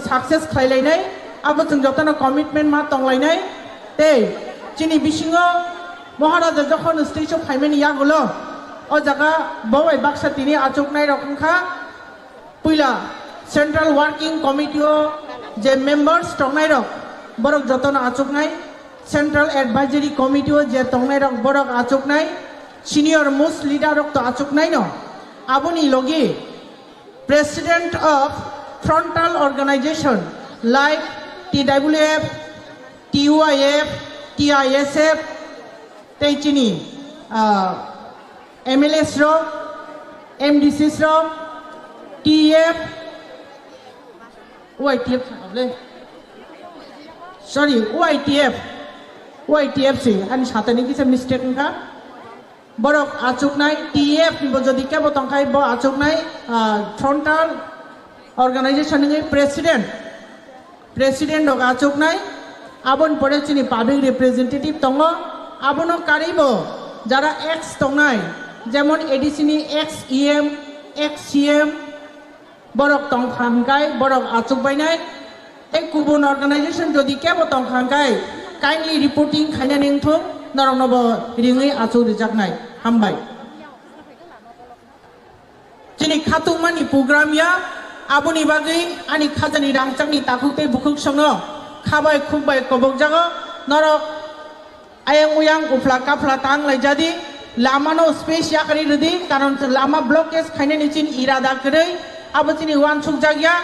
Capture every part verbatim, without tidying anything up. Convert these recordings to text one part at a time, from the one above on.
success khlailainai, abo chwng jotono commitment ma tonglainai. Tei chini bisingo Maharaja jokhon stage o phaimani yagulo, o jaga bo bai baksa tini achuknai rok wngkha. Puila Central Working Committee o je members tongnai rok, borok jotono achuknai, Central Advisory Committee o je tongnai rok, borok achuknai, senior most leader rok to achuknai no. Aboni logi President of frontal organization like T W F, T Y F, T I S F, tei chini, ah, M L S rok, M D Cs rok, T F, Y T F, sorry, Y T F, Y T F si, ani satani kisa mistake wngkha. Borok achuknai, T F ni bo jodi kebo tongkhai, bo achuknai, ah, frontal organization ni president, president rok achuknai, aboni pore chini public representative tongo, abono karwi bo jara ex tongnai, jemon A D C ni ex E M, ex C M, borok tongkha hwnkhe borok achukbainai. Tei kubun organization jodi kebo tongkha hwnkhe kindly reporting khainani wngthung, norokno bo ringwi achuk rijaknai. Hambai. Chini khatungmani program ya, aboni bagwi ani khajani rangchakni takhuk tei bukhuk songno khabai khukbai kobokjago. Norok ayang uyang uphla kaphla tang laijadi, lamano space yakarwi rwdi, karon lama blockage khainani chini irada kwrwi, abo chini uansukjak ya.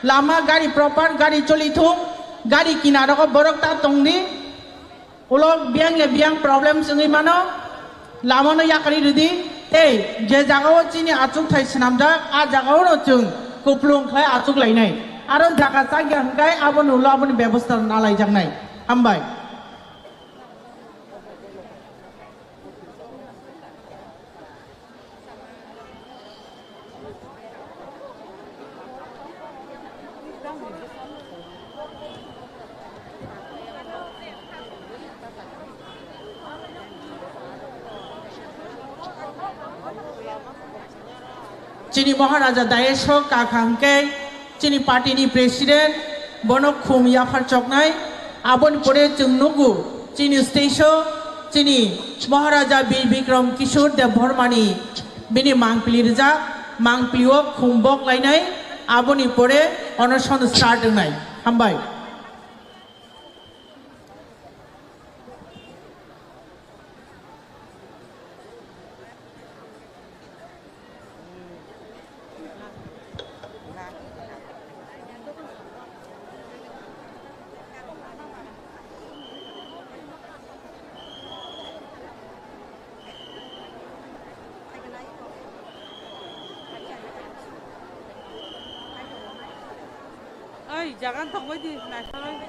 Lama gari proper gari choli thung, gari kinarogo borok ta tongdi, ulo biyang ya biyang problems wngwi mano, lamano yakarwi rwdi, tei je jagao chini achukthai swnamjak, a jagaono chwng kuplung khlai achuk lainai, aro jaga chak ya hwnkhe aboni ulo aboni bebosta nalaijaknai. Hambai. Chini Maharaja dais o kakha hwnkhe chini party ni president, bono khum yaphar choknai. Aboni pore chwng nugo chini stage o chini Maharaja Bir Bikram Kishore Debbarma ni bini mangpili rijak, mangpili o khum bok lainai, aboni pore onoson start wngnai. Hambai. Oi, jagan tongbai di, naisaroi.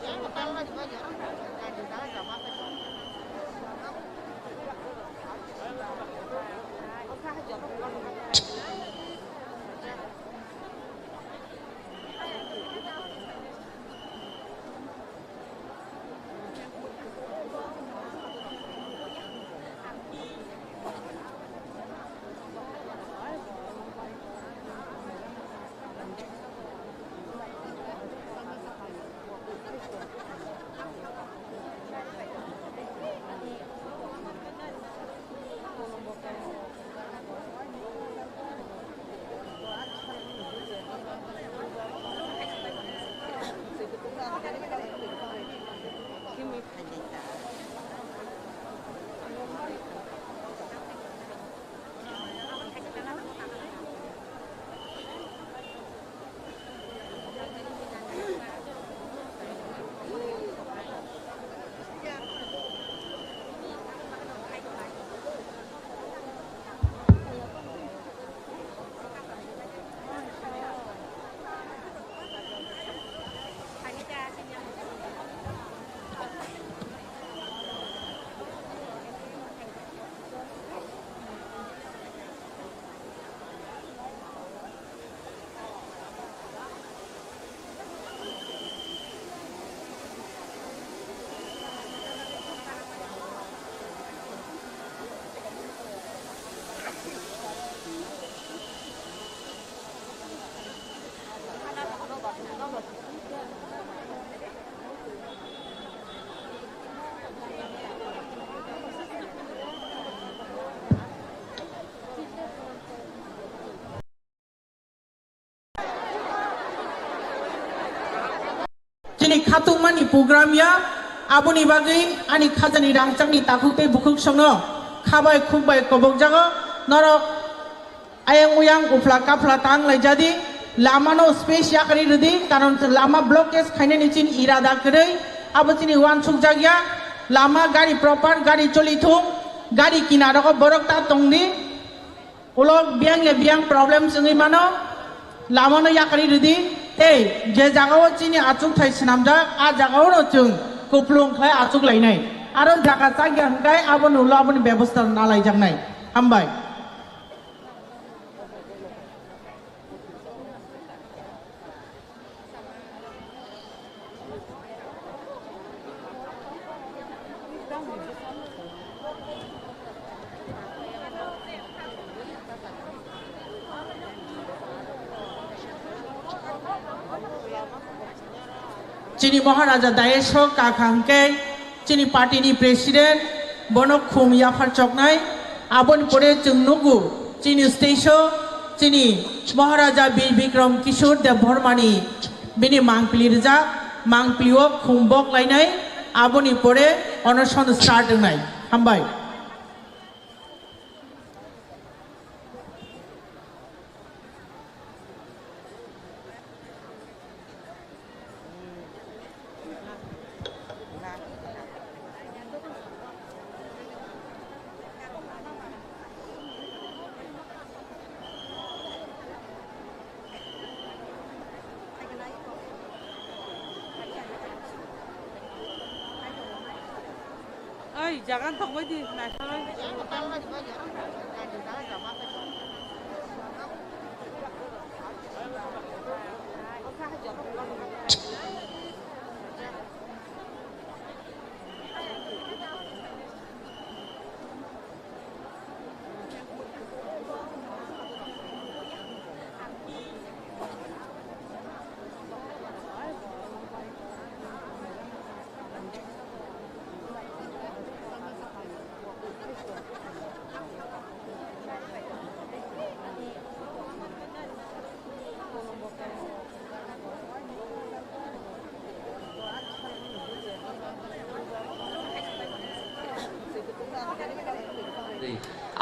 khatungmani program ya, aboni bagwi ani khajani rangchakni takhuk tei bukhuk songno khabai khukbai kobokjago. Norok ayang uyang uphla kaphla tang laijadi, lamano space yakarwi rwdi, karon lama blockage khainani chini irada kwrwi, abo chini uansukjak ya. Lama gari proper gari choli thung, gari kinarogo borok ta tongdi. Ulo biyang ya biyang problem wngwi mano, lamano yakarwi rwdi, tei je jagao chini achukthai swnamjak, a jagaono chwng kuplung khlai achuk lainai. Aro jaga chak ya hwnkhe abono ulo aboni bebosta nalaijaknai. Hambai. Chini Maharaja dais o kakha hwnkhe chini party ni president, bono khum yaphar choknai. Aboni pore chwng nugo chini stage o chini Maharaja Bir Bikram Kishore Debbarma ni bini mangpili rijak, mangpili o khum bok lainai, aboni pore onoson start wngnai. Hambai. Oi, jaga tongbai di, naisaroi.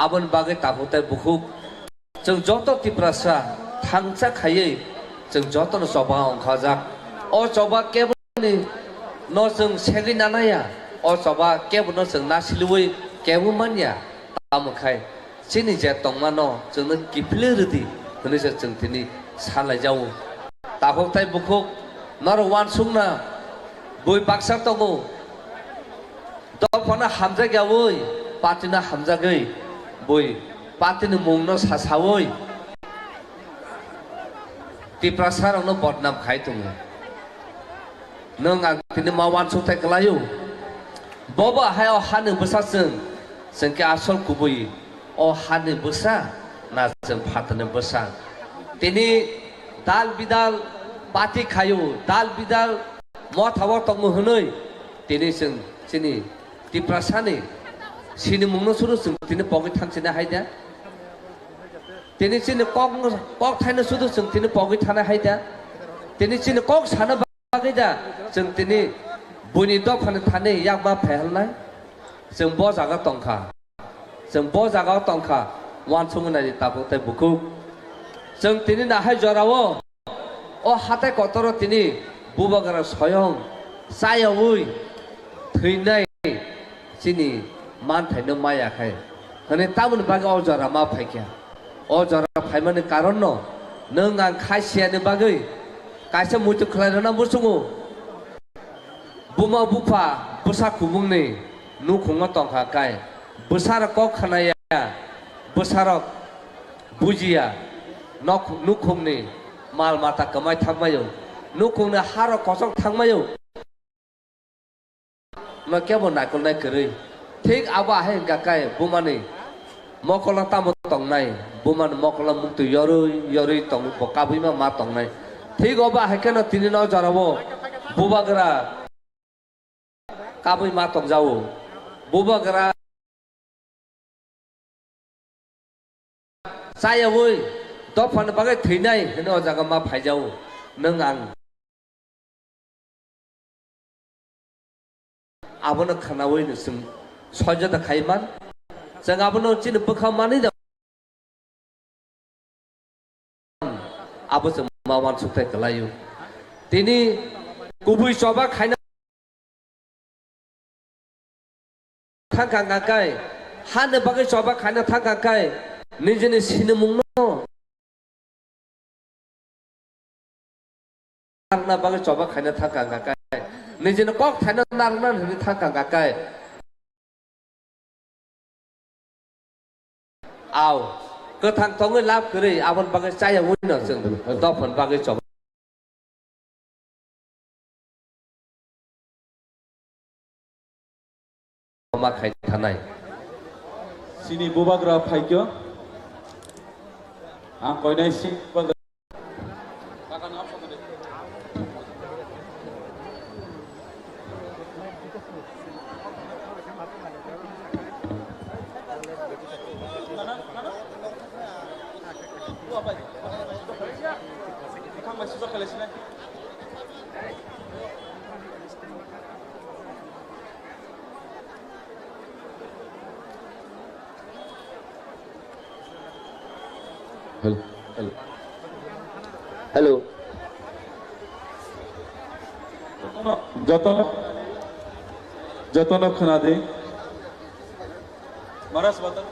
Aboni bagwi takhuk tei bukhuk chwng joto Tiprasa thangcha khaiwi chwng jotono choba ongkhajak. O choba kebo ni no chwng segwi nanaya, o choba kebo no chwng nasiliwi kebo manya. Tamo khai chini je tongmano chwngno kiphilwi rwdi hwnwi se chwng tini sanlaijago. Takhuk tei bukhuk norok uansukna bui baksa tongo. Dophano hamjakyawi, partyno hamjagwi, bui partyni mungno sasawi Tiprasarokno bodnam khai tongo. Nwng ang tini ma uansukthai kwlaio. Bobo hai o hani bwsa chwng, chwng khe asol kubui o hani bwsa na chwng phatarni bwsa. Tini dal bidal party khaio, dal bidal motha o tongo hwnwi tini chwng chini Tiprasani sinimungno sudu chwng tini pogwi thanchina hai da? Tini chini kok, kok thaino sudu chwng tini pogwi thana hai da? Tini chini kok sana bagwi da chwng tini buini dophani thani yakma phehelnai? Chwng bo jaga tongkha. Chwng bo jaga o tongkha, uansukmani nai di takhuk tei bukhuk. Chwng tini nahai jorao, o hatai kotoro tini bubagra soyong chayawi thwinai chini manthaino maya khai. Hwnwi tamoni bagwi o jora ma phaikha. O jora phaimani karonno nwng ang khai siyani bagwi kaisa muitu khlai rwna muchungo. Buma bupha bwsa kubungni nukhungo tongkha kai, bwsarok kok khnaya, bwsarok bujiya, nok-, nukhungni mal mata kwmai thangmaio, nukhungni harok kochok thangmaio. No kebo naikolnai kwrwi. Thik abo ahai hwnkha kai bumani mokolo tamo tongnai, bumani mokolo muktwi yorwi yorwi tong-, bo kabwi ma ma tongnai. Thik obo ahai kheno tini no jorao bubagra kabwi ma tongjago. Bubagra chayawi dophani bagwi thwinai hwnwi o jaga ma phaijago. Nwng ang Abono khwnawi no chwng soijo da khai man. Chwng abono chini bwkha manwi da. Abo chwng ma uansukthai kwlaio. Tini kubui choba khaina thangkha hwnkha khe, hani bagwi choba khaina thangkha khe, nijini sinimungno narwkna bagwi choba khaina thangkha hwnkha khe, nijini kok thaino narwkna hwnwi thangkha hwnkha khe, Au, kwthang tongwi lab kwrwi, aboni bagwi chaya wino chwng dophani bagwi choba khai thanai. Chini bubagra phaikyo, ang koinai si bubagra. Hello, hello. Hello. Jotono, jotono khwnadi. Maras bata.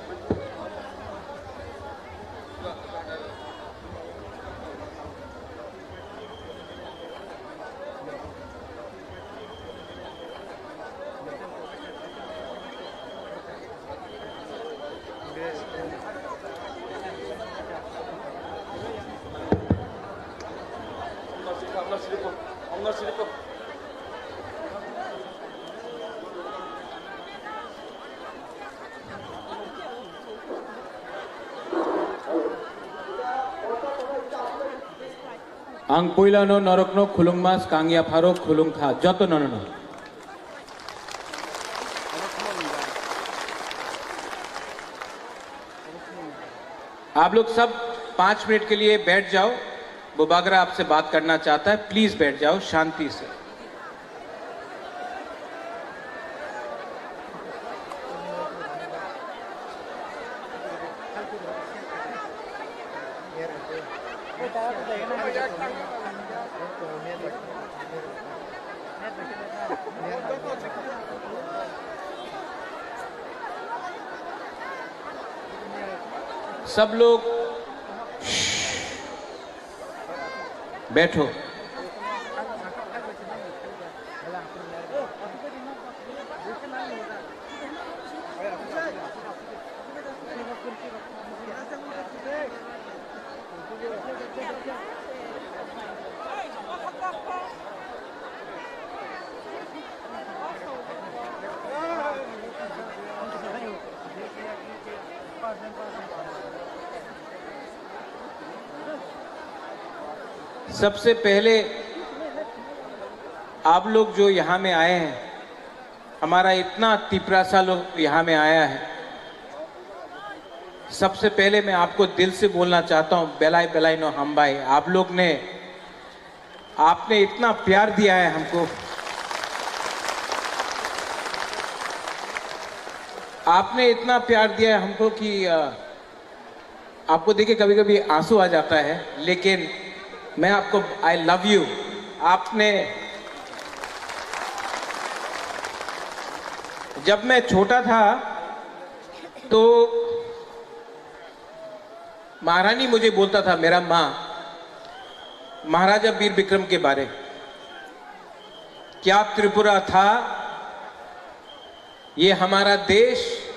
Ang puilano norokno khulungma, swkang yapharo khulungkha jotonono. आप लोग सब पाँच मिनट के लिए बैठ जाओ। बुबागरा आपसे बात करना चाहता है, प्लीज बैठ जाओ शांति से। सब लोग बैठो। सबसे पहले आप लोग जो यहाँ में आए हैं, हमारा इतना तिपरासा लोग यहाँ में आया है, सबसे पहले मैं आपको दिल से बोलना चाहता हूँ, belai belai no hambai। आप लोग ने, आपने इतना प्यार दिया है हमको, आपने इतना प्यार दिया है हमको कि, अ, आपको देख के कभी-कभी आंसू आ जाता है, लेकिन मैं आपको, I love you। आपने, जब मैं छोटा था, तो महारानी मुझे बोलता था, मेरा माँ, महाराजा वीर विक्रम के बारे, क्या त्रिपुरा था, ये हमारा देश,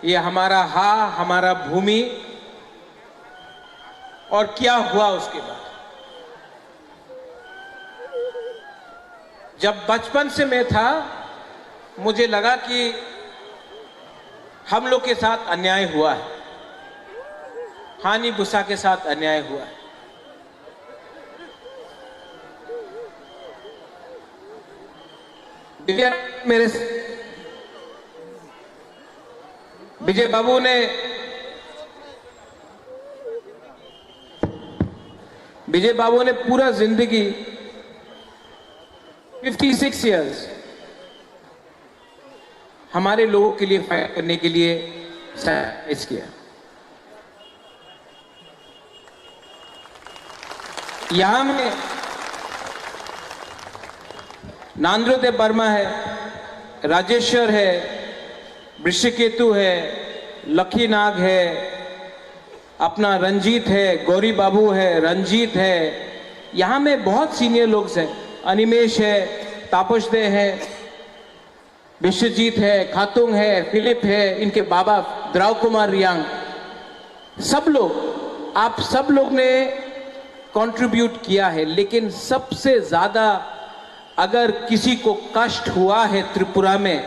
ये हमारा हा, हमारा भूमि, और क्या हुआ उसके बाद। जब बचपन से मैं था, मुझे लगा कि हम लोग के साथ अन्याय हुआ है, हानि बुसा के साथ अन्याय हुआ है। विजय, मेरे, विजय बाबू ने, विजय बाबू ने पूरा जिंदगी, फिफ्टी सिक्स ईयर्स, हमारे लोगों के लिए फाइट करने के लिए सैक्रिफाइस किया। यहाँ में नांद्रो देव वर्मा है, राजेश्वर है, वृषकेतु है, लखीनाग है, अपना रंजीत है, गौरी बाबू है, रंजीत है, यहाँ में बहुत सीनियर लोग हैं, अनिमेश है, तापस दे है, विश्वजीत है, खातुंग है, फिलिप है, इनके बाबा द्राव कुमार रियांग, सब लोग, आप सब लोग ने कंट्रीब्यूट किया है, लेकिन सबसे ज्यादा अगर किसी को कष्ट हुआ है त्रिपुरा में,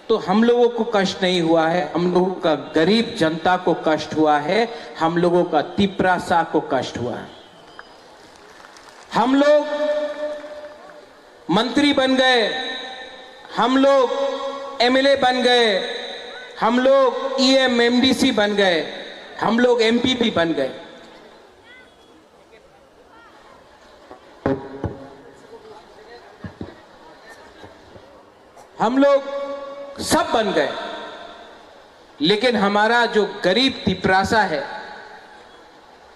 तो हम लोगों को कष्ट नहीं हुआ है, हम लोगों का गरीब जनता को कष्ट हुआ है, हम लोगों का तिपरासा को कष्ट हुआ है। हम लोग मंत्री बन गए, हम लोग एमएलए बन गए, हम लोग ईएम, एमडीसी बन गए, हम लोग एमपी भी बन गए। हम लोग सब बन गए, लेकिन हमारा जो गरीब तिपरासा है,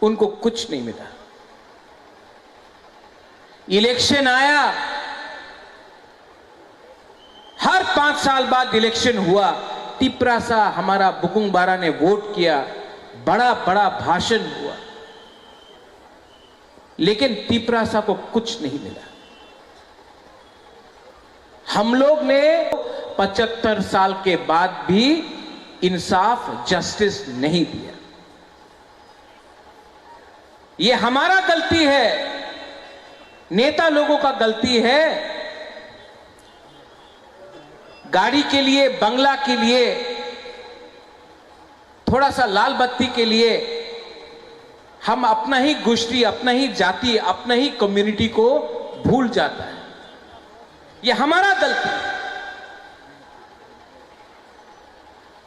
उनको कुछ नहीं मिला। इलेक्शन आया, हर पांच साल बाद इलेक्शन हुआ, तिपरासा हमारा बुकुंग बारा ने वोट किया, बड़ा बड़ा भाषण हुआ, लेकिन तिपरासा को कुछ नहीं मिला। हम लोग ने पचहत्तर साल के बाद भी इंसाफ, जस्टिस नहीं दिया। ये हमारा गलती है, नेता लोगों का गलती है। गाड़ी के लिए, बंगला के लिए, थोड़ा सा लाल बत्ती के लिए हम अपना ही गोष्ठी, अपना ही जाति, अपना ही कम्युनिटी को भूल जाता है। ये हमारा गलती है।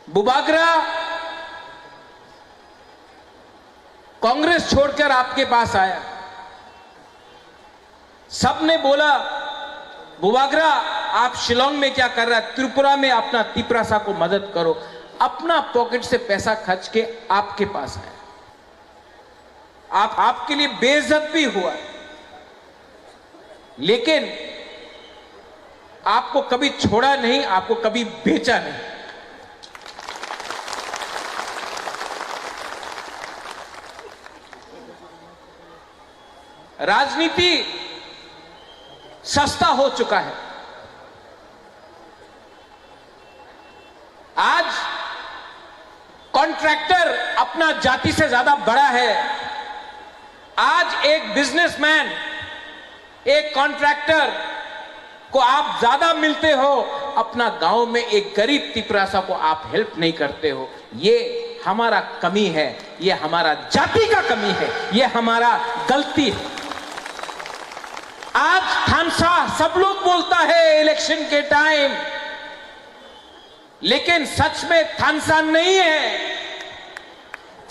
बुबागरा कांग्रेस छोड़कर आपके पास आया, सबने बोला, "बुबागरा, आप शिलोंग में क्या कर रहा है? त्रिपुरा में अपना तिपरासा को मदद करो।" अपना पॉकेट से पैसा खर्च के आपके पास आया। आप, आपके लिए बेइज्जत भी हुआ, लेकिन आपको कभी छोड़ा नहीं, आपको कभी बेचा नहीं। राजनीति सस्ता हो चुका है। आज कॉन्ट्रैक्टर अपना जाति से ज्यादा बड़ा है। आज एक बिजनेसमैन, एक कॉन्ट्रैक्टर को आप ज्यादा मिलते हो, अपना गांव में एक गरीब तिपरासा को आप हेल्प नहीं करते हो। ये हमारा कमी है, ये हमारा जाति का कमी है, ये हमारा गलती है। आज थानसा सब लोग बोलता है इलेक्शन के टाइम, लेकिन सच में थानसा नहीं है।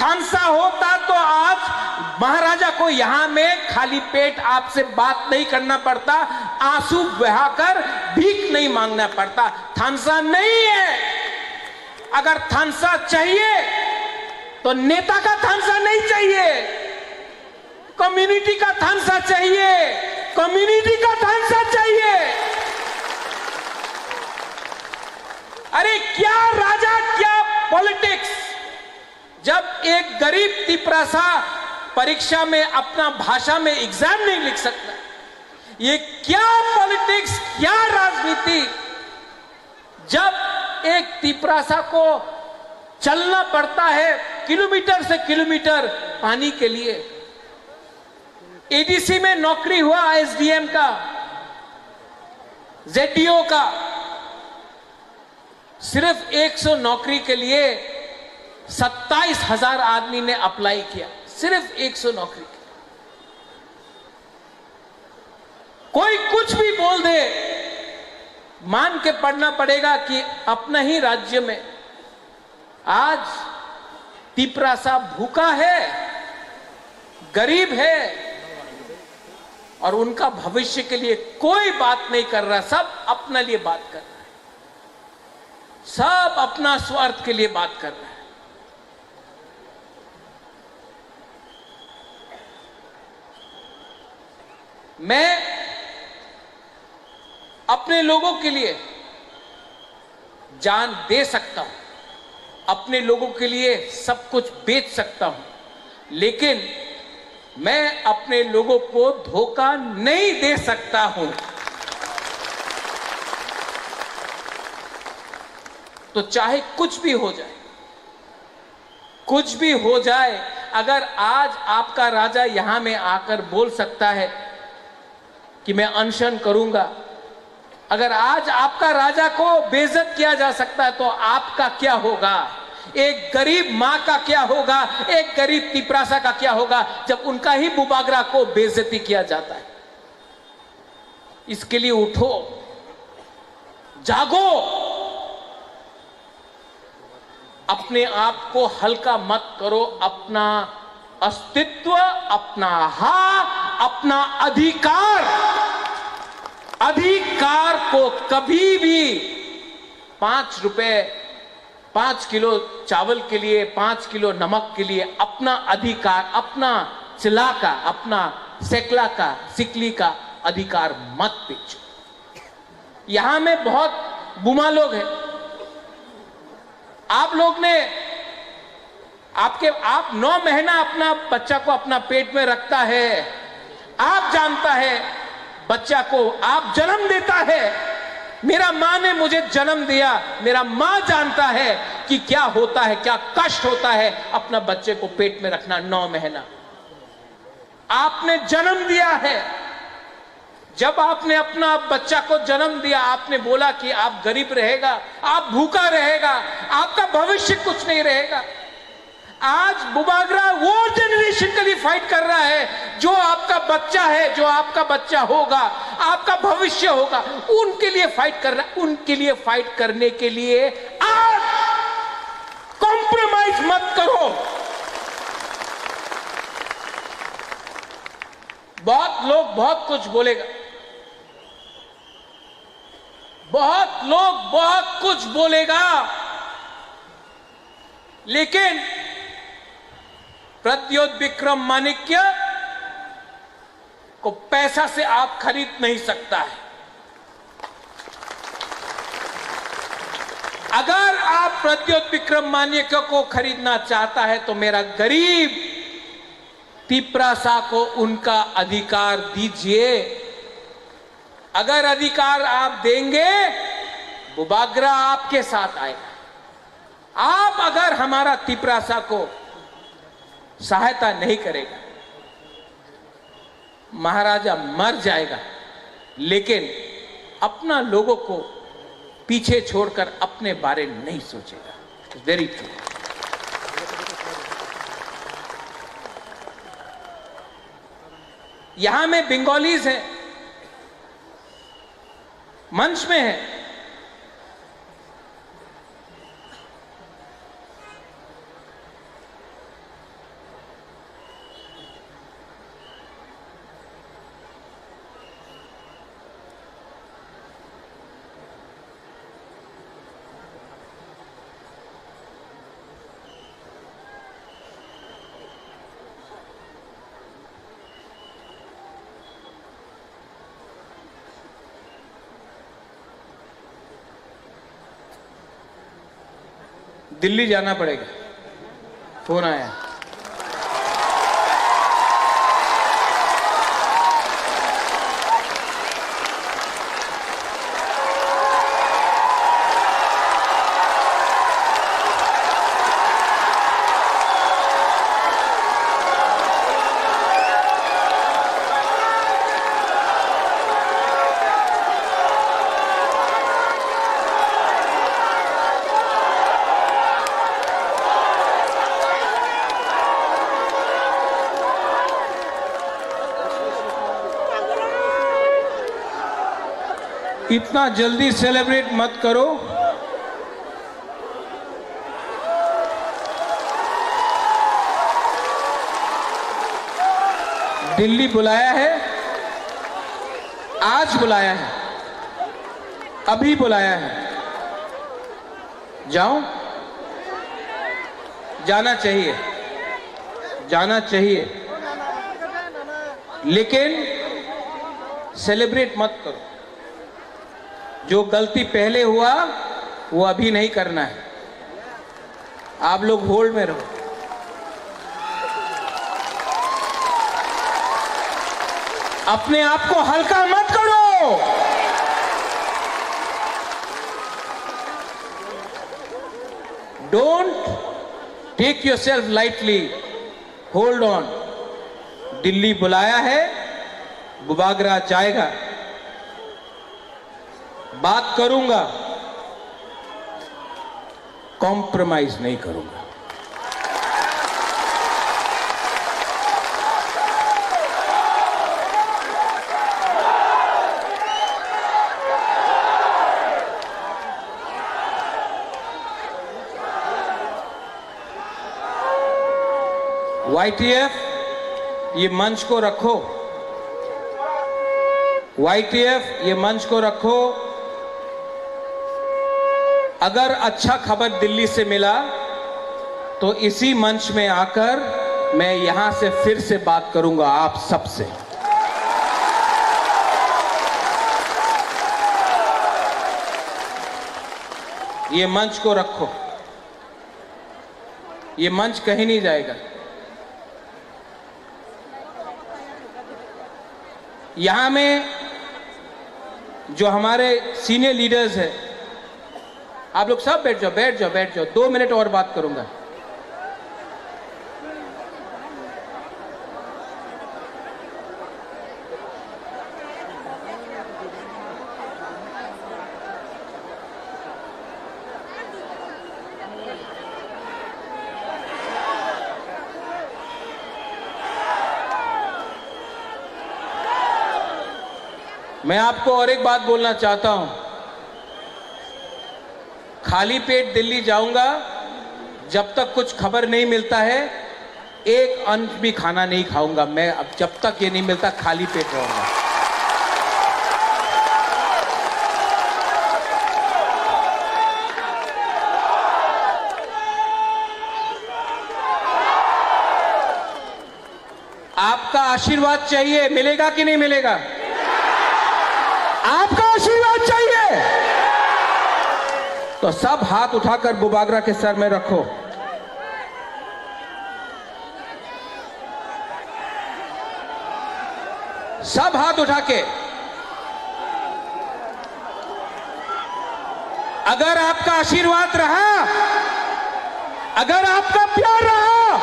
थानसा होता तो आज महाराजा को यहाँ में खाली पेट आपसे बात नहीं करना पड़ता, आंसू बहाकर भीख नहीं मांगना पड़ता। थानसा नहीं है। अगर थानसा चाहिए तो नेता का थानसा नहीं चाहिए, कम्युनिटी का थानसा चाहिए, कम्युनिटी का थानसा चाहिए। अरे क्या राजा, क्या पॉलिटिक्स, जब एक गरीब तिपरासा परीक्षा में अपना भाषा में एग्जाम नहीं लिख सकता, ये क्या पॉलिटिक्स, क्या राजनीति, जब एक तिपरासा को चलना पड़ता है किलोमीटर से किलोमीटर पानी के लिए। एडीसी में नौकरी हुआ एसडीएम का, जेडीओ का, सिर्फ एक सौ नौकरी के लिए सत्ताईस हज़ार आदमी ने अप्लाई किया, सिर्फ एक सौ नौकरी के। कोई कुछ भी बोल दे, मान के पढ़ना पड़ेगा कि अपना ही राज्य में आज तिपरासा भूखा है, गरीब है और उनका भविष्य के लिए कोई बात नहीं कर रहा, सब अपने लिए बात कर रहा है। सब अपना स्वार्थ के लिए बात कर रहा है। मैं अपने लोगों के लिए जान दे सकता हूं, अपने लोगों के लिए सब कुछ बेच सकता हूं, लेकिन मैं अपने लोगों को धोखा नहीं दे सकता हूं। तो चाहे कुछ भी हो जाए, कुछ भी हो जाए, अगर आज आपका राजा यहां में आकर बोल सकता है कि मैं अनशन करूंगा, अगर आज आपका राजा को बेइज्जत किया जा सकता है, तो आपका क्या होगा? एक गरीब माँ का क्या होगा? एक गरीब तिपरासा का क्या होगा, जब उनका ही बुबागरा को बेइज्जती किया जाता है? इसके लिए उठो, जागो, अपने आप को हल्का मत करो, अपना अस्तित्व, अपना हा, अपना अधिकार, अधिकार को कभी भी पाँच रुपए, पाँच किलो चावल के लिए, पाँच किलो नमक के लिए अपना अधिकार, अपना चिला का, अपना सेकला का, सिकली का अधिकार मत बेचो। यहां में बहुत बुमा लोग हैं। आप लोग ने, आपके, आप नौ महीना अपना बच्चा को अपना पेट में रखता है, आप जानता है बच्चा को, आप जन्म देता है। मेरा माँ ने मुझे जन्म दिया, मेरा माँ जानता है कि क्या होता है, क्या कष्ट होता है अपना बच्चे को पेट में रखना नौ महीना। आपने जन्म दिया है। जब आपने अपना बच्चा को जन्म दिया, आपने बोला कि आप गरीब रहेगा, आप भूखा रहेगा, आपका भविष्य कुछ नहीं रहेगा। आज बुबागरा वो जनरेशन के लिए फाइट कर रहा है, जो आपका बच्चा है, जो आपका बच्चा होगा, आपका भविष्य होगा, उनके लिए फाइट कर रहा है। उनके लिए फाइट करने के लिए आज कॉम्प्रोमाइज मत करो। बहुत लोग बहुत कुछ बोलेगा, बहुत लोग बहुत कुछ बोलेगा, लेकिन प्रद्योत विक्रम माणिक्य को पैसा से आप खरीद नहीं सकता है। अगर आप प्रद्योत विक्रम माणिक्य को खरीदना चाहता है, तो मेरा गरीब तिपरासा को उनका अधिकार दीजिए। अगर अधिकार आप देंगे, बुबागरा आपके साथ आएगा। आप अगर हमारा तिपरासा को सहायता नहीं करेगा, महाराजा मर जाएगा, लेकिन अपना लोगों को पीछे छोड़कर अपने बारे नहीं सोचेगा। Very true। यहां में बंगालीज हैं, मंच में हैं। दिल्ली जाना पड़ेगा। फोन आया। इतना जल्दी सेलिब्रेट मत करो। दिल्ली बुलाया है, आज बुलाया है, अभी बुलाया है। जाऊं? जाना चाहिए, जाना चाहिए, लेकिन सेलिब्रेट मत करो। जो गलती पहले हुआ, वो अभी नहीं करना है। आप लोग होल्ड में रहो। अपने आप को हल्का मत करो। Don't take yourself lightly. Hold on. Delhi बुलाया है, बुबागरा जाएगा। बात करूंगा, कॉम्प्रोमाइज नहीं करूंगा। वाईटीएफ, ये मंच को रखो। वाईटीएफ, ये मंच को रखो। अगर अच्छा खबर दिल्ली से मिला, तो इसी मंच में आकर मैं यहां से फिर से बात करूंगा आप सबसे। ये मंच को रखो। ये मंच कहीं नहीं जाएगा। यहाँ में जो हमारे सीनियर लीडर्स हैं, आप लोग सब बैठ जाओ, बैठ जाओ, बैठ जाओ, दो मिनट और बात करूंगा। मैं आपको और एक बात बोलना चाहता हूं, खाली पेट दिल्ली जाऊंगा, जब तक कुछ खबर नहीं मिलता है, एक अंश भी खाना नहीं खाऊंगा मैं। अब जब तक ये नहीं मिलता, खाली पेट रहूंगा। आपका आशीर्वाद चाहिए, मिलेगा कि नहीं मिलेगा? आपका आशीर्वाद चाहिए, तो सब हाथ उठाकर बुबागरा के सर में रखो। सब हाथ उठा के, अगर आपका आशीर्वाद रहा, अगर आपका प्यार रहा,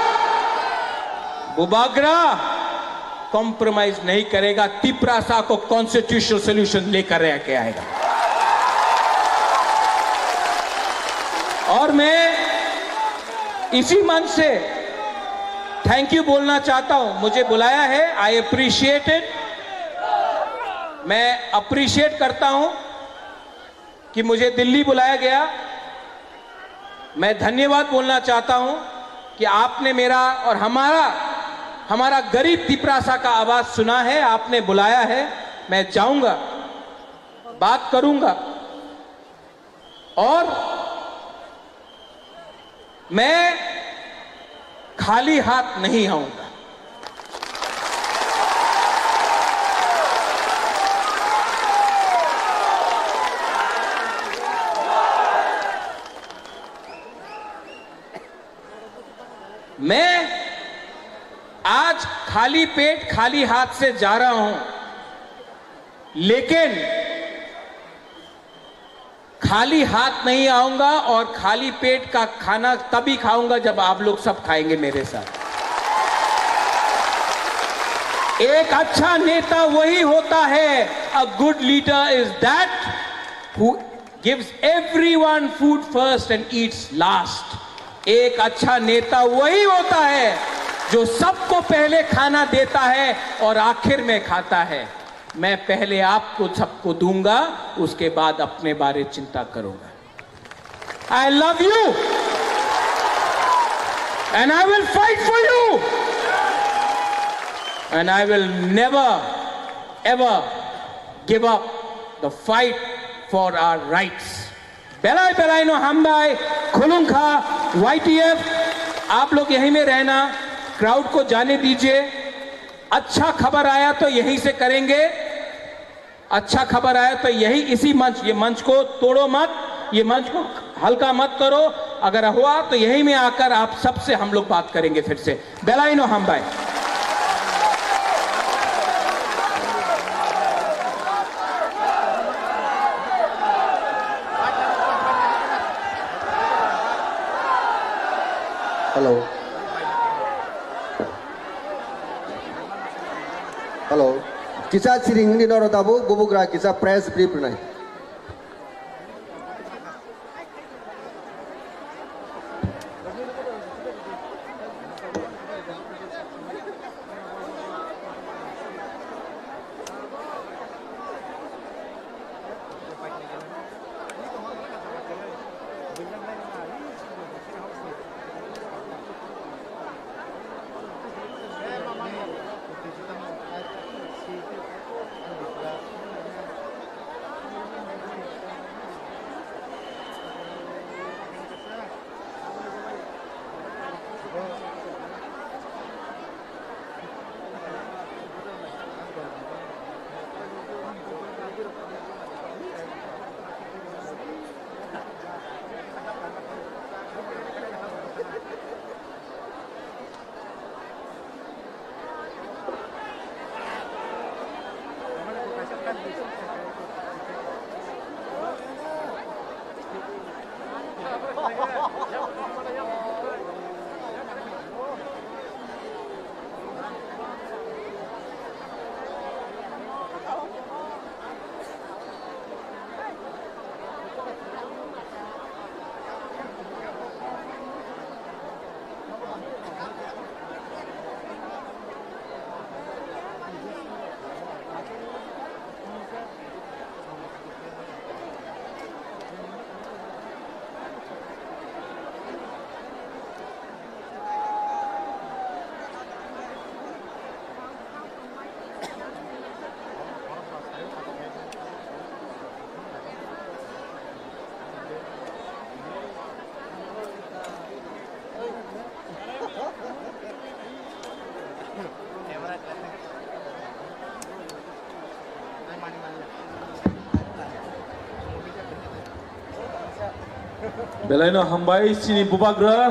बुबागरा कॉम्प्रोमाइज नहीं करेगा, तिपरासा को कॉन्स्टिट्यूशनल सॉल्यूशन लेकर के आएगा। और मैं इसी मंच से थैंक यू बोलना चाहता हूं, मुझे बुलाया है, आई अप्रिशिएट इट। मैं अप्रिशिएट करता हूं कि मुझे दिल्ली बुलाया गया। मैं धन्यवाद बोलना चाहता हूं कि आपने मेरा और हमारा, हमारा गरीब तिपरासा का आवाज सुना है, आपने बुलाया है। मैं जाऊंगा, बात करूंगा और मैं खाली हाथ नहीं आऊंगा। मैं आज खाली पेट, खाली हाथ से जा रहा हूं, लेकिन खाली हाथ नहीं आऊंगा और खाली पेट का खाना तभी खाऊंगा जब आप लोग सब खाएंगे मेरे साथ। एक अच्छा नेता वही होता है, a good leader is that who gives everyone food first and eats last। एक अच्छा नेता वही होता है जो सबको पहले खाना देता है और आखिर में खाता है। मैं पहले आपको सबको दूंगा, उसके बाद अपने बारे चिंता करूंगा। I love you and I will fight for you and I will never ever give up the fight for our rights। Belai belai no hambai, khulungkha, Y T F, आप लोग यहीं में रहना, क्राउड को जाने दीजिए। अच्छा खबर आया तो यहीं से करेंगे, अच्छा खबर आया तो यही, इसी मंच, ये मंच को तोड़ो मत, ये मंच को हल्का मत करो। अगर हुआ तो यहीं में आकर आप सबसे हम लोग बात करेंगे फिर से। Belai no hambai. Hello. Hello. Kisa siring ni noro tabuk, bubugra kisa press brief nai. Belaino hambai chini bubagra,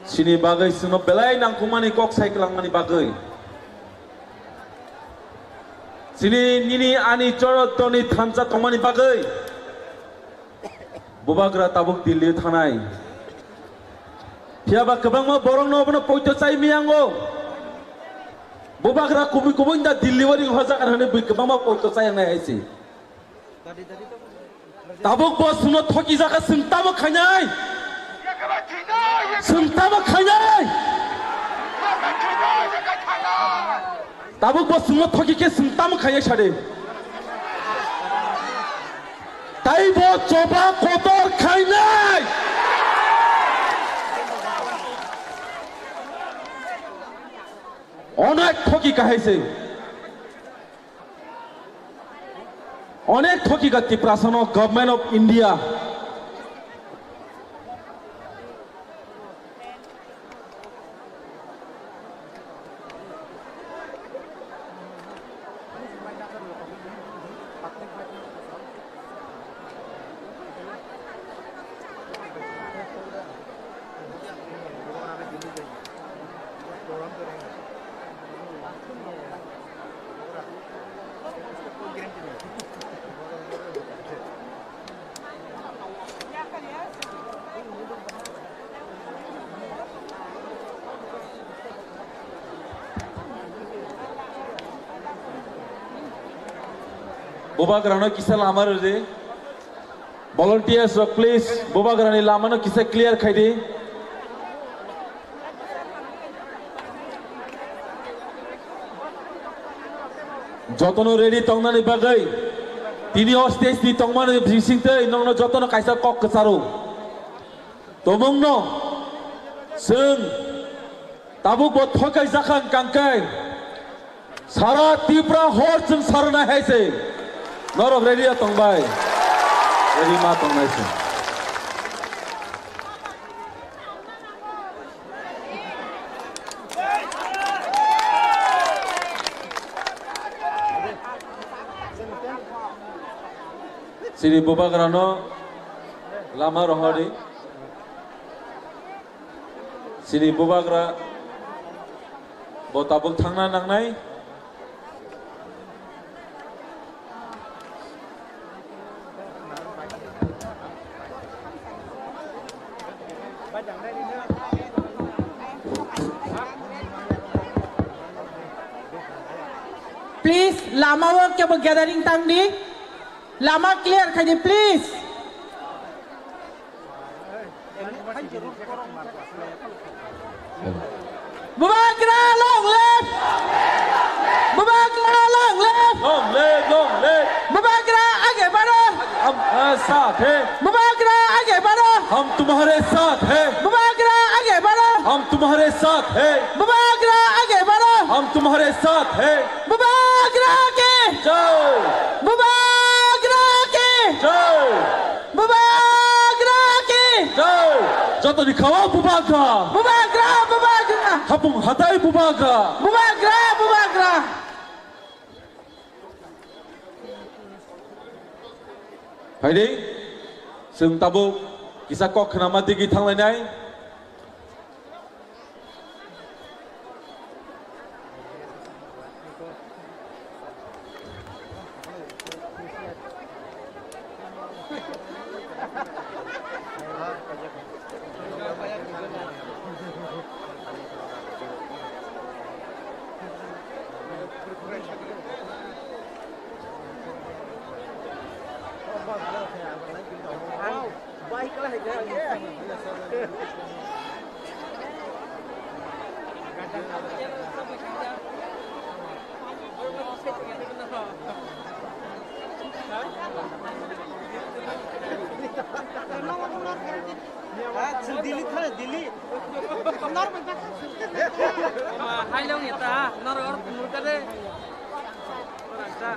chini bagwi chwngno belai nangkukmani kok sai kwlangmani bagwi. Chini nini ani chorotoni thansa tongmani bagwi. Bubagra tabuk Delhi thanai. Phiya ba kwbangma borokno obono poito chai miyango. Bubagra kubui kubui da Delhi o ring hojak ar hwnwi bui kwbangma poito chai wngnai hai se. Tabuk bo chwngno thoki jaka chwng tamo khainai? Chwng tamo khainai? Tabuk bo chwngno thoki khe chwng tamo khainai sade? Tai bo choba kotor khainai. Onek thoki kahai se. Onek thoki ka Tiprasano, Government of India. Bubagrano kisa lama rwdi. Volunteers rok, please, bubagrani lamano kisa clear khaidi. Jotono ready tongnani bagwi tini o stage ni tongmani bisingtwi nokno jotono kaisa kok kwcharo. Tomungno chwng tabuk bo thokai jakha kangkai sara Tripura hor chwng sarnai hai se norok ready ya tongbai. Ready ma tongnai se. Chini bubagrano lama rohordi. Chini bubagra bo tabuk thangna nangnai. Please, lama o kebo gathering tangdi. Lama clear khaidi, please. Bubagra long live! Bubagra long live! Long live, long live! Bubagra age baro! हम तुम्हारे साथ हैं। Bubagra age baro! हम तुम्हारे साथ हैं। Bubagra age baro! हम तुम्हारे साथ हैं। Bubagra age baro! हम तुम्हारे साथ हैं। Bubagra ke! जय! Bubagra ke! जय! Bubagra ki! Jai! Jotoni khawa Bubagra! Bubagra! Bubagra! Hapung hatai Bubagra! Bubagra! Bubagra! Phaidi, chwng tabuk kisa kok khnama digi thanglainai. Delhi thane, Delhi. Hai long ya ta, nor or nurka de. Ora ta.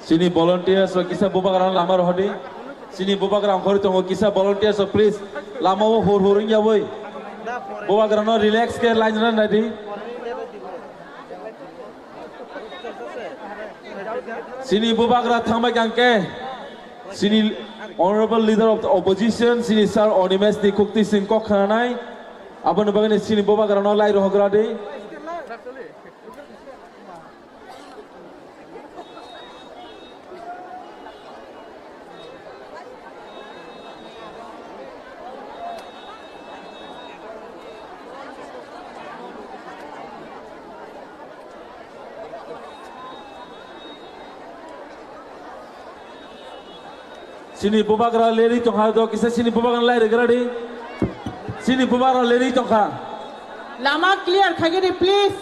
Chini volunteers rok kisa bubagra lama rohordi. Chini bubagra ongkhorwi tongo, kisa volunteers rok please lama o hur hur wngya bai. Bubagra no relax khe line rwna naidi. Chini bubagra thangbai kang khe, chini Honorable Leader of the Opposition, chini Sir Animesh ni khukti sing kok khananai, aboni bagwi chini bubagra no lai rohorgra di. Chini bubagra lerwi tongkha do kisa chini bubagra lai rwgra di. Chini bubagra lerwi tongkha. Lama clear khagini please.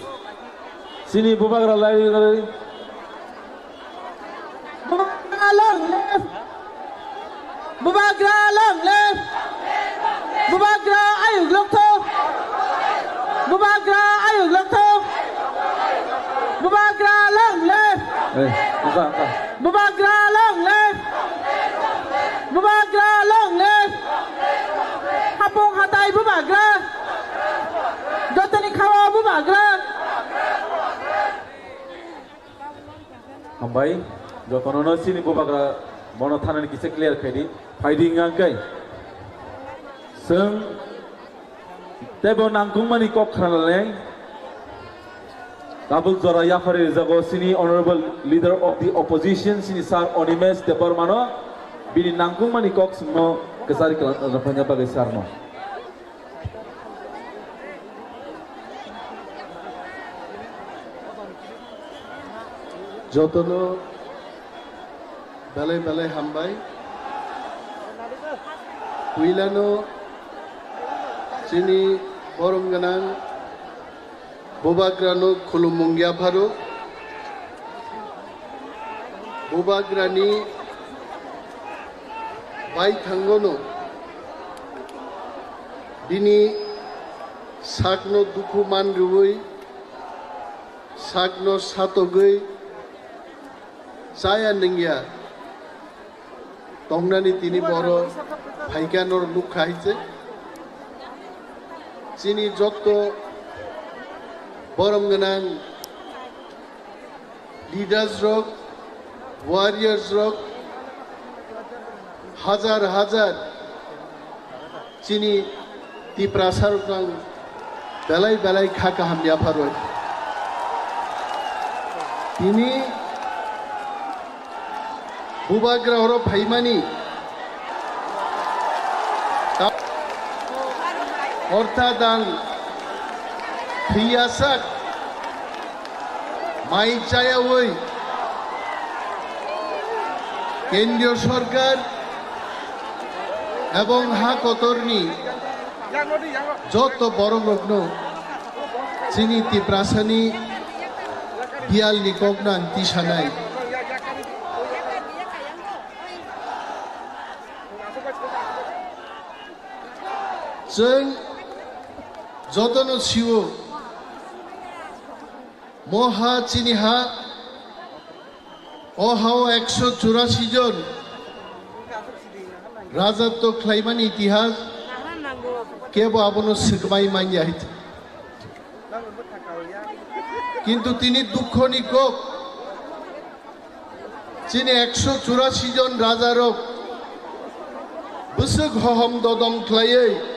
Chini bubagra lai rwgra di. Bubagra long live! Bubagra long live! Bubagra ayuk lokthok! Bubagra ayuk lokthok! Bubagra long live! Eh, angka, angka. Bubagra long live! Bubagra long live! Hapung hatai bubagra! Jotoni khawa bubagra! Hambai, jotono no chini bubagra bono thanani kisa clear khaidi, phaidi hwnka hwnkhe. Chwng teibo nangkukmani kok khnalai, Tabuk jora yaphari rijago chini Honorable Leader of the Opposition chini Sir Animesh Debbarmano bini nangkukmani kok swngno kwchari kwlangna rwphaina bagwi Sirno. Jotono belai belai hambai. Puilano chini borom gwnang Bubagrano khulumung yapharo. Bubagrani baithangono bini sakno dukhu man rwui, sakno satogwi chaya nungya tongnani tini boro phaikha nor nukha hai se. Chini jotto borom gwnang leaders rok, warriors rok, hajar hajar chini Tiprasa rok ang belai belai kha kaham yapharwi. Tini Bubagra oro phaimani ortha dan phiyasak mai chayawi kendriyo sorkar ebong ha kotorni joto borok rokno chini Tiprasani biyalni kokno ang tisanai. Chwng jotono siwo, mo ha chini ha, o hao ekso churasi jon rajatw khlaimani itihas kebo abono swkmai manya. Kintu tini dukhoni kok, chini ekso churasi jon rajarok bwswk hohom dodom khlaiwi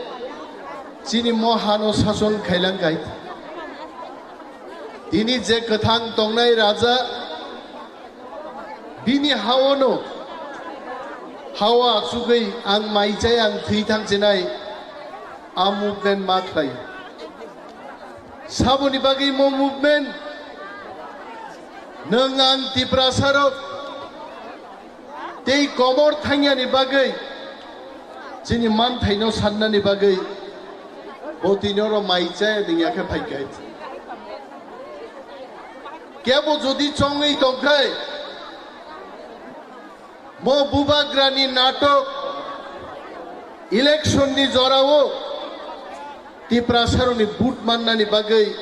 chini mo hano sason khailang kha. Tini je kwthang tongnai raja, bini haono, hao achugwi ang mai chai, ang thwi thang chinai, a movement ma khlai. Saboni bagwi mo movement, nwng ang Tiprasarok tei komor thangyani bagwi, chini manthaino sannani bagwi, bo tini oro mai chaya nungya khe phai kha. Kebo jodi chongwi tongkhai, mo Bubagrani natok election ni jorao Tiprasarokni vote mannani bagwi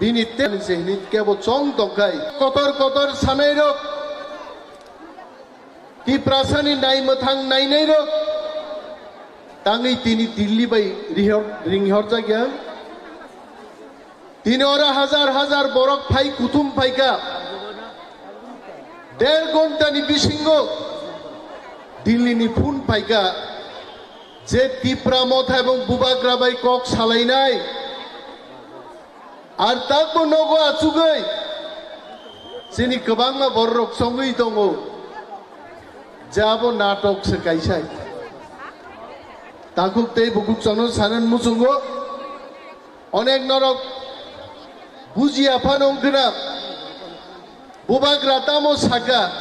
bini te se hini kebo chong tongkhai. Kotor kotor sanairok, Tiprasani naimwthang nainairok tangwi tini Delhi bai rihor-, ringhorjakya. Tini oro hajar hajar borok phai kuthum phaikha. Der ghontani bisingo Delhi ni phone phaikha je Tipra Motha ebong Bubagra bai kok salainai. Ar takbo nogo achugwi chini kwbangma bororok chongwi tongo je abo natok se kaisa. Takhuk tei bukhuk chwngno sanan muchungo. Onek norok bujiya phano wngkhwna, Bubagra tamo sakha,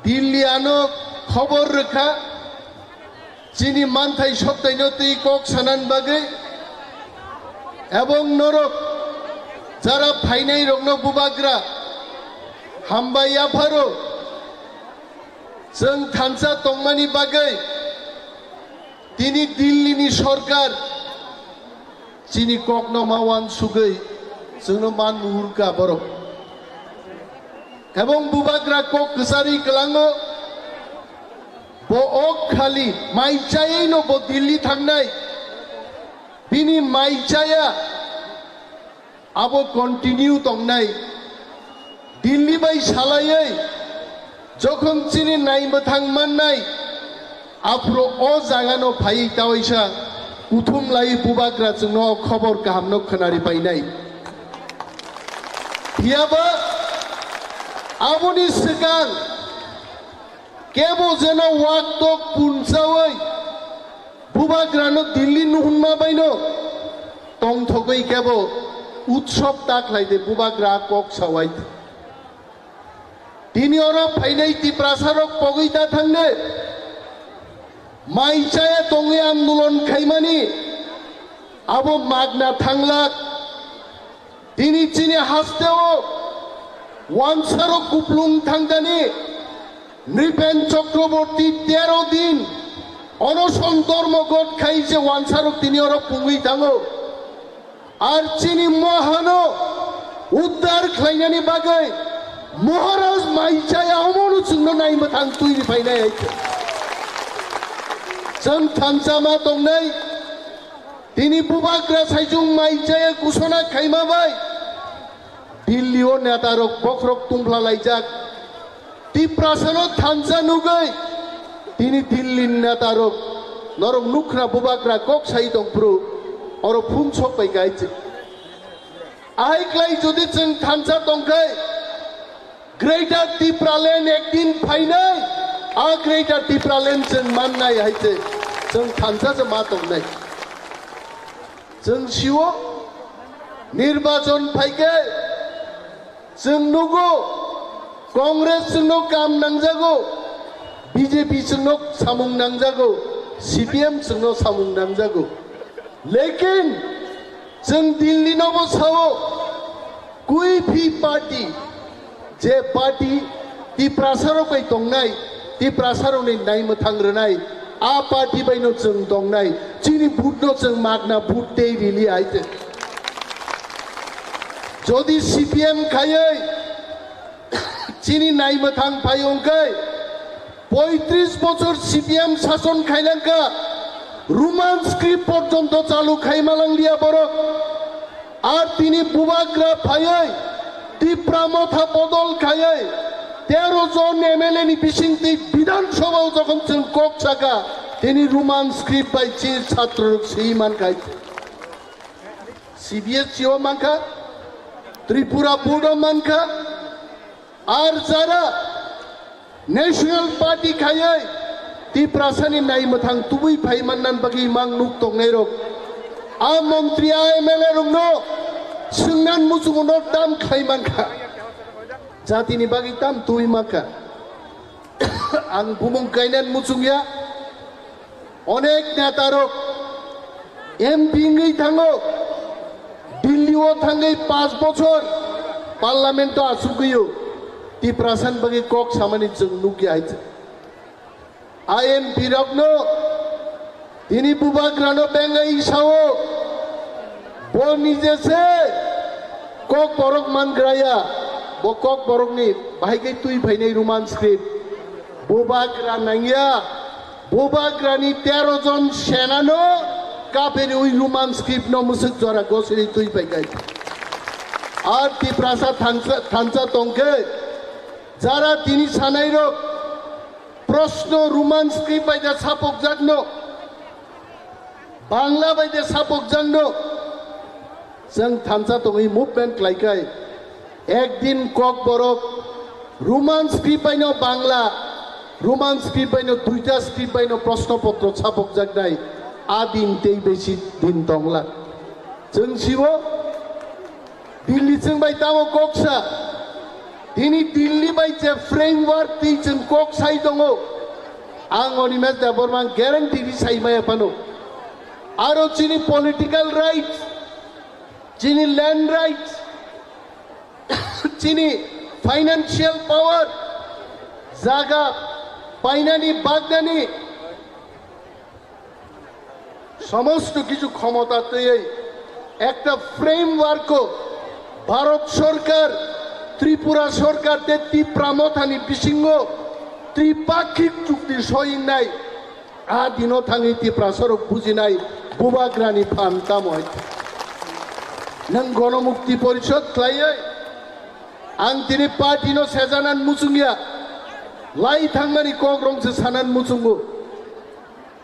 Delhi ano khobor rwkha, chini manthai soktaino twi kok sanan bagwi, ebong norok jara phainai rokno Bubagra hambai yapharo, chwng thansa tongmani bagwi tini Delhi ni sorkar chini kokno ma uansugwi chwngno man muhurkha borok. Ebong Bubagra kok kwcharwi kwlango, bo ok khali mai chaywi no bo Delhi thangnai, bini mai chaya abo continue tongnai. Delhi bai salaiwi jokhon chini naimwthang mannai, aphuru o jagano phaiwi tawaisa kuthum laiwi Bubagra chwngno o khobor kahamno khwnari painai. Phiyaba aboni swkang kebo jeno wak tok punchawi bubagrano Delhi nuhunma baino tongthogwi kebo utsob ta khlai de bubagra kok sawai. Tini oro phainai Tiprasarok pogwi ta thangne mai chaya tongwi andolon khaimani abo magna thanglak. Tini chini hasteo wansarok kuplung thangdani Nripen Chakraborty tero din onoson dormo got khai je wansarok tini oro pungwi thango. Ar chini mohano uddar khlainani bagwi Maharaj mai chaya omono chwngno nai mwthang twi ri phainai hai khe. Chwng thansa ma tongnai. Tini bubagra saichung mai chaya kusona khaima bai Delhi o neta rok bokhorok tungphla laijak. Tiprasano thansa nugwi tini Delhi ni neta rok norok nukhna bubagra kok sai tong phuru oro phung sok bai kai chwng. Ai klai jodi chwng thansa tongkhai Greater Tipraland ekdin phainai, a Greater Tipraland chwng mannai hai se chwng thansa se ma tongnai. Chwng sio nirbachon phaikhe chwng nugo Congress chwngno kam nangjago, B J P chwngno samung nangjago, C P M chwngno samung nangjago. Lekin chwng Delhi nobo sao, kui phi party, je party Tiprasarok bai tongnai, Tiprasarokni nai mwthang rwnai, a party bai no chwng tongnai, chini vote no chwng magna vote tei rili hai te. Jodi C P M khaiwi chini nai mwthang phai wngkhe, poitris bochor C P M sason khailangkha, Roman script porjonto chalu khai malangliya borok. Ar tini bubagra phaiwi Tipra motha bodol khaiwi tero jon M L A ni bisingtwi Bidhan Sabha o jokhon chwng kok saka, tini Roman script bai chi chhatrorok swi mankha. C B S E o mankha, Tripura Board o mankha, ar jara National Party khaiwi Tiprasani nai mwthang tubui phai mannan bagwi mang nuk tongnai rok. A montri, a M L A rokno swngnan muchungo no tam khlai mankha. Jatini bagwi tam tubui mankha. Ang bumung kainan muchungya. Onek neta rok M P wngwi thango, Delhi o thangwi panch bochor parliament o achugwi o Tiprasani bagwi kok samani chwng nukya hai. A M P rokno tini bubagrano bengai sao, bo nije se kok borok mangraya, bo kok borokni bahai khe twi phainai Roman script. Bubagra nangya, bubagrani tero jon senano kaperi ui Roman script no musuk jora gosiri twi paikai. Ar Tiprasa thansa, thansa tongkhe, jara tini sanai rok proshno Roman script bai da sapok jakno, Bangla bai de sapok jangno. Chwng thansa tongwi movement khlaikai. Ekdin kok borok Roman script baino Bangla, Roman script baino duita script baino proshno potro sapok jaknai. A din tei besi din tongla. Chwng sibo Delhi chwng bai tamo kok sa? Tini Delhi bai je framework twi chwng kok sai tongo. Ang Animesh Debbarma ang guarantee ri sai maya phano. Aro chini political rights, chini land rights, chini financial power, jaga painani bagnani, সমস্ত কিছু ক্ষমতা twiwi একটা framework o Bharat Sarkar, Tripura Sarkar tei Tipra Mothani bisingo tripakhik chukti soinai. A dino thangwi Tiprasarok bujinai bubagrani phan tamo hai. Nwng Gonomukti Porishod khlaiwi ang tini party no sejanan muchungya, lai thangmani kok rong se sanan muchungo.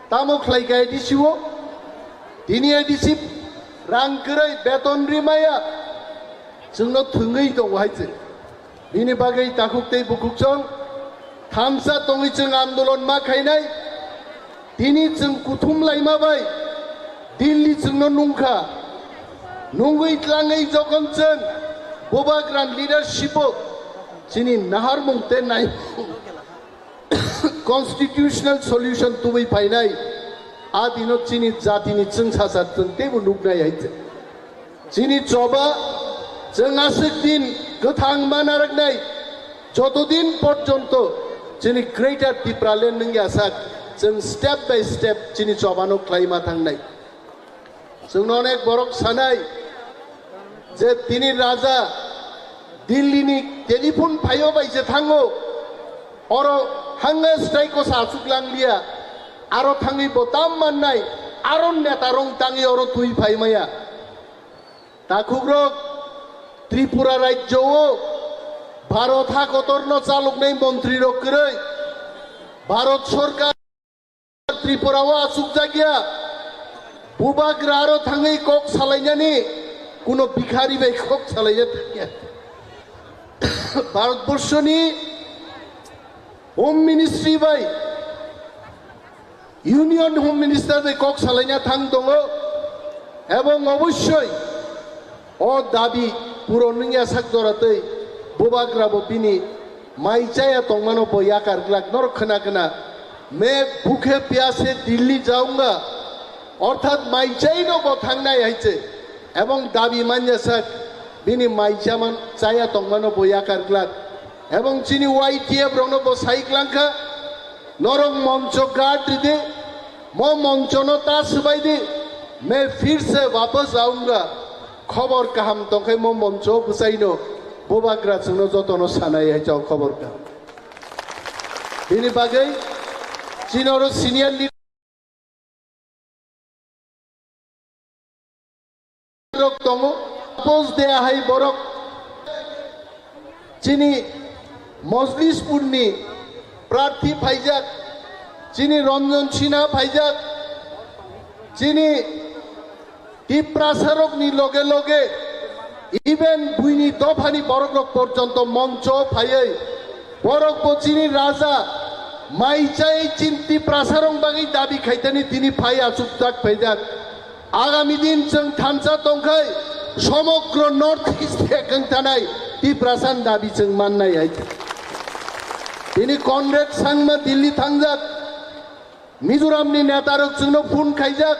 Tamo khlai kha A D C o? Tini A D C rang kwrwi beton ri maya. Chwngno thwngwi tongo hai chwng. Bini bagwi takhuk tei bukhuk chwng thansa tongwi chwng andolon ma khainai. Tini chwng kuthum laima bai Delhi chwngno nungkha. Nungwi tlangwi jokhon chwng Bubagra ni leadership o chini naharmung tei nai constitutional solution tubui phainai, a dino chini jatini chwngsacha chwng teibo nuknai hai se. Chini choba chwng aswk din kwthang ma narwknai, joto din porjonto chini Greater Tipraland wngya sak, chwng step by step chini chobano khlaima thangnai. Chwngno onek borok sanai je tini raja Delhi ni telephone phaio bai se thango, oro hanga strike o sa achuk lang liya, aro thangwi bo tam mannai, aro neta rong tangwi oro twi phai maya. Takhukrok Tripura rajyo o Bharat ha kotorno chaloknai montri rok kwrwi Bharat Sarkar Tripura o achukjakya, Bubagra aro thangwi kok salainani kuno bikhari bai kok salaina thangya. Bharatborshoni Home Ministry bai Union Home Minister bai kok salaina thang tongo, ebong obossoi o dabi puron wngya sak jora tei Bubagra bo bini mai chaya tongmano bo yakar glak. Norok khna khna, "Main bhukhe pyase Delhi jaunga," orthat mai chaino bo thangnai hai se, ebong dabi manya sak bini mai chaman chaya tongmano bo yakar glak. Ebong chini Y T F rokno bo sai glangkha, "Norok moncho guard ridi, mo monchono ta swbai di, main phir se wapas aunga." Khobor kaham tongkhai mo moncho bwsaino Bubagra chwngno jotono sanai hai chao khobor kaham. Bini bagwi chini oro senior leader rok tongo, post de ahai borok chini Mojlispurni prarthi phaijak, chini Ranjan Sinha phaijak, chini Tiprasarokni loge loge even buini dophani borokrok porjonto moncho phaiwi borok bo chini raja mai chai chin Tiprasarok bagwi dabi khaitani tini phai achukjak phaijak. Agami din chwng thansa tongkhai somogro North East ekeng tanai Tiprasan dabi chwng mannai hai. Tini Conrad Sangma Delhi thangjak. Mizoramni netarok chwngno phone khaijak,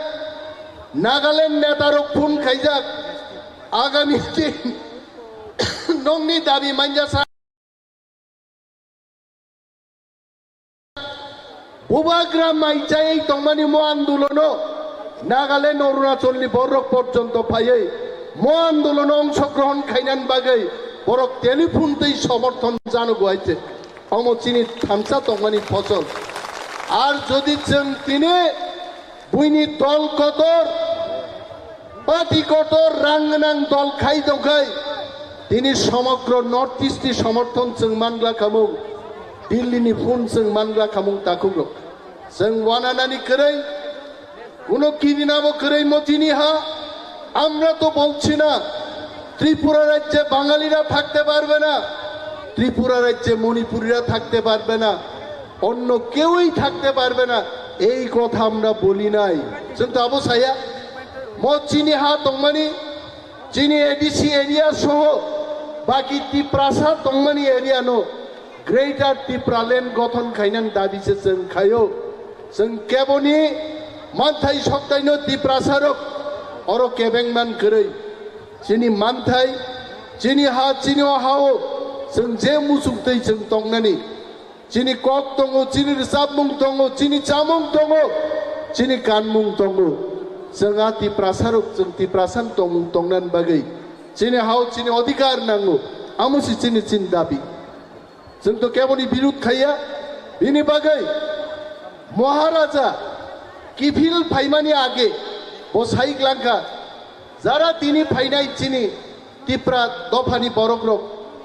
Nagaland netarok phone khaijak, agami din nongni dabi manya sa Bubagra mai chayai tongmani mo andolono Nagaland, Arunachalni borok porjonto phaiwi mo andolono ongshogrohon khainani bagwi borok telephone tei somorthon jano guaite. Omo chini thansa tongmani phosol. Ar jodi chwng tini buini dol kotor, party kotor, rang gwnang dol khai tongkhai, tini somogro North East ni somorthon chwng mangla khamung, Delhi ni phone chwng mangla khamung takhukrok. Chwng wananani kwrwi, কোনো কিদিন আবো করেই মতিনি হা, আমরা তো বলছি না ত্রিপুরা রাজ্যে বাঙালিরা থাকতে পারবে না, ত্রিপুরা রাজ্যে মণিপুরিরা থাকতে পারবে না, অন্য কেউই থাকতে পারবে না, এই কথা আমরা বলি নাই। কিন্তু আবো সাইয়া, মতিনি হা তংমানি, chini A D C area soho baki Tiprasa tongmani area no Greater Tipraland gothon khainani dabi se chwng khaio. Chwng keboni manthai soktaino Tiprasarok oro kebengman kwrwi. Chini manthai, chini ha, chini o hao chwng je muchung twi chwng tongnani. Chini kok tongo, chini rwchapmung tongo, chini chamung tongo, chini kanmung tongo. Chwng a Tiprasarok, chwng Tiprasan tongmung tongnani bagwi chini hao, chini odhikar nango. Amo si chini, chini dabi. Chwng to keboni birud khaiya. Bini bagwi Maharaja kiphil phaimani age bo sai glangkha, jara tini phainai chini Tipra dophani borokrok,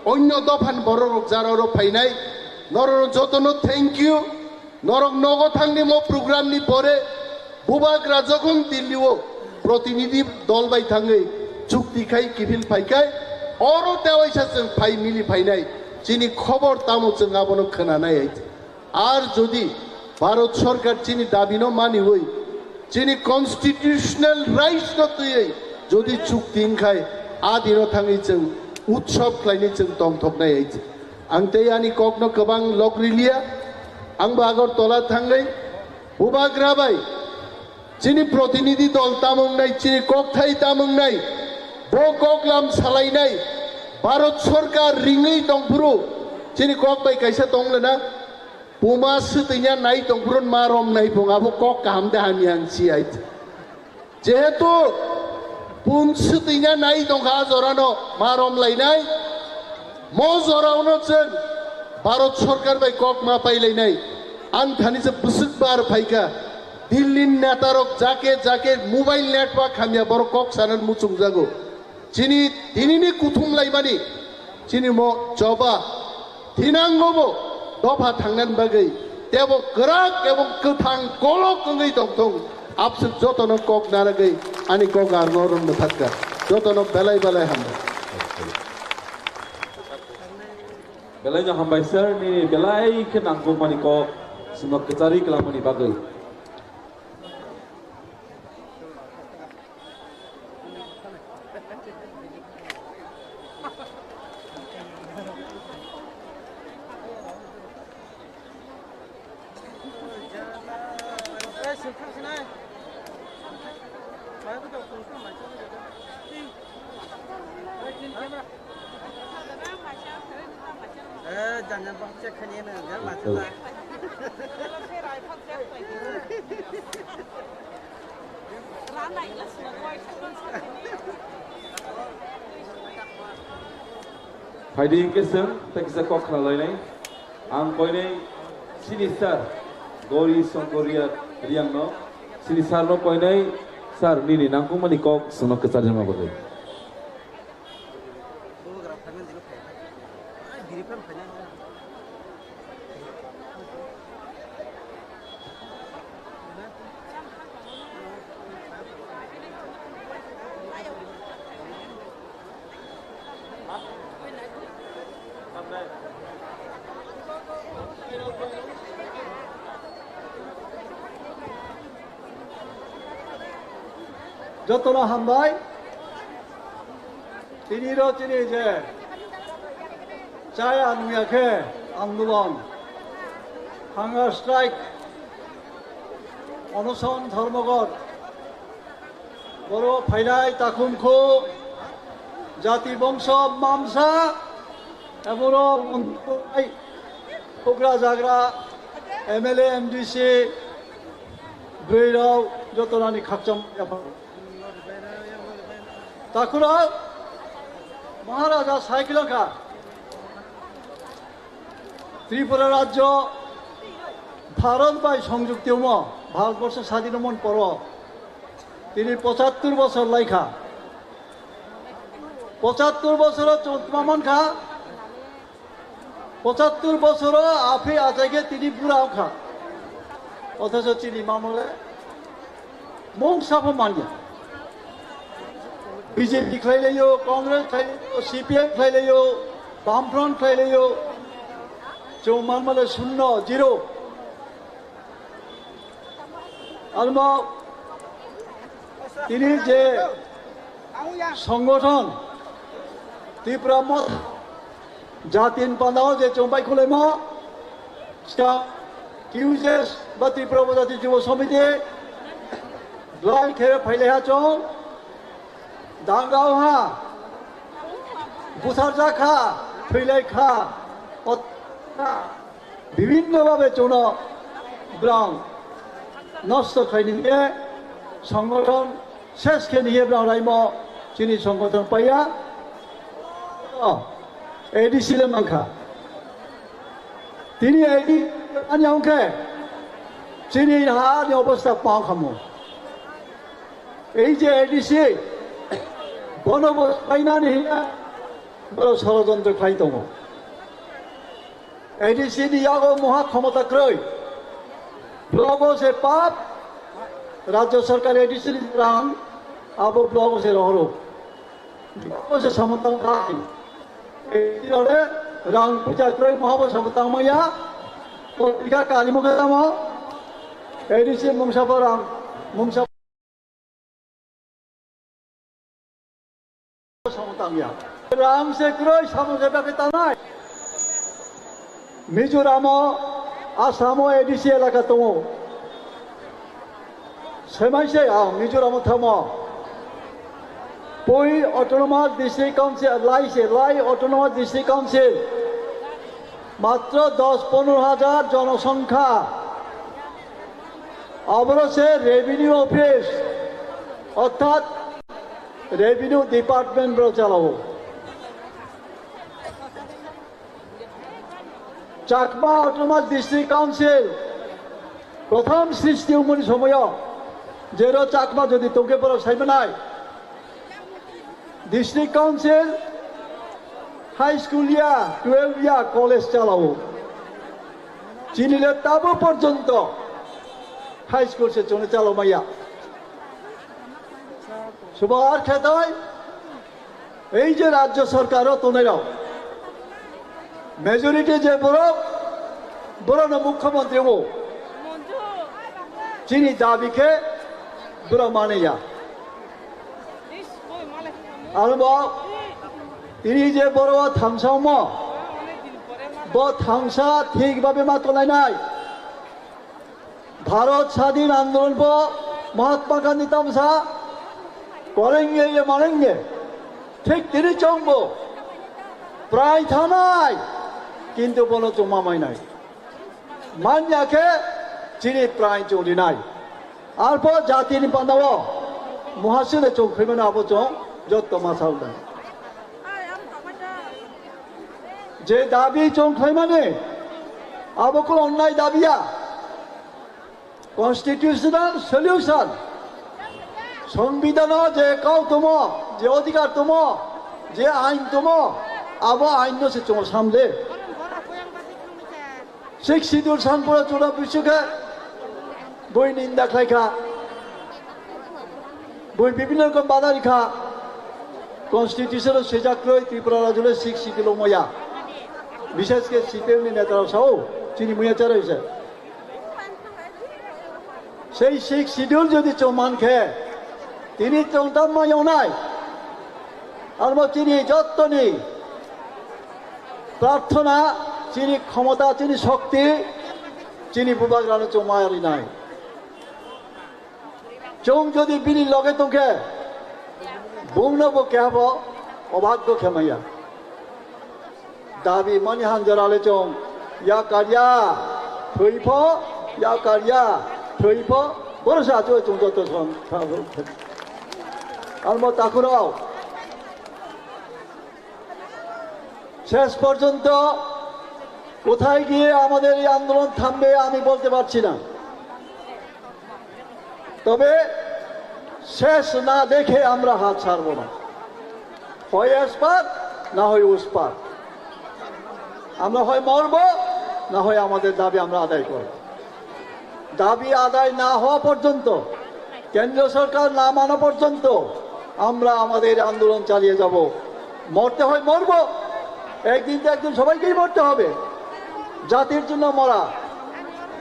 onyo dophani borokrok jara oro phainai, norokno jotono thank you. Norok nogo thangni mo program ni pore Bubagra jokhon Delhi o protinidhi dol bai thangwi chukti khai kiphil phaikhai, Oro tewaisa chwng phai mili phainai, chini khobor tamo chwng abono khwnanai hai. Ar jodi Bharat Sarkar chini dabino maniwi, chini constitutional rights no twiwi jodi chukti wngkhai, a dino thangwi chwng utsob khlainwi chwng tongthoknai hai. Ang tei ani kokno kwbang lok riliya, ang bo Agartala thangwi bubagra bai chini protinidhi dol tamo wngnai, chini kokthai tamo wngnai, bo koklam salainai, Bharat Sarkar ringwi tongphuru, chini kok bai kaisa tong lena, puma swtwina nai tongphuru ma romnai phung, abo kok kaham de hamya ang si ai. Jehetu pun swtwina nai tongkha a jorano ma romlainai, mo jorano chwng Bharat Sarkar bai kok ma pailainai, ang thani se bwswk bar phaikha. Delhi ni netarok jake jake mobile network hamya borok kok sanan muchungjago. Chini tinini kuthum laimani, chini mo choba thinango bo dopha thangnani bagwi tebo kwrak ebong kwthang kolok wngwi tongthung. Abswk jotono kok naragwi ani kok arno rwng mwthakka. Jotono belai belai hambai. Belai no hambai sir, nini belai khe nangkukmani kok swngo kwchari kwlangmani bagwi. Eh, jangan bang cek hanya na, jangan macam lah. Phaidi hingke chwng tei kisa kok khna lainai. Ang koinai sini sir Gori Songkoria Riang no. Sini sir no koinai sir nini nangkukmani kok chwngno kwcharjakma bagwi. Jotono hambai. Tini ro tini je chaya nungya khe andolon, hunger strike, onoson, dhormogor, boro phailai takhum khu jati bongso mamsa, eboro hugra jagra M L A, M D C, bwrwi rok jotonani khakchang yapha. Takhurok Maharaja sai khwlangkha, Tripura rajyo Bharat bai songjukti omo, Bharat borsho sadin omon poro tini pochattor bosor laikha. Pochattor bosoro chwng tma mankha, pochattor bosoro aphi achaikhe tini bura wngkha. Othocho chini mamole mung sapho manya. B J P khlailaio, Congress khlailaio, C P M khlailaio, Bamfront khlailaio. Chwng manmale shunno, zero. Almo tini je songgothon Tipra Motha jatin pandao je chumbai khulaimo, ska Q J S ba Tripura Jati Jubo Samiti blai khe phailaiha chong, dangao ha, busarjak kha, thwilaikha, ot-, bibhinno bhabe chwngno brang nosto khaini hiye songgothon ses khe niye brang raimo chini songgothon paiya. O, A D C le mankha. Tini A D C ani hwnkhe chini ha ni obostha pang khamu. Ei je A D C bono bo painani hiya boro sorojontro khlai tongo. A D C ni yago moha khomota kwrwi. Blogo se pap, Rajya Sarkar A D C ni rang, abo blogo se rohoro. Obo se samung tang khai. Ei rang puja kroi mohabo samung tang maya. Potrika kali mo kata mo. A D C mungsa pa rang mungsa samung tang ya. Rang se kroi samung se bagwi tanai. Mizoramo, Asamo A D C elaka tongo. Semaise ang Mizoramo thamo. Pui Autonomous District Council, Lai se, Lai Autonomous District Council. Matro dos ponero hajar jonosongkha. Aboro se Revenue Office, orthat Revenue Department bro chalao. Chakma Autonomous District Council prothom srishti wngmani somoyo jero Chakma jodi tongkhe borok saimanai District Council high school ya, twelve ya, college chalao. Chini le tabo porjonto high school se chwngno chalao maya. Subo ar khetai, ei je rajyo sorkaro tongnai rok, majority je borok, borokno mukhyamantri o. Chini dabi khe borok mani ya. Aro bo tini je borok thamsa omo, bo thamsa thik babe ma tonglainai. Bharat Sadhin Andolon bo Mahatma Gandhi tamsa korenge ye manenge thik tini chongbo prai thanai kintu bono chuma mainai manya khe chini prai chongrinai arpo jatini pandao muhasile chongkhaimano abo chong jotto masal dai. Je dabi chong khlaimani, abo khe onnai dabiya. Constitutional solution. Songbidano je kau tomo, je odhikar tomo, je ain tomo, abo ain no se chong samde. Sixth Schedule sangpura chura bisu khe bui ninda khlai kha, bui bibhinno rokom bada ri kha. Constitution o swijak kwrwi Tripura rajyo le Sixth Schedule wngmaya. Bishes khe C P M ni neta rok sao chini muya chara hise. Sei Sixth Schedule jodi chwng man khe tini chwng tamo yongnai. Armo chini jottoni prarthona, chini khomota, chini shokti, chini bubagrano chwng ma rinai. Chwng jodi bini loge tongkhe, bungno bo kehabo obhaggo khemaya. Dabi mani hanjara le chwng ya karya thwi pho, ya karya thwi pho, boro se achuk chwng joto song. Armo takhurok, শেষ পর্যন্ত কোথায় গিয়ে আমাদের এই আন্দোলন থামবে আমি বলতে পারছি না, তবে শেষ না দেখে আমরা হাল ছাড়ব না। হয় এসপার, না হয় উসপার। আমরা হয় মরব, না হয় আমাদের দাবি আমরা আদায় করব। দাবি আদায় না হওয়া পর্যন্ত, কেন্দ্র সরকার না মানা পর্যন্ত আমরা আমাদের আন্দোলন চালিয়ে যাব। মরতে হয় মরব, একদিন তো একদিন সবাইকেই মরতে হবে। জাতির জন্য মরা,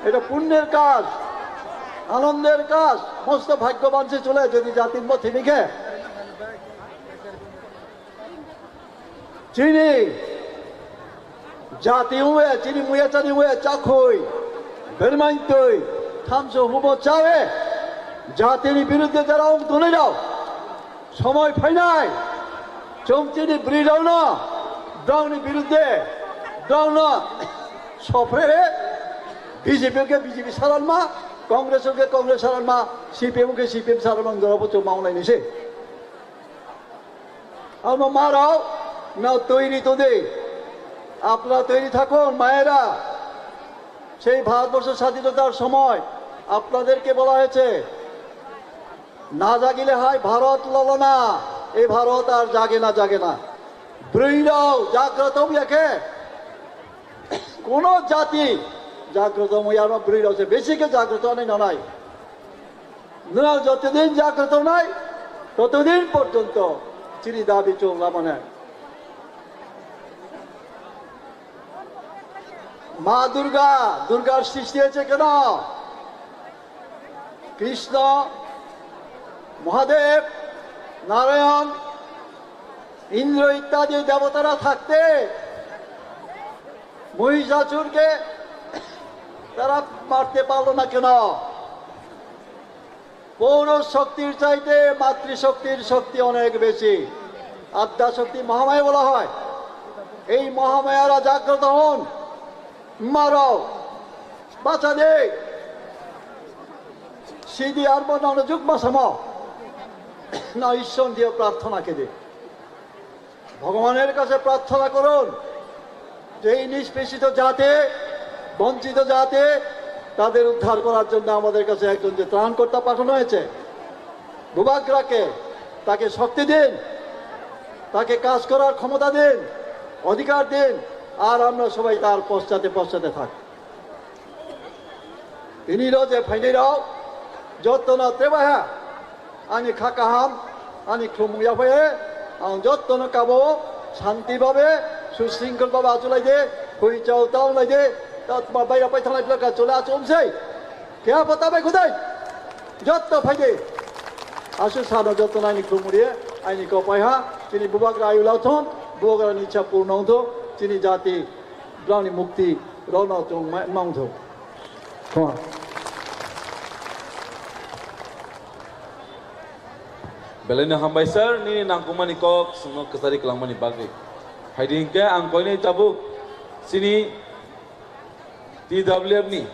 এটা পুণ্যের কাজ, আনন্দের কাজ। মস্ত ভাগ্যবান সে চলে যদি জাতির মধ্যে লিখে। Chini jati ue, chini muyachani ue, chakhoi, bermaintoi, thamso hubo chawe, jatini biruddhe jara ong tonwi rao, somoi phainai, chwng chini bwrwi raono, brongni biruddhe, brongno sopre, B J P ke B J P salanma, Congress ke Congress salanma, C P M ke C P M salanma, jora bo chwng maung lainise. আমার মারাও না তৈরি তো দেই, আপনারা তৈরি থাকুন মায়েরা। সেই ভারতবর্ষ স্বাধীনতার সময় আপনাদেরকে বলা হয়েছে, না জাগিলে হয় ভারত ললনা, এই ভারত আর জাগে না, জাগে না। ব্রুইরাও জাগ্রত ইয়াকে, কোনো জাতি জাগ্রত ইয়ার ব্রুইরাও সে বেশি কে জাগ্রত নেই না নাই। Nwng jotodin jagrot wngnai, totodin porjonto Chini dabi chwng lamane. Ma Durga, Durgar srishti hoyche keno? Krishna, Mahadev, Narayan, Indra ityadi debotara thakte Mahishasur ke tara marte parlo na keno? পৌর শক্তির চাইতে মাতৃশক্তির শক্তি অনেক বেশি। আদ্যা শক্তি মহামায়া বলা হয়। এই মহামায়ারা জাগ্রত হন, মারাও, বাঁচা দে। সিদি আর মনে যুগ্ম সম না ঈশ্বর দিয়ে প্রার্থনা কেদে। ভগবানের কাছে প্রার্থনা করুন যে এই নিষ্পেষিত জাতি, বঞ্চিত জাতি, তাদের উদ্ধার করার জন্য আমাদের কাছে একজন যে ত্রাণকর্তা পাঠানো হয়েছে, বুবাগ্রাকে, তাকে শক্তি দিন, তাকে কাজ করার ক্ষমতা দিন, অধিকার দিন, আর আমরা সবাই তার পশ্চাতে পশ্চাতে থাকি। Tini rok je phainai rok, jotono trebaha, ani kha kaham, ani khulumung yaphai, ang jotono kabo, shanti babe, susringkhol babe achulai de, hui chao tao lai de, ta ma bai rapai thanglai plaka chole achum sei. Kya pata bai khudai, joto phai de. Asu sano jotono ani khulumung ri, ani kopai ha, chini bubagra ayu lathon, bubagra ni ichha purno wngthok, chini jati, brani mukti, rokno chwng ma-, mangthok. Khuma. Belaino hambai sir, nini nangkukmani kok chwngno kwchari kwlangmani bagwi. Haidi hinkhe ang koinwi tabuk chini T W F ni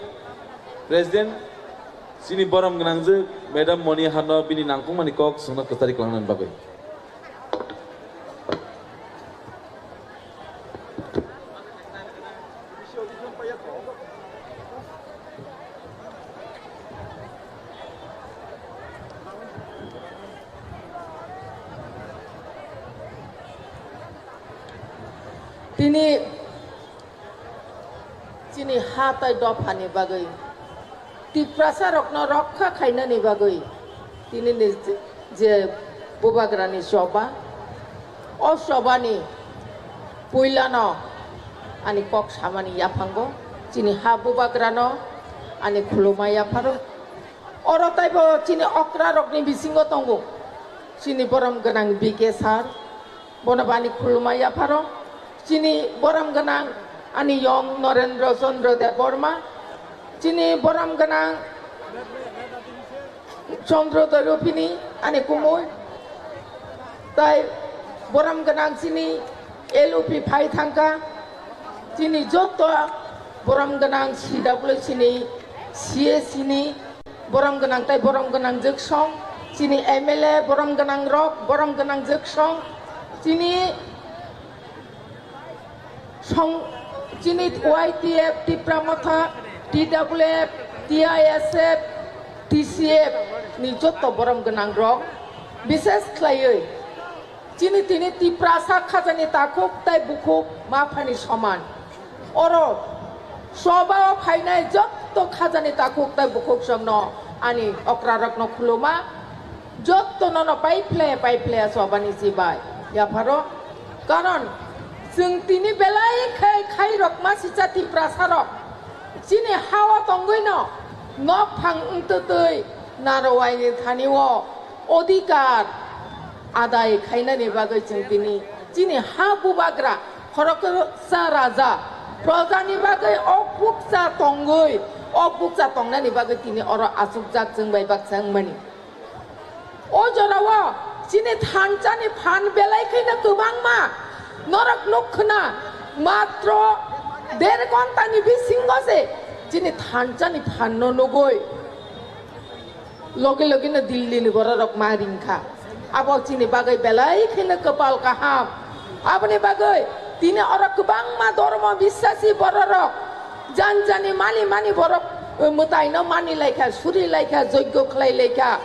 President, chini borom gwnangjwk Madam Moni Hanno bini nangkukmani kok chwngno kwchari kwlangnani bagwi. Tini chini ha tai dophani bagwi, Tiprasa rokno rokha khainani bagwi, tini ni je, je bubagrani choba, o chobani puilano ani kok samani yaphango, chini ha bubagrano ani khuluma yapharo. Oro taibo chini okra rokni bisingo tongo, chini borom gwnang B K sir, bono bani khuluma yapharo, chini borom gwnang ani yong Norendra Chandra Debbarma, chini borom gwnang Chandra Dorupini ani kumui, tai borom gwnang chini L U P phai thangkha, chini joto borom gwnang C W C ni, C A C ni, borom gwnang tai borom gwnang jwksong, chini M L A borom gwnang rok, borom gwnang jwksong, chini song, chini Y T F, Tipra Motha, T W F, T I S F, T C F ni joto borom gwnang rok, bises khlaiwi chini tini Tiprasa khajani takhuk tai bukhuk ma phani soman. Oro choba o phainai jotto khajani takhuk tai bukhuk songno ani okra rokno khuluma, jotto nono pai phle pai phle chobani chibai yapharo. Karon chwng tini belai khai khai rokma sicha Tiprasa rok chini hao tongwi no nok phang wngtwtwi narwai ni thani o odhikar adai khainani bagwi chwng tini chini ha bubagra khoroksa raja projani bagwi o bukcha tongwi, o bukcha tongnani bagwi tini oro achukjak chwng bai baksa wngmani. O jorao chini thanchani phan belai khaino kwbangma norok nuk khna, matro der ghontani bisingo se chini thanchani phanno nugwi logi logi no Delhi ni borok rok ma ring kha. Abo chini bagwi belai kheno kwpal kaham. Aboni bagwi tini oro kwbangma dormo biswasi borok rok janjani mani mani borok, eh, mwtai no mani lai kha, suri lai kha, joigyo khlai lai kha.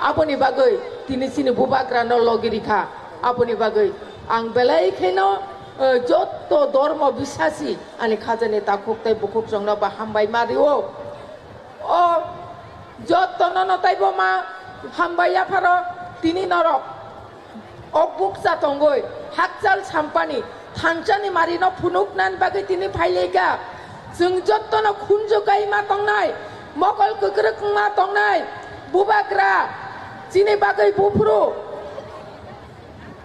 Aboni bagwi tini chini bubagra no logi ri kha. Aboni bagwi ang belai kheno, eh, jotto dormo biswasi ani khajani takhuk tei bukhuk chwngno ba hambai ma rio. O jotto nono taibo ma hambai yapharo tini norok. O bukcha tongwi hakchal sampani thansani marino phunuknani bagwi tini phailaikha. Chwng jottono khunju kaima tongnai, mokol kwkrwk wngma tongnai, bubagra chini bagwi buphuru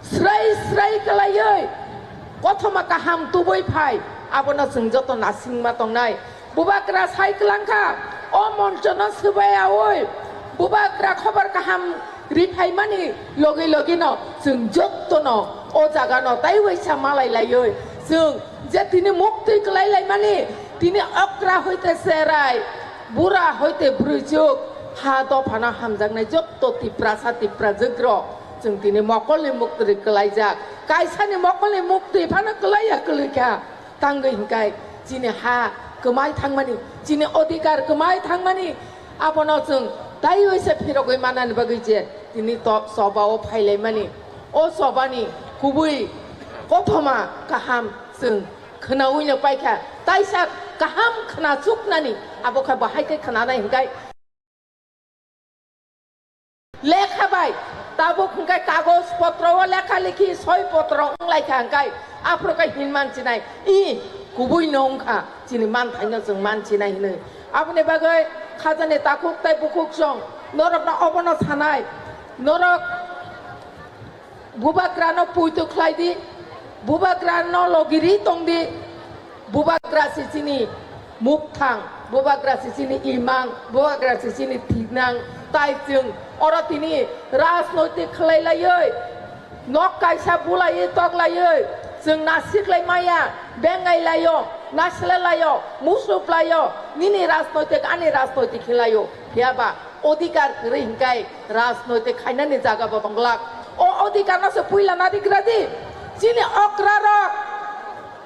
srai srai kwlaiwi kothoma kaham tubui phai, abono chwng joto nasingma tongnai. Bubagra sai kwlangkha, o monchono swbaiyaui bubagra khobor kaham riphaimani logi logino chwng jottono o jagano tai waisa malai laiwi chwng je tini muktwi kwlai laimani, tini okra hoite cherai, bura hoite bwrwichuk, ha dophano hamjaknai jotto Tiprasa Tiprajwkrok chwng tini mokolni muktwi kwlaijak. Kaisani mokolni muktwi phano kwlaiya kwlwikha. Tangwi hinkai chini ha kwmai thangmani, chini odhikar kwmai thangmani, abono chwng taiwi se phirogwi manani bagwi je tini to-, sobao phailaimani. O sobani kubui kothoma kaham chwng khwnawino paikha, taisa kaham khwnachuknani, abo khe bahai khe khwnanai hinkai. Lekha bai, tabuk hwnkhe kagoj potro o lekha lekhi soi potro wnglaikha hwnkhe, aphuru khe hin manchinai, i kubui no wngkha, chini manthaino chwng manchinai hinwi. Aboni bagwi khajani takhuk tei bukhuk song norokno obono sanai, norok Bubagrano puitu khlai di, bubagrano logiri tong di, bubagra si chini mukthang, bubagra si chini imang, bubagra si chini thiknang, tai chwng oro tini rajnoitik khlai laiwi, nok kaisa bulaiwi tok laiwi, chwng nasiklai maya, bengai laio, nasle laio, musup laio, nini rajnoitik, ani rajnoitik khe laio, phiya ba? Odhikar kwrwi hinkai rajnoitik khainani jaga bo tongglak. O odhikar no se puila narigra di. Chini okra rok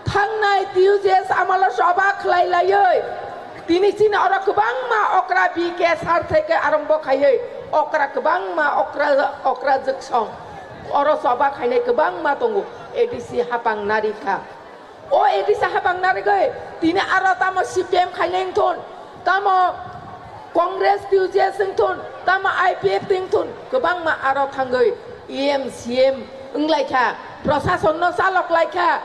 thangnai T U J S amalo soba khlai laiwi. Tini chini oro kwbangma okra B K sar theke arombo khaiwi okra kwbangma okra, okra jwksong oro soba khainai kwbangma tongo. A D C hapang narikha. O A D C hapang narigwi tini aro tamo C P M khainai wngthun, tamo Congress T U J S wngthun, tamo I P F T wngthun, kwbangma aro thangwi E M C M wnglaikha, prosasonno chaloklaikha.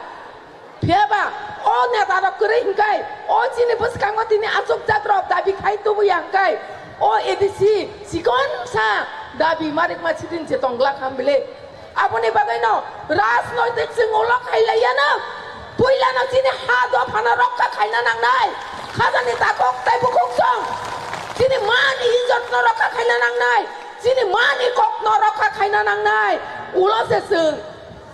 Phiyaba o netarok kwrwi hinkai, o chini bwskango tini achukjak rok dabi khai tubuya hinkai, o A D C chikonsa dabi marikma sidin se tongglak ham bile. Aboni bagwino rajnoitik chwng ulo khailaiya no. Puilano chini ha dophano rokha khaina nangnai. Khajani takhuk tei bukhuk song. Chini mani ijotno rokha khaina nangnai. Chini mani kokno rokha khaina nangnai. Ulo se chwng,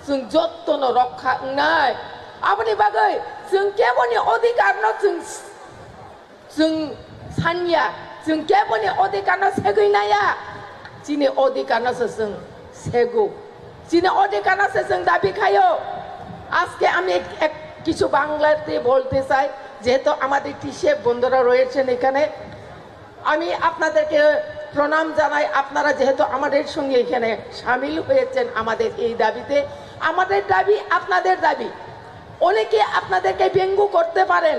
chwng jottono rokha wngnai. Aboni bagwi chwng keboni odhikarno chwng Chwng sanya, chwng keboni odhikarno segwi naya, chini odhikarno se chwng sego, chini odhikarno se chwng dabi khaio. আজকে আমি এক, এক কিছু বাংলাতে বলতে চাই, যেহেতু আমাদের টিসিএফ বন্ধুরা রয়েছেন এখানে, আমি আপনাদেরকে প্রণাম জানাই, আপনারা যেহেতু আমাদের সঙ্গে এখানে সামিল হয়েছেন আমাদের এই দাবিতে। আমাদের দাবি আপনাদের দাবি। অনেকে আপনাদেরকে ব্যঙ্গ করতে পারেন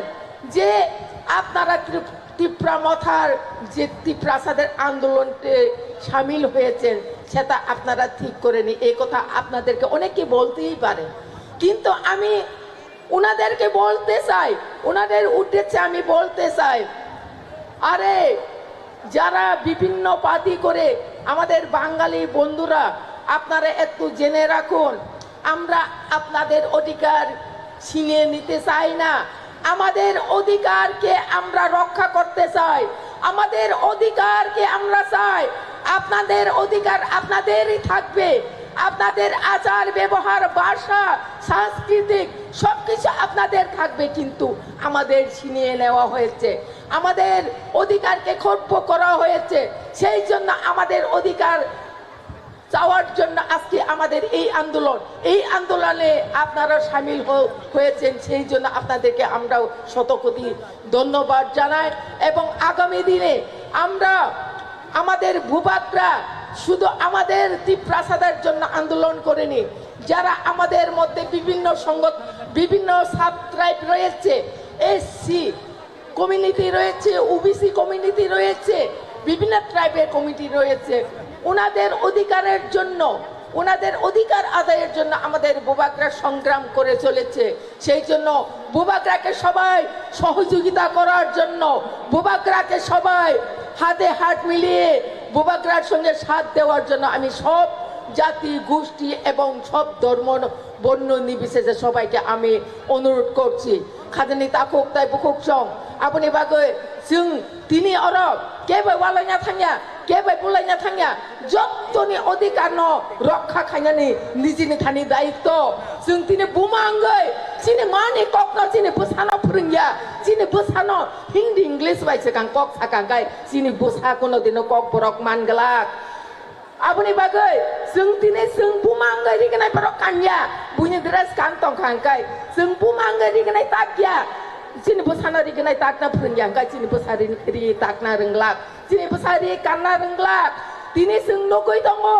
যে আপনারা ত্রিপ-, তিপ্রা মথার যে তিপ্রাসাদের আন্দোলনতে সামিল হয়েছেন, সেটা আপনারা ঠিক করেনি, এই কথা আপনাদেরকে অনেকে বলতেই পারে। কিন্তু আমি ওনাদেরকে বলতে চাই, ওনাদের উদ্দেশ্যে আমি বলতে চাই, আরে, যারা বিভিন্ন পার্টি করে আমাদের বাঙালি বন্ধুরা, আপনারা একটু জেনে রাখুন, আমরা আপনাদের অধিকার ছিনিয়ে নিতে চাই না। আমাদের অধিকারকে আমরা রক্ষা করতে চাই, আমাদের অধিকারকে আমরা চাই। আপনাদের অধিকার আপনাদেরই থাকবে, আপনাদের আচার ব্যবহার, ভাষা, সাংস্কৃতিক সবকিছু আপনাদের থাকবে, কিন্তু আমাদের ছিনিয়ে নেওয়া হয়েছে, আমাদের অধিকারকে খর্ব করা হয়েছে। সেই জন্য আমাদের অধিকার চাওয়ার জন্য আজকে আমাদের এই আন্দোলন। এই আন্দোলনে আপনারা সামিল হ-, হয়েছেন, সেই জন্য আপনাদেরকে আমরাও শতকোটি ধন্যবাদ জানাই। এবং আগামী দিনে আমরা, আমাদের ভূভাগরা শুধু আমাদের তিপ্রাসাদের জন্য আন্দোলন করেনি, যারা আমাদের মধ্যে বিভিন্ন সংগঠন, বিভিন্ন সাব ট্রাইব রয়েছে, এসসি কমিউনিটি রয়েছে, ওবিসি কমিউনিটি রয়েছে, বিভিন্ন ট্রাইবের কমিটি রয়েছে, ওনাদের অধিকারের জন্য ওনাদের অধিকার আদায়ের জন্য আমাদের বুবাগ্রা সংগ্রাম করে চলেছে। সেই জন্য বুবাগ্রাকে সবাই সহযোগিতা করার জন্য, বুবাগ্রাকে সবাই হাতে হাত মিলিয়ে বুবাগ্রার সঙ্গে সাথ দেওয়ার জন্য আমি সব জাতি, গোষ্ঠী এবং সব ধর্ম, বর্ণ নির্বিশেষে সবাইকে আমি অনুরোধ করছি। Khajani takhuk tai bukhuk song, aboni bagwi chwng tini oro kebo walaina thangya, kebo bulaina thangya, jottoni odhikar no rokha khainani nijini thani daitto. Chwng tini buma wngwi chini mani kokno chini bwsano phwrwngya, chini bwsano Hindi English bai swkang kok sakang kai chini bwsa kuno dino kok borok man glak. Aboni bagwi chwng tini chwng buma wngwi rignai borok kanya, buini dress kan tongkha hwnkhe chwng buma wngwi rignai takya, chini bwsano rignai takna phwrwngya hwnkhe chini bwsa ri, ri takna rwnglak, chini bwsa ri kanna rwnglak. Tini chwng nugwi tongo,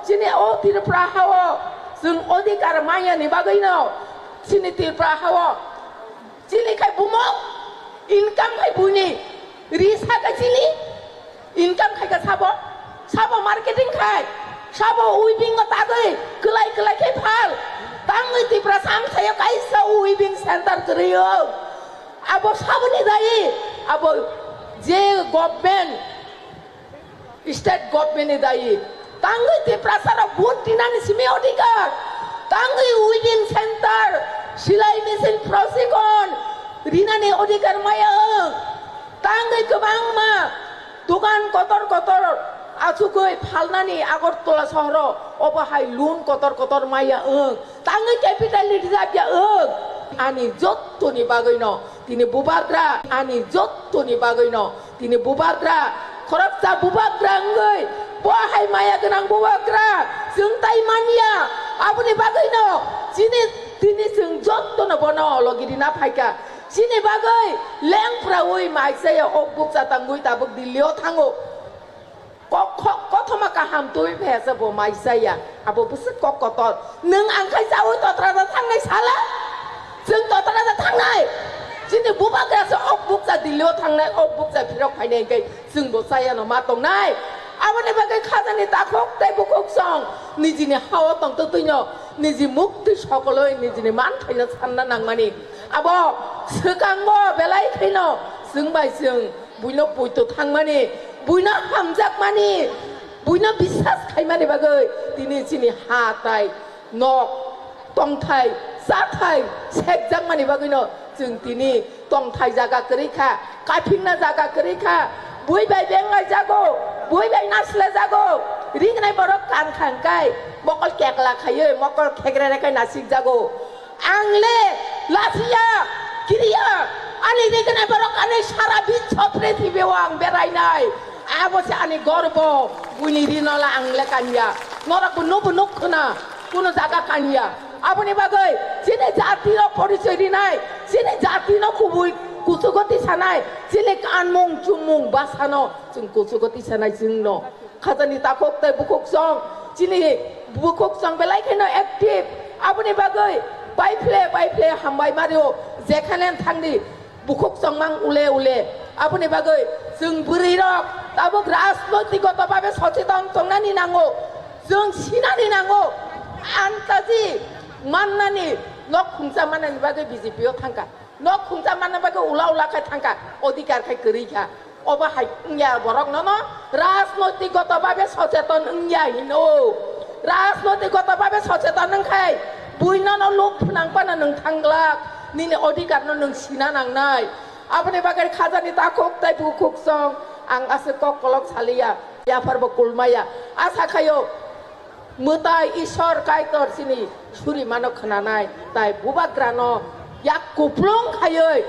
chini o Tripura hao chwng odhikar manyani bagwino chini Tripura hao chini khai bumung income khai buini ri saka chini income khai ka sabo, sabo marketing khai, sabo weaving o tagwi kwlai kwlai khai phal. Tangwi Tiprasa amsaio kaisa weaving center kwrwi o. Abo saboni dayi, abo je government, state government ni dayi. Tangwi Tiprasa rok vote rinani simi odhikar. Tangwi weaving center, silai machine prosikon rinani odhikar maya wng. Tangwi kwbangma dogan kotor kotor achugwi phalnani Agartala sohoro obo hai loan kotor kotor maya wng. Tangwi capital ni rijak ya wng. Ani jottoni bagwino tini bubagra, ani jottoni bagwino tini bubagra, khoroksa bubagra wngwi bo hai maya gwnang bubagra chwng tai manya. Aboni bagwino chini tini chwng jottono bono logi rina phaikha. Chini bagwi lengphraui maisaya ok bukcha tangwi tabuk Delhi o thango. Kok, kok, kothoma kaham twi phaiya se bo maisaya. Abo bwswk kok kotor. Nwng ang khai chaui totra da thangnai sala? Chwng totra da thangnai? Chini bubagra se ok bukcha Delhi o thangnai, ok bukcha phirok phainai hwnkhe chwng bo chaya no ma tongnai. Aboni bagwi khajani takhuk tei bukhuk song nijini hao tongtwtwino niji mukti sokoloi nijini manthaino sanna nangmani. Abo swkango belai khaino chwng bai chwng buino poito thangmani, buino hamjakmani, buino biswas khaimani bagwi tini chini ha tai nok, tongthai, chathai sekjakmani bagwino chwng tini tongthai jaga kwrwi kha, kaphikna jaga kwrwi kha, bui bai benglai jago, bui bai nasilai jago, rignai borok kan kha hwnkhe mokol kekla khaiwi mokol khekrere khai nasik jago. Ang le lachiya, kiriya, ani rignai borok ani sara biswa prithibi o ang berainai. Abo se ani gorbo, buini rino la ang le kanya. Norok bo nubo nuk khna, kuno jaga kanya. Aboni bagwi chini jati no porichoi rinai, chini jati no kubui kuchugo tisanai, chini kanmung chumung bwsano chwng kuchugo tisanai chwngno. Khajani takhuk tei bukhuk song, chini bukhuk song belai kheno active. Aboni bagwi paiphle, paiphle hambai mario, jekhane thangdi bukhuk song mang ule ule. Aboni bagwi chwng bwrwi rok tabuk rajnoitik goto babe socheton tongnani nango, chwng sinani nango, antaji mannani nok khungsa mannani bagwi B J P o thangkha. Nok khungsa manna bagwi ula ula khai thangkha, odhikar khai kwrwi kha. Obo hai wngya borok nono rajnoitik goto babe socheton wngya hino. Rajnoitik goto babe socheton wngkhai bui nono luk phnang phano nwng thanglak, nini odhikar no nwng sina nangnai. Aboni bagwi khajani takhuk tei bukhuk song ang aswk kok kolok saliya, yaphar bo kulmaya. Asa khaio Mwtai Ishwar Kaitor chini suri mano khwnanai, tai bubagrano yak kuplung khaiwi.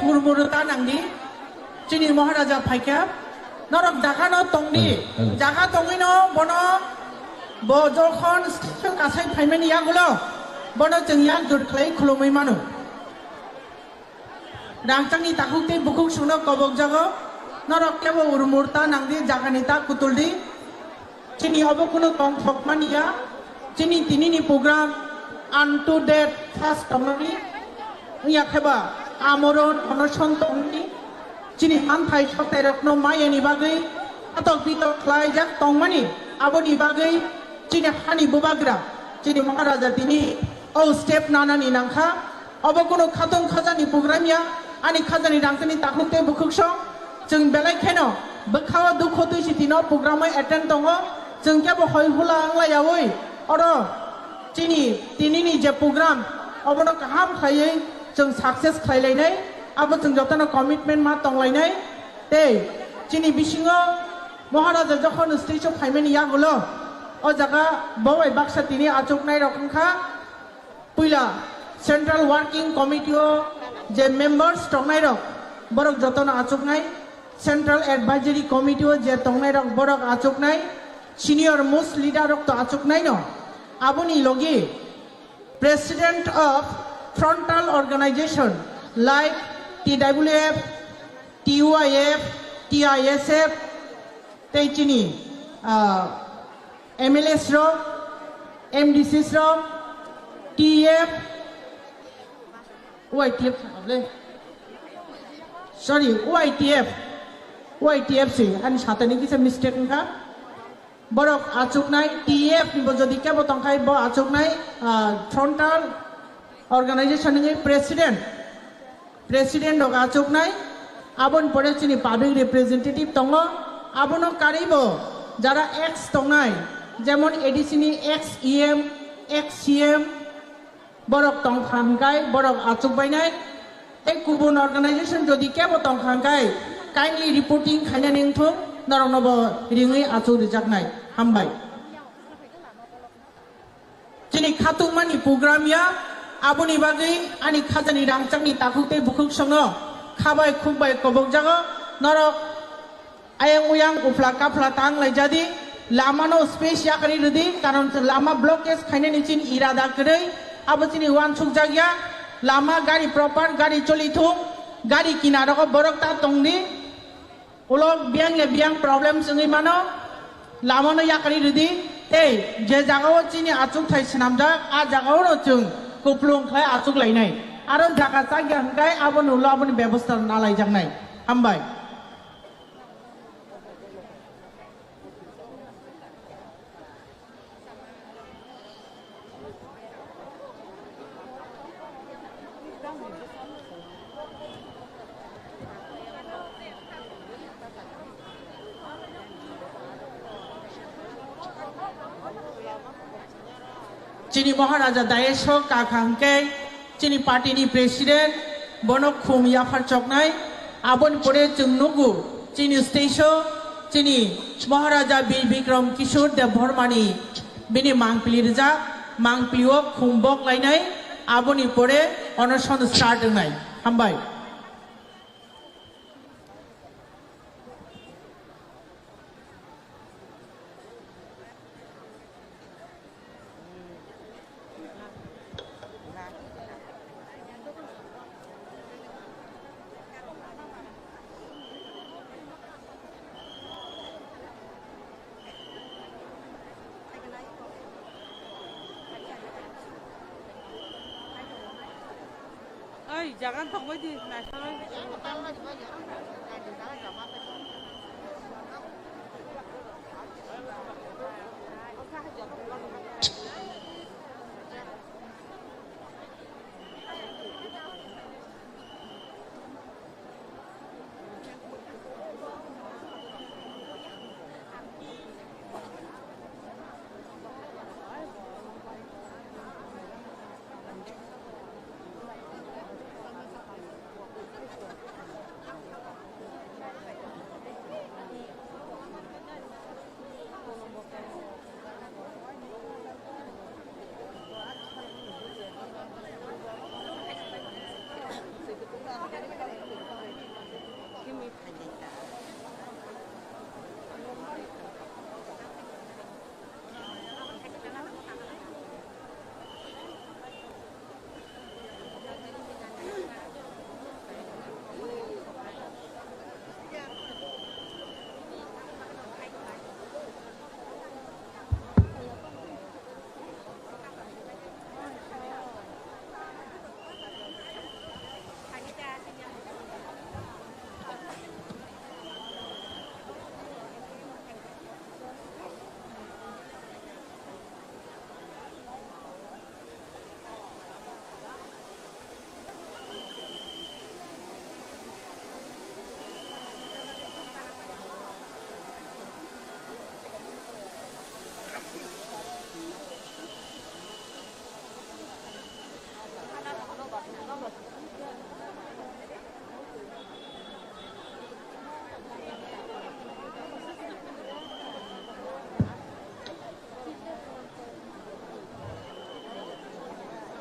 Hurmuru ta nangdi, chini Maharaja phaikha, norok jaga no tongdi, Hello, hello. Jaga tongwi no bono bo jokhon kasai phaimani yagulo, bono chwng yak jot khlai khulumwi mano. Rangchakni takhuk tei bukhuk songno kobok jago, norok kebo hurmuru ta nangdi, jagani ta kutuldi. Chini obo kunu tongthok mani ya. Chini tinini program unto death first tongnani. Wngya khe ba amoro onoson tongni. Chini hamthai sotairokno mayani bagwi atok bitok khlaijak tongmani. Aboni bagwi chini hani bubagra, chini Maharaja tini o step nanani nangkha. Obo kunu khatung khajani program ya, ani khajani rangchakni takhuk tei bukhuk song. Chwng belai kheno bwkhao dukho twi sitino program o attend tongo. Chwng kebo hoi hula wngla yaui oro chini tinini je program obono kaham khlaiwi chwng success khlai lainai. Abo chwng jotono commitment ma tong lainai. Tei chini bisingo Maharaja jokhon stage o phaimani yagulo o jaga bo bai baksa tini achuknai rok wngkha. Puila Central Working Committee o je members tongnai rok, borok jotono achuknai. Central Advisory Committee o je tongnai rok, borok achuknai. Senior most leader rok to achuknai no. Aboni logi President of Frontal Organization like T W F, T Y F, T I S F, tei chini, ah, M L As rok, M D Cs rok, T F, Y T F, sorry, Y T F, Y T F si, ani satani kisa mistake wngkha. Borok achuknai, T F ni bo jodi kebo tongkhai, bo achuknai, ah, Frontal Organization ni president. President rok achuknai, aboni pore chini public representative tongo, abono karwi bo jara ex tongnai, jemon A D C ni ex E M, ex C M, borok tongkha hwnkhe borok achukbainai, tei kubun organization jodi kebo tongkha hwnkhe kindly reporting khainani wngthung, norokno bo ringwi achuk rijaknai. Hambai. Chini khatungmani program ya, aboni bagwi ani khajani rangchakni takhuk tei bukhuk songno khabai khukbai kobokjago. Norok ayang uyang uphla kaphla tang laijadi, lamano space yakarwi rwdi, karon lama blockage khainani chini irada kwrwi, abo chini uansukjak ya. Lama gari proper gari choli thung, gari kinarogo borok ta tongdi. Ulo biyang ya biyang problems wngwi mano, lamano yakarwi rwdi, tei je jagao chini achukthai swnamjak, a jagaono chwng kuplung khlai achuk lainai. Aro jaga chak ya hwnkhe abono ulo aboni bebosta nalaijaknai. Hambai. Chini Maharaja dayes o kakha hwnkhe chini party ni president, bono khum yaphar choknai. Aboni pore chwng nugo chini stage o chini Maharaja Bir Bikram Kishore Debbarma ni bini mangpili rijak, mangpili o khum bok lainai, aboni pore onoson start wngnai. Hambai. Oi, jagan tongbai di, naisaroi.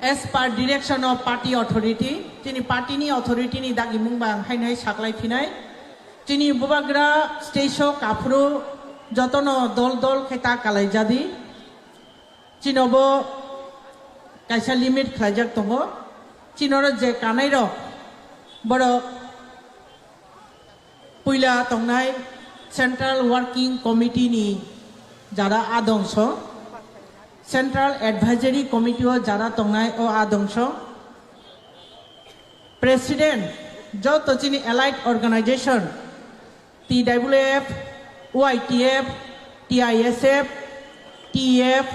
As per direction of party authority, chini party ni authority ni dagimung bang haino hai saklai phinai. Chini bubagra stage o kaphuru jotono dol dol khe ta kalai jadi. Chinobo kaisa limit khlaijak tongo. Chinoro je kanai rok borok puila tongnai Central Working Committee ni jara adongso, Central Advisory Committee o jara tongnai o adongso, President joto chini allied organization, T W F, Y T F, T I S F, T F,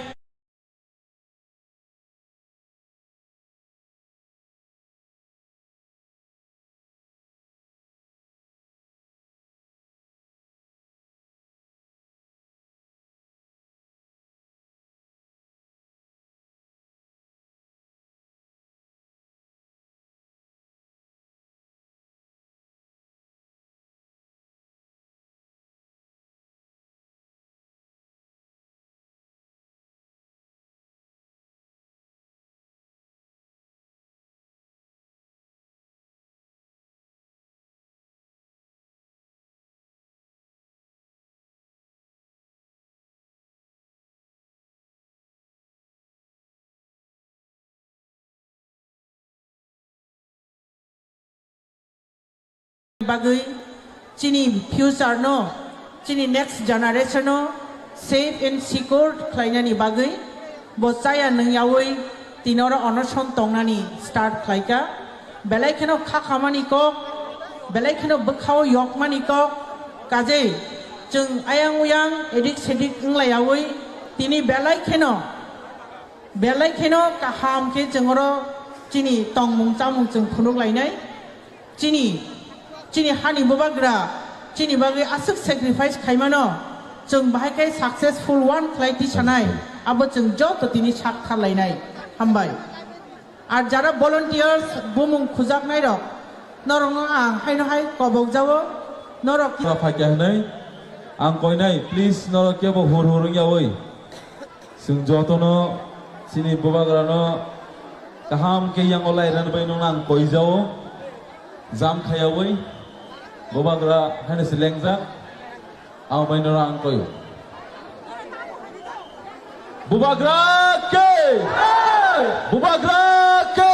bagwi chini future no, chini next generation no safe and secure khlainani bagwi bo chaya nwngyawi tinoro onoson tongnani start khlaika. Belai kheno kha khamani kok, belai kheno bwkhao yokmani kok, kajei chwng ayang uyang edik sedik wnglaiyawi tini belai kheno, belai kheno kaham khe chwng oro chini tongmung chamung chwng phunuk lainai. Chini, chini hani bubagra, chini bagwi aswk sacrifice khaimano, chwng bahai khe successful one khlai tisanai, abo chwng joto tini sak tharlainai. Hambai. Ar jara volunteers bumung khujaknai rok, norokno ang haino hai kobok jao, norok Ora phai khe hwnwi ang koinai, please, norok kebo hur hur wngyawi. Chwng jotono chini bubagrano kaham khe yango lairani bai nokno ang koijao, jam khayawi bubagra haino se lengjak, abo bai nokno ang koio. Bubagra ke! Bubagra ke!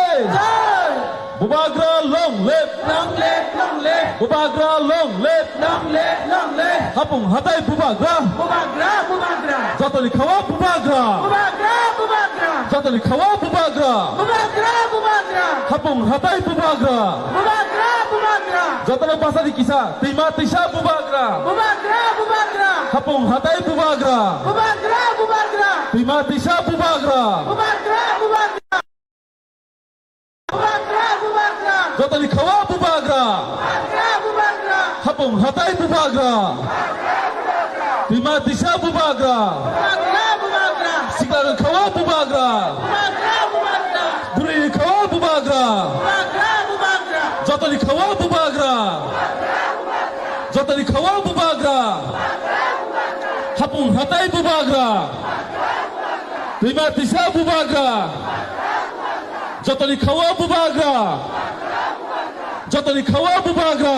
Bubagra long live! Long live, long live! Bubagra long live! Long live, long live! Hapung hatai bubagra! Bubagra, bubagra! Jotoni khawa bubagra! Bubagra, bubagra! Jotoni khawa bubagra! Bubagra, bubagra! Hapung hatai bubagra! Bubagra, bubagra! Jotoni basadi kisa, twima twisa bubagra! Bubagra, bubagra! Hapung hatai bubagra! Bubagra, bubagra! Twima twisa bubagra! Bubagra, bubagra! Bubagra, bubagra! Jotoni khawa bubagra! Bubagra, bubagra! Hapung hatai bubagra! Twima twisa bubagra! Bubagra, bubagra! Sikla rwng khawa bubagra! Bubagra, bubagra! Bwrwi rwng khawa bubagra! Bubagra, bubagra! Jotoni khawa bubagra! Jotoni khawa bubagra! Hapung hatai bubagra! Twima twisa bubagra! Jotoni khawa bubagra! Jotoni khawa bubagra!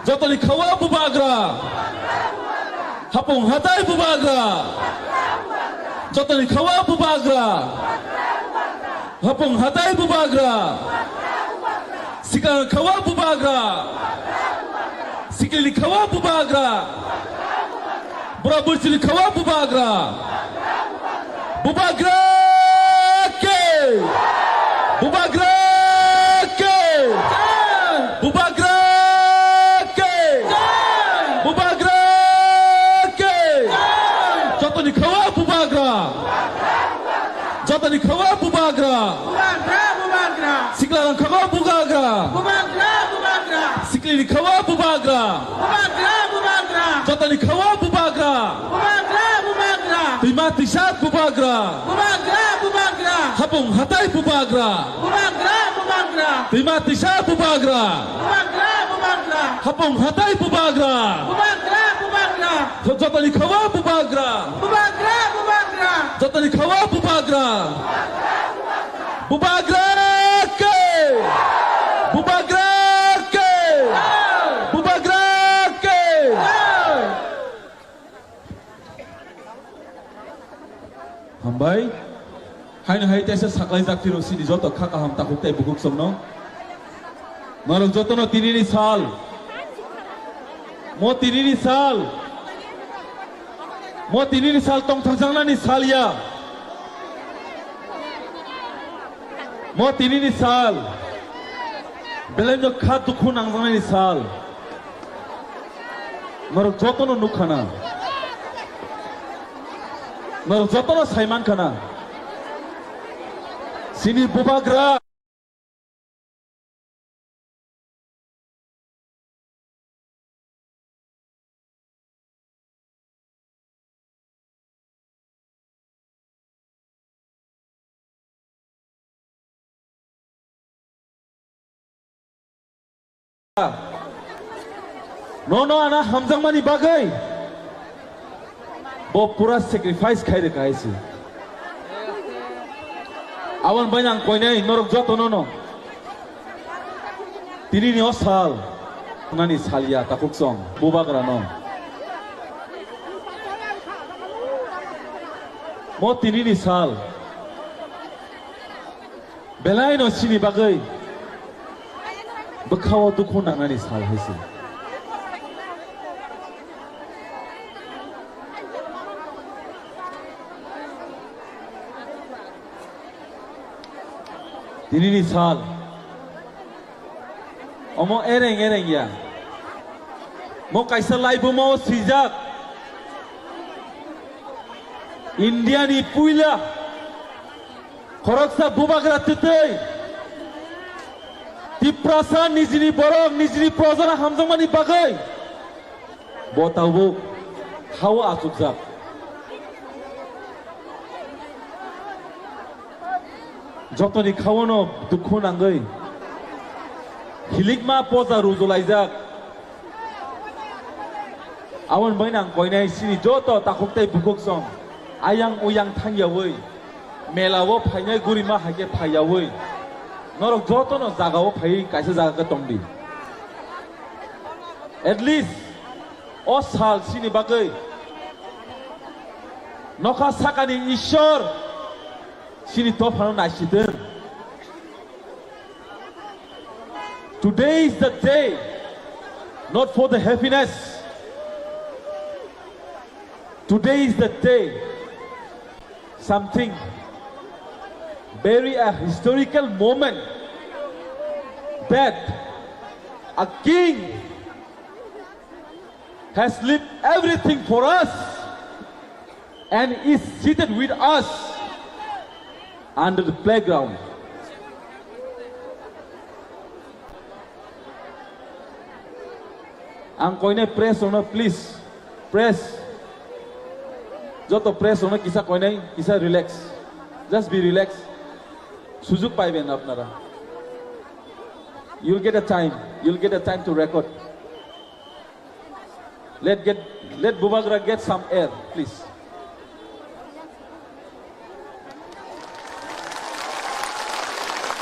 Jotoni khawa bubagra! Hapung hatai bubagra! Jotoni khawa bubagra! Hapung hatai bubagra! Sikla khawa bubagra! Sikli khawa bubagra! Bura burchili khawa bubagra! Bubagra ke! Bubagra ke! Bubagra ke! Bubagra ke! Jotoni khawa bubagra! Jotoni khawa bubagra! Bubagra, bubagra! Sikla rang khawa bubagra! Bubagra, bubagra! Sikli ni khawa bubagra! Bubagra, bubagra! Jotoni khawa bubagra! Bubagra, bubagra! Twima twisa bubagra! Bubagra, bubagra! Hapung hatai bubagra! Bubagra, bubagra! Twima twisa bubagra! Bubagra, bubagra! Hapung hatai bubagra! Bubagra, bubagra! Jotoni khawa bubagra! Bubagra, bubagra! Jotoni khawa bubagra! Bubagra ke! Bubagra ke! Bubagra ke! Hambai. Haino hai teisa saklai jak phiro sini joto kha kaham takhuk tei bukhuk songno. Norok jotono tinini sal. Mo tinini sal. Mo tinini sal tongthokjaknani sal ya. Mo tinini sal. Belai no kha dukhu nangjaknani sal. Norok jotono nukha na. Norok jotono saiman khana. Sini bubagra. Nono ana hamjakmani bagwi bo pura sacrifice khai rwkha hai se. Aboni bai ang koinai norok joto nono. Tinini o sal nani salya takhuk song bubagra no. Mo tinini sal. Belai no sini bagwi bwkhao dukhu nangnani sal hai se. Tinini sal. Omo ereng ereng ya. Mo kaisa laibuma o swijak. India ni puila khoroksa bubagra twtwi Tiprasa nijini borok nijini projana hamjakmani bagwi bo tabuk hao achukjak. Jotoni khaono dukhu nangwi hilikma poja rujulaijak. Aboni bagwi ang koinai sini joto takhuk tei bukhuk song ayang uyang thangyawi mela o phainai gurima haikhe phaiyawi norok jotono jaga o phaiwi kaisa jaga khe tongdi. At least o sal sini bagwi nokha sakani Ishwar sini dophano naisitwng. Today is the day, not for the happiness. Today is the day, something very a historical moment that a king has left everything for us and is seated with us under the playground. Ang koinai press rokno please, press, joto press rokno kisa koinai kisa relax, just be relax, sujug paiben apnara, you'll get a time, you'll get a time to record. Let get, let Bubagra get some air, please.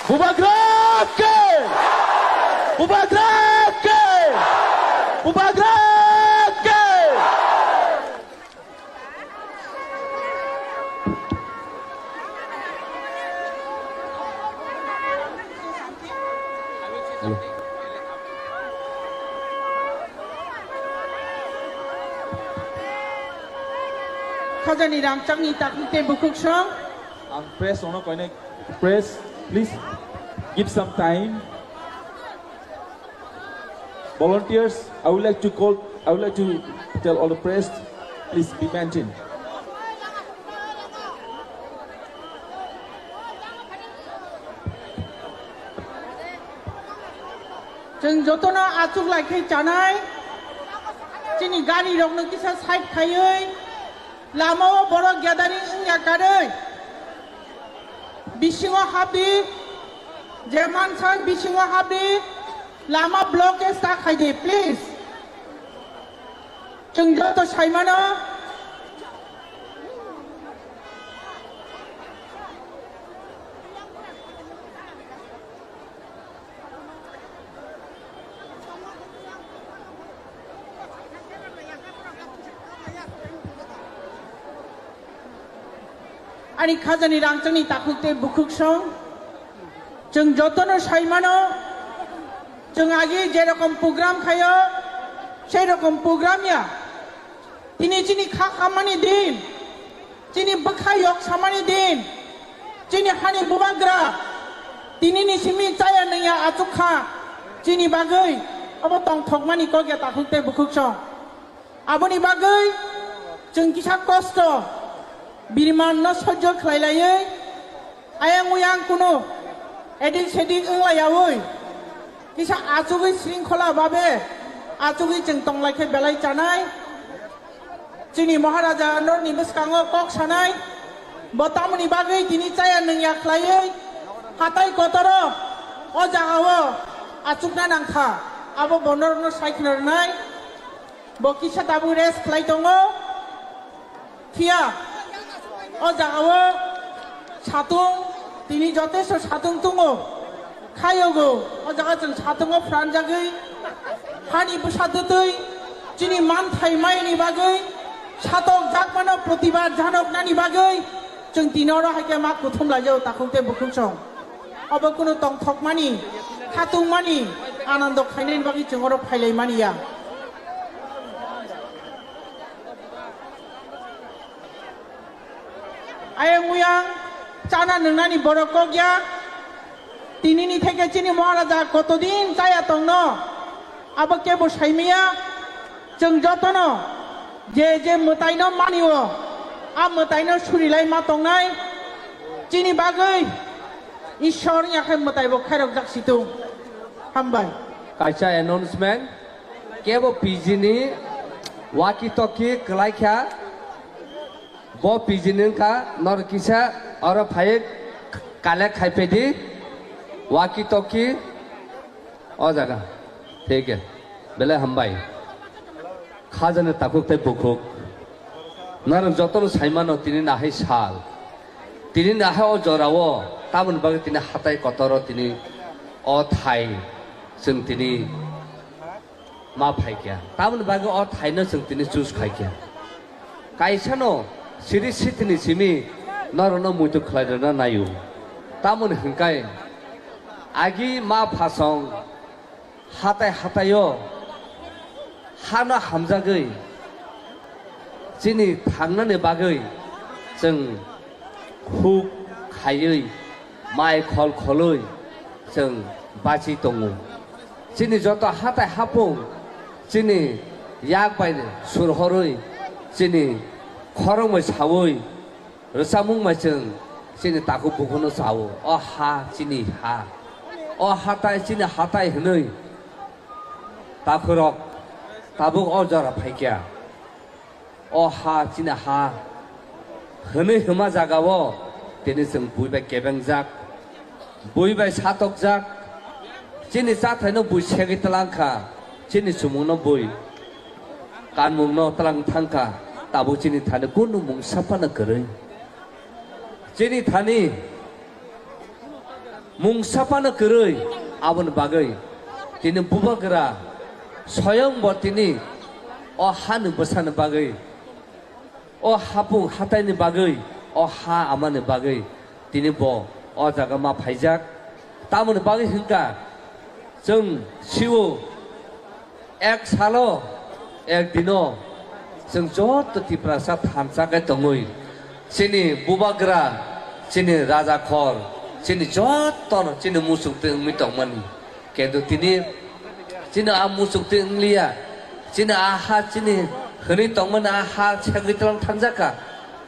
Bubagra ke! Bubagra ke! Bubagra ke! Hello. Khajani rangchakni takni tei bukhuk song. Ang press ono koinai, press, please give some time. Volunteers, I would like to call, I would like to tell all the press, please be maintained. Chwng jotono achuk lai khe chanai, chini gari rokno kisa side khaiwi, lama o borok gathering wngya karwi, bisingo habdi, je mansa bisingo habdi, lama blockage ta khaidi, please. Chwng joto saimano. Ani khajani rangchakni takhuk tei bukhuk song. Chwng jotono sai mano, chwng agi je rokom program khaio, sei rokom program ya. Tini chini kha khammani din, chini bwkha yok samani din, chini hani bubagra, tinini simi chaya nungya achuk kha, chini bagwi obo tongthokmani kok ya takhuk tei bukhuk song. Aboni bagwi chwng kisa kosto, birimanno sojjo khlai laiwi, ayang uyang kunu edik sedik wng laiyaui, kisa achugwi sringkhola babe achugwi chwng tong lai khe belai chanai. Chini Maharaja norni bwskango kok sanai, bo tamoni bagwi tini chaya nungya khlaiwi hatai kotoro o jagao achukna nangkha, abo bo norokno sai khna rwnai. Bo kisa tabuk rest khlai tongo. Phiya o jagao satung, tini jotesto satung tongo. Khayogo o jaga chwng satungo phranjagwi hani bwsa twtwi chini manthai maini bagwi satok jakmano protibad janoknani bagwi chwng tini oro hai khe ma kuthum laijao takhuk tei bukhuk song. Obo kunu tongthokmani, khatungmani, anando khainani bagwi chwng oro phailaimani ya. Ayang uyang chana nungnani borok kok ya. Tinini theke chini Maharaja kotodin chaya tongno, abo kebo saimaya. Chwng jotono je je mwtaino manio, a mwtaino surilai ma tongnai. Chini bagwi Ishwar yakhai mwtai bo khairokjak situng. Hambai. Kaisa announcement, kebo P G ni walkie talkie kwlai kha, bo P G ni wngkha, nor kisa oro phai collect khai phaidi walkie talkie o jaga. Thik he. Belai hambai. Khajani takhuk tei bukhuk. Norok jotono saimano tini nahai sal. Tini nahai o jorao tamoni bagwi tini hatai kotoro tini o thai chwng tini ma phaikha. Tamoni bagwi o thaino chwng tini choose khaikha. Kaisano siri sitini simi norokno muitu khlai rwna naio. Tamoni hwnkhai agi ma phasong hatai hataio hano hamjagwi chini thangnani bagwi chwng huk khaiwi mai khol kholwi chwng bachi tongo. Chini joto hatai hapung chini yak bai surhorwi chini khorokmai sawi rwchapmung mai chwng chini takhuk bukhuno chao. O ha chini ha. O hatai chini hatai hwnwi takhurok tabuk o jora phaikha. O ha chini ha hwnwi hwnma jagao tini chwng bui bai kebengjak, bui bai satokjak. Chini chathaino bui segwi twlang kha, chini chumungno bui kanmungno twlang thang kha, tabuk chini thani kunu mungsa phano kwrwi. Chini thani mungsa phano kwrwi, aboni bagwi tini bubagra soyong bo tini o hani bwsani bagwi, o hapung hataini bagwi, o ha amani bagwi tini bo o jaga ma phaijak. Tamoni bagwi hwnkha chwng sio ek salo ek dino chwng joto Tiprasa thansa khe tongwi chini bubagra, chini rajakhor, chini jotono chini muchungtwi wngwi tongmani. Kintu tini chini a muchungtwi wngliya, chini a ha chini hwnwi tongmani a ha segwi twlang thangjak kha.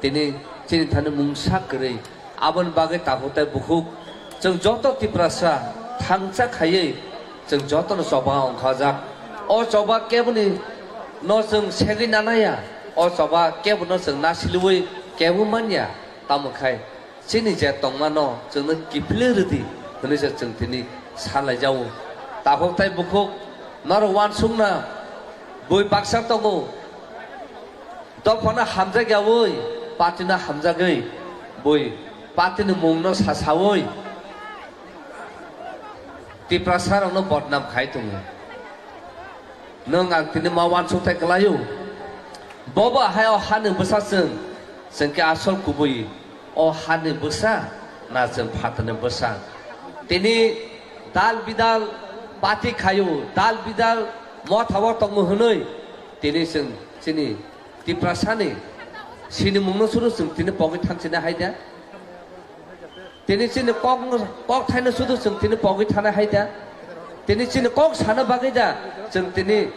Tini chini thani mungsa kwrwi. Aboni bagwi takhuk tei bukhuk chwng joto Tiprasa thangcha khaiwi chwng jotono choba ongkhajak. O choba keboni no chwng segwi nanaya, o choba kebono chwng nasiliwi kebo manya. Tamo khai chini je tongmano chwngno kiphilwi rwdi hwnwi se chwng tini sanlaijago. Takhuk tei bukhuk norok uansukna bui baksa tongo. Dophano hamjakyaui, partyno hamjagwi, bui partyni mungno sasaui Tiprasarokno bodnam khai tongo. Nwng ang tini ma uansukthai kwlaio. Bobo hai o hani bwsa chwng, chwng khe asol kubui O hani bwsa na chwng phatarni bwsa? Tini dal bidal party khaio, dal bidal motha o tongo hwnwi tini chwng chini Tiprasani sinimungno suru chwng tini pogwi thangchina hai da? Tini chini kok, kok thaino sudu chwng tini pogwi thanai hai da? Tini chini kok sana bagwi da chwng tini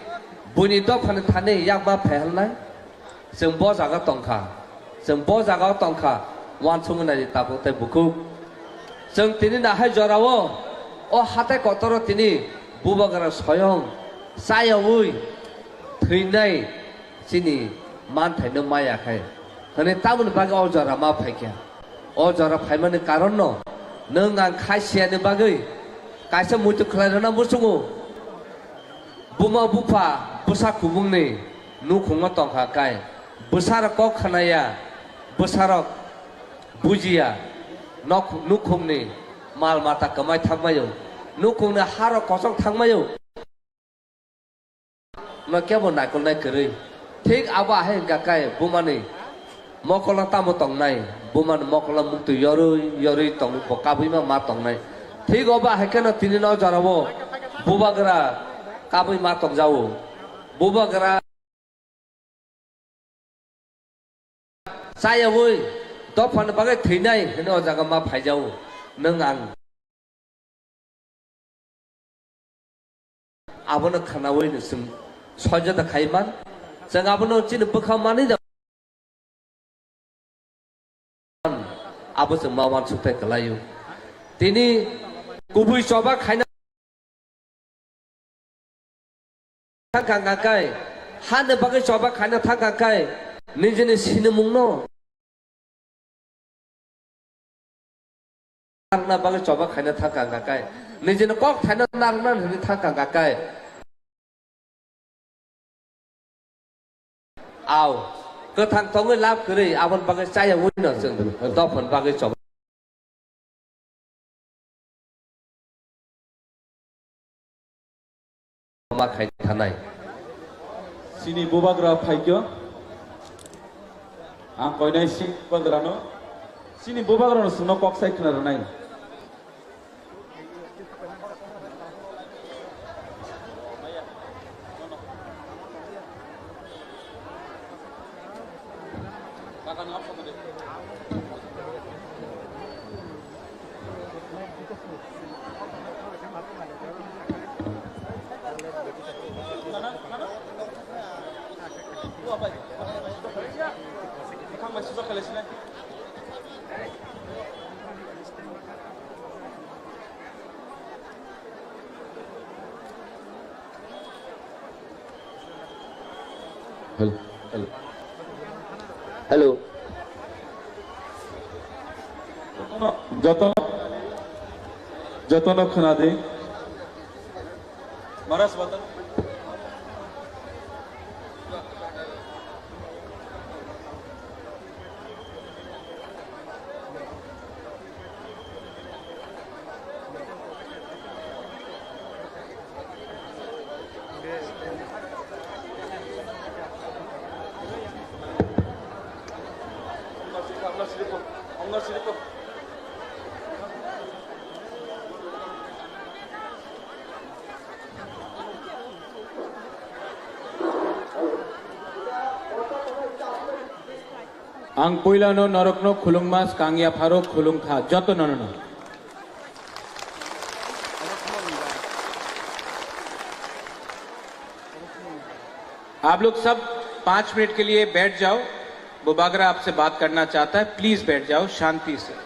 buini dophani thani yakma phehelnai? Chwng bo jaga tongkha, chwng bo jaga tongkha, uansukmani tabuk tei bukhuk. Chwng tini nahai jorao o hatai kotoro tini bubagra soyong chayaui thwinai chini manthaino maya khai hwnwi tamoni bagwi o jora ma phaikha. O jora phaimani karonno nwng ang khai siyani bagwi kaisa muitu khlai rwna muchungo. Buma bupha bwsa kubungni nukhungo tongkha kai, bwsarok kok khnaya, bwsarok bujiya, nok-, nukhungni mal mata kwmai thangmaio, nukhungni harok kochok thangmaio. No kebo naikolnai kwrwi. Thik abo ahai hwnkha kai bumani mokolo tamo tongnai, bumani mokolo muktwi yorwi yorwi tong bo kabui ma ma tongnai. Thik obo ahai kheno tini no jorabo bubagra kabui ma tongjago. Bubagra chayaui dophani bagwi thwinai hwnwi o jaga ma phaijago. Nwng ang abono khwnaui no chwng soijo da khai man. Chwng abono chini bwkha manwi da. Abo chwng ma uansuk tei kwlaio. Tini kubui choba khaina thangkha hwnkha kai, hani bagwi choba khaina thangkha kai, nijini sinimungno narwkna bagwi choba khaina thangkha hwnkha kai, nijini kok thaino narwkna hwnwi thangkha hwnkha kai. Au, kwthang tongwi lab kwrwi, aboni bagwi chaya ui no chwng dophani bagwi choba. Ma khai thanai. Chini bubagra phaikyo. Ang koinai si bubagrano. Chini bubagrano chwngno kok sai khna rwnai. Hello. Hello. Hello. Jotono, jotono khwnadi. Maras bata. Ang puilano norokno khulungma, skang yapharo khulungkha jotonono. आप लोग सब पाँच मिनट के लिए बैठ जाओ। बुबागरा आपसे बात करना चाहता है, प्लीज बैठ जाओ शांति से।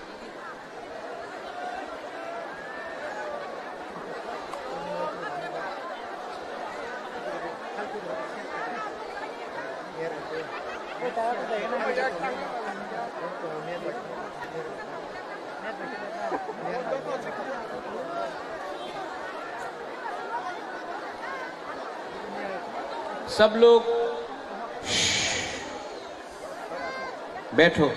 सब लोग बैठो।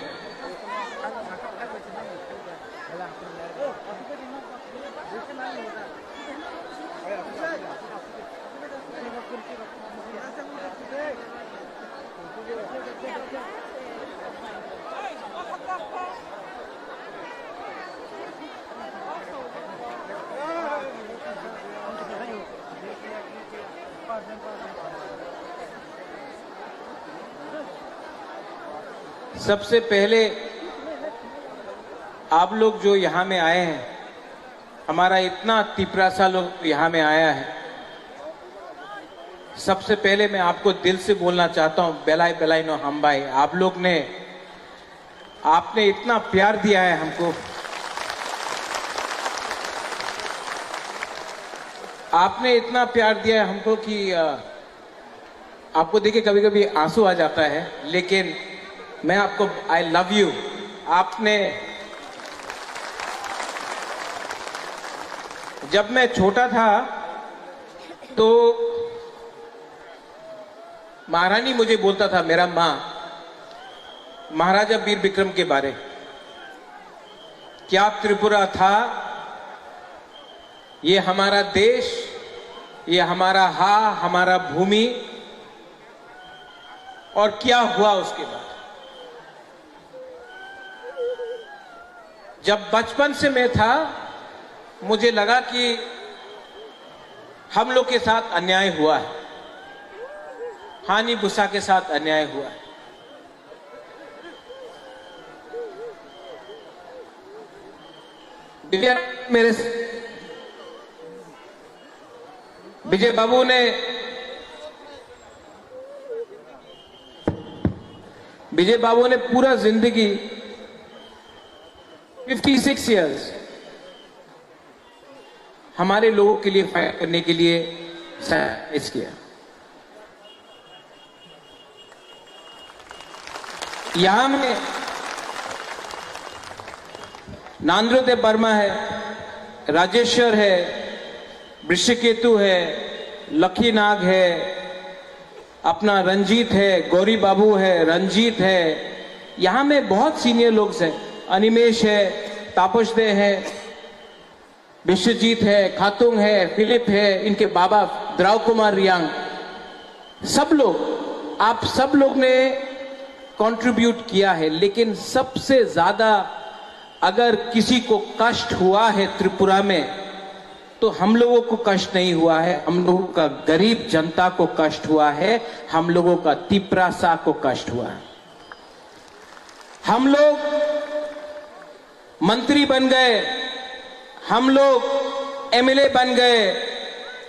सबसे पहले आप लोग जो यहाँ में आए हैं, हमारा इतना तिपरासा लोग यहाँ में आया है, सबसे पहले मैं आपको दिल से बोलना चाहता हूँ, बेलाय बेलायनो हामबाय। आप लोग ने, आपने इतना प्यार दिया है हमको, आपने इतना प्यार दिया है हमको कि, अ, आपको देख के कभी-कभी आंसू आ जाता है, लेकिन मैं आपको, I love you। आपने, जब मैं छोटा था, तो महारानी मुझे बोलता था, मेरा माँ, महाराजा वीर विक्रम के बारे, क्या त्रिपुरा था, ये हमारा देश, ये हमारा हा, हमारा भूमि, और क्या हुआ उसके बाद। जब बचपन से मैं था, मुझे लगा कि हम लोग के साथ अन्याय हुआ है, हानि बुसा के साथ अन्याय हुआ है। विजय, मेरे, विजय बाबू ने, विजय बाबू ने पूरा जिंदगी, फिफ्टी सिक्स ईयर्स, हमारे लोगों के लिए फाइट करने के लिए सैक्रिफाइस किया। यहाँ में नांद्रो देव वर्मा है, राजेश्वर है, वृषकेतु है, लखी नाग है, अपना रंजीत है, गौरी बाबू है, रंजीत है, यहाँ में बहुत सीनियर लोग हैं, अनिमेश है, तापस दे है, विश्वजीत है, खातुंग है, फिलिप है, इनके बाबा द्राव कुमार रियांग, सब लोग, आप सब लोग ने कंट्रीब्यूट किया है, लेकिन सबसे ज्यादा अगर किसी को कष्ट हुआ है त्रिपुरा में, तो हम लोगों को कष्ट नहीं हुआ है, हम लोगों का गरीब जनता को कष्ट हुआ है, हम लोगों का तिपरासा को कष्ट हुआ है। हम लोग मंत्री बन गए, हम लोग एमएलए बन गए,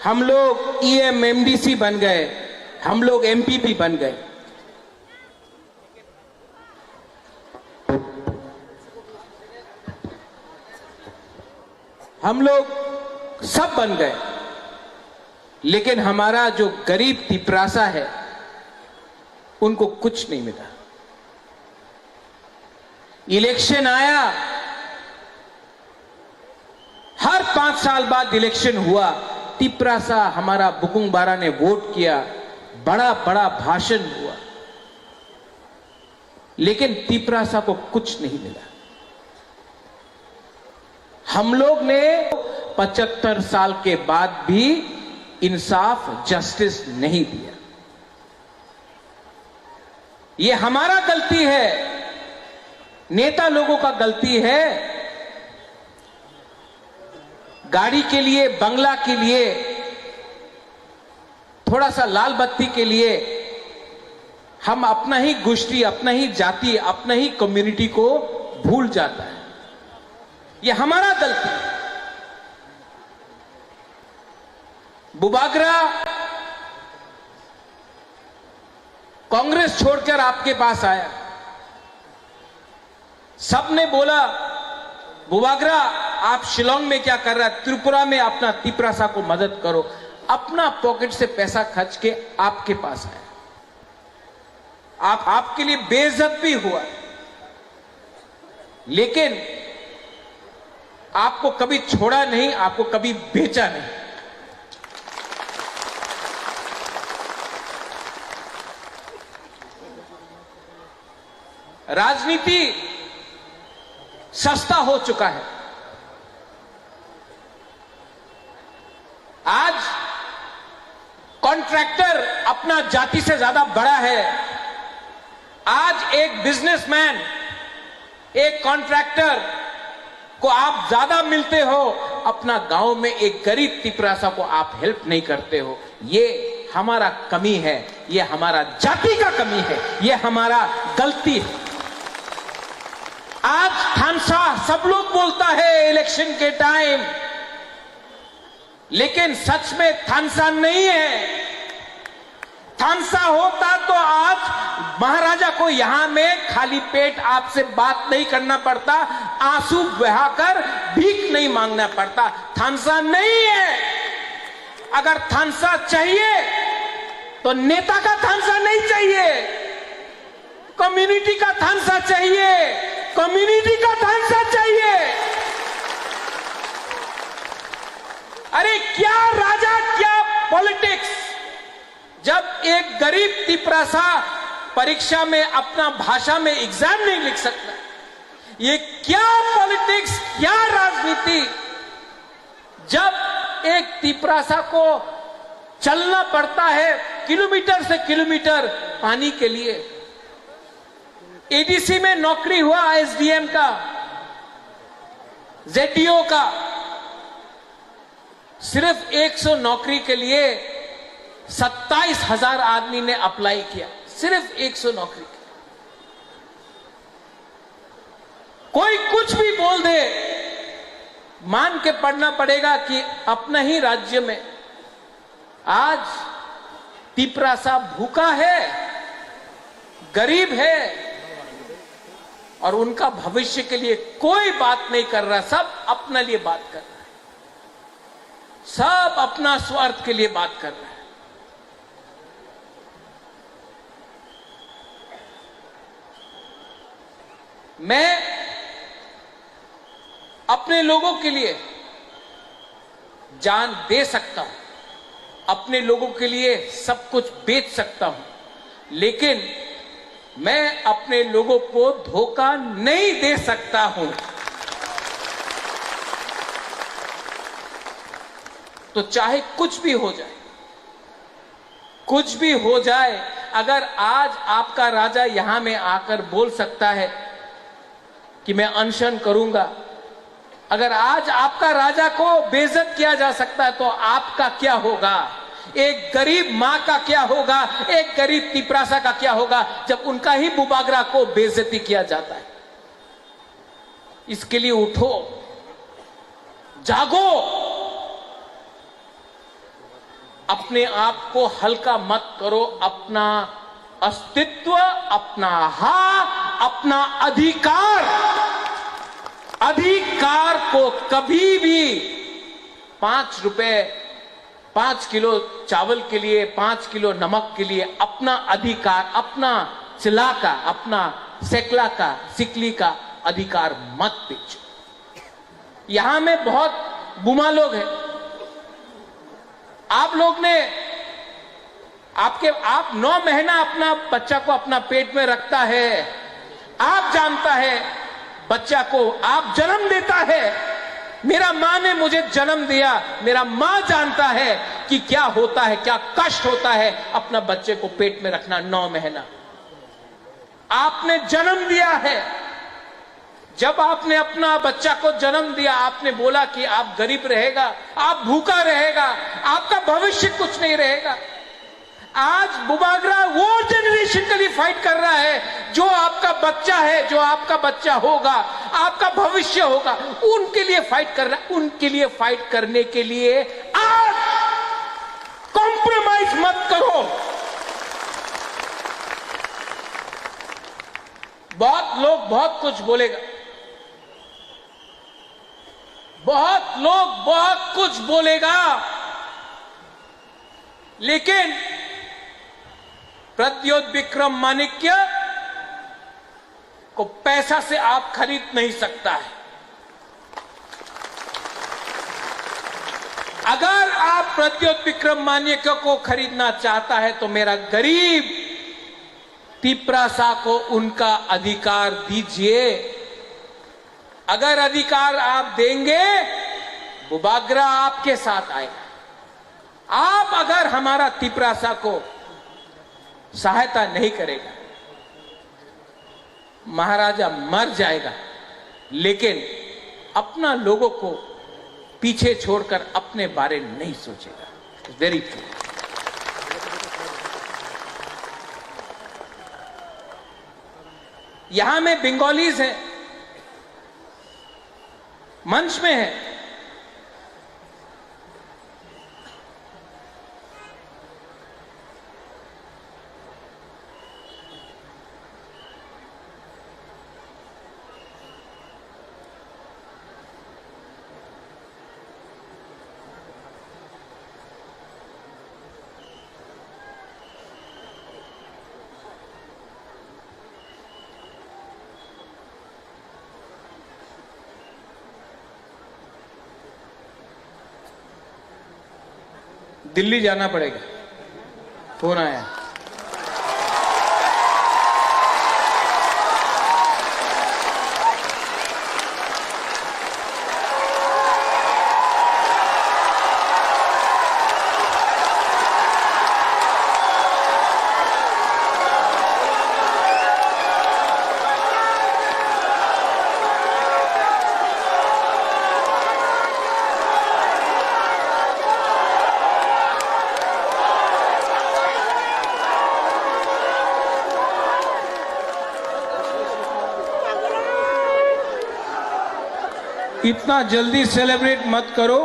हम लोग ईएम, एमडीसी बन गए, हम लोग एमपी भी बन गए। हम लोग सब बन गए, लेकिन हमारा जो गरीब तिपरासा है, उनको कुछ नहीं मिला। इलेक्शन आया, हर पांच साल बाद इलेक्शन हुआ, तिपरासा हमारा बुकुंग बारा ने वोट किया, बड़ा बड़ा भाषण हुआ, लेकिन तिपरासा को कुछ नहीं मिला। हम लोग ने पचहत्तर साल के बाद भी इंसाफ, जस्टिस नहीं दिया। ये हमारा गलती है, नेता लोगों का गलती है। गाड़ी के लिए, बंगला के लिए, थोड़ा सा लाल बत्ती के लिए हम अपना ही गोष्ठी, अपना ही जाति, अपना ही कम्युनिटी को भूल जाता है। ये हमारा गलती है। बुबागरा कांग्रेस छोड़कर आपके पास आया, सबने बोला, "बुबागरा, आप शिलोंग में क्या कर रहा है? त्रिपुरा में अपना तिपरासा को मदद करो।" अपना पॉकेट से पैसा खर्च के आपके पास आया। आप, आपके लिए बेइज्जत भी हुआ, लेकिन आपको कभी छोड़ा नहीं, आपको कभी बेचा नहीं। राजनीति सस्ता हो चुका है। आज कॉन्ट्रैक्टर अपना जाति से ज्यादा बड़ा है। आज एक बिजनेसमैन, एक कॉन्ट्रैक्टर को आप ज्यादा मिलते हो, अपना गांव में एक गरीब तिपरासा को आप हेल्प नहीं करते हो। ये हमारा कमी है, ये हमारा जाति का कमी है, ये हमारा गलती है। आज थानसा सब लोग बोलता है इलेक्शन के टाइम, लेकिन सच में थानसा नहीं है। थानसा होता तो आज महाराजा को यहाँ में खाली पेट आपसे बात नहीं करना पड़ता, आंसू बहाकर भीख नहीं मांगना पड़ता। थानसा नहीं है। अगर थानसा चाहिए तो नेता का थानसा नहीं चाहिए, कम्युनिटी का थानसा चाहिए, कम्युनिटी का थानसा चाहिए। अरे क्या राजा, क्या पॉलिटिक्स, जब एक गरीब तिपरासा परीक्षा में अपना भाषा में एग्जाम नहीं लिख सकता, ये क्या पॉलिटिक्स, क्या राजनीति, जब एक तिपरासा को चलना पड़ता है किलोमीटर से किलोमीटर पानी के लिए। एडीसी में नौकरी हुआ एसडीएम का, जेडीओ का, सिर्फ एक सौ नौकरी के लिए सत्ताईस हज़ार आदमी ने अप्लाई किया, सिर्फ एक सौ नौकरी के। कोई कुछ भी बोल दे, मान के पढ़ना पड़ेगा कि अपना ही राज्य में आज तिपरासा भूखा है, गरीब है और उनका भविष्य के लिए कोई बात नहीं कर रहा, सब अपने लिए बात कर रहा है, सब अपना स्वार्थ के लिए बात कर रहा है। मैं अपने लोगों के लिए जान दे सकता हूं, अपने लोगों के लिए सब कुछ बेच सकता हूं, लेकिन मैं अपने लोगों को धोखा नहीं दे सकता हूं। तो चाहे कुछ भी हो जाए, कुछ भी हो जाए, अगर आज आपका राजा यहां में आकर बोल सकता है कि मैं अनशन करूंगा, अगर आज आपका राजा को बेइज्जत किया जा सकता है, तो आपका क्या होगा? एक गरीब माँ का क्या होगा? एक गरीब तिपरासा का क्या होगा, जब उनका ही बुबागरा को बेइज्जती किया जाता है? इसके लिए उठो, जागो। अपने आप को हल्का मत करो, अपना अस्तित्व, अपना हा, अपना अधिकार, अधिकार को कभी भी पाँच रुपए, पाँच किलो चावल के लिए, पाँच किलो नमक के लिए अपना अधिकार, अपना चिला का, अपना सेकला का, सिकली का अधिकार मत बेचो। यहां में बहुत बुमा लोग हैं। आप लोग ने, आपके, आप नौ महीना अपना बच्चा को अपना पेट में रखता है, आप जानता है बच्चा को, आप जन्म देता है। मेरा माँ ने मुझे जन्म दिया, मेरा माँ जानता है कि क्या होता है, क्या कष्ट होता है अपना बच्चे को पेट में रखना नौ महीना। आपने जन्म दिया है। जब आपने अपना बच्चा को जन्म दिया, आपने बोला कि आप गरीब रहेगा, आप भूखा रहेगा, आपका भविष्य कुछ नहीं रहेगा। आज बुबागरा वो जनरेशन के लिए फाइट कर रहा है जो आपका बच्चा है, जो आपका बच्चा होगा, आपका भविष्य होगा, उनके लिए फाइट कर रहा है। उनके लिए फाइट करने के लिए आज कॉम्प्रोमाइज मत करो। बहुत लोग बहुत कुछ बोलेगा, बहुत लोग बहुत कुछ बोलेगा, लेकिन प्रद्योत विक्रम माणिक्य को पैसा से आप खरीद नहीं सकता है। अगर आप प्रद्योत विक्रम माणिक्य को खरीदना चाहता है तो मेरा गरीब तिपरासा को उनका अधिकार दीजिए। अगर अधिकार आप देंगे, बुबागरा आपके साथ आएगा। आप अगर हमारा तिपरासा को सहायता नहीं करेगा, महाराजा मर जाएगा, लेकिन अपना लोगों को पीछे छोड़कर अपने बारे नहीं सोचेगा। Very true. यहां में बंगालीज हैं, मंच में है। दिल्ली जाना पड़ेगा। फोन आया। इतना जल्दी सेलिब्रेट मत करो।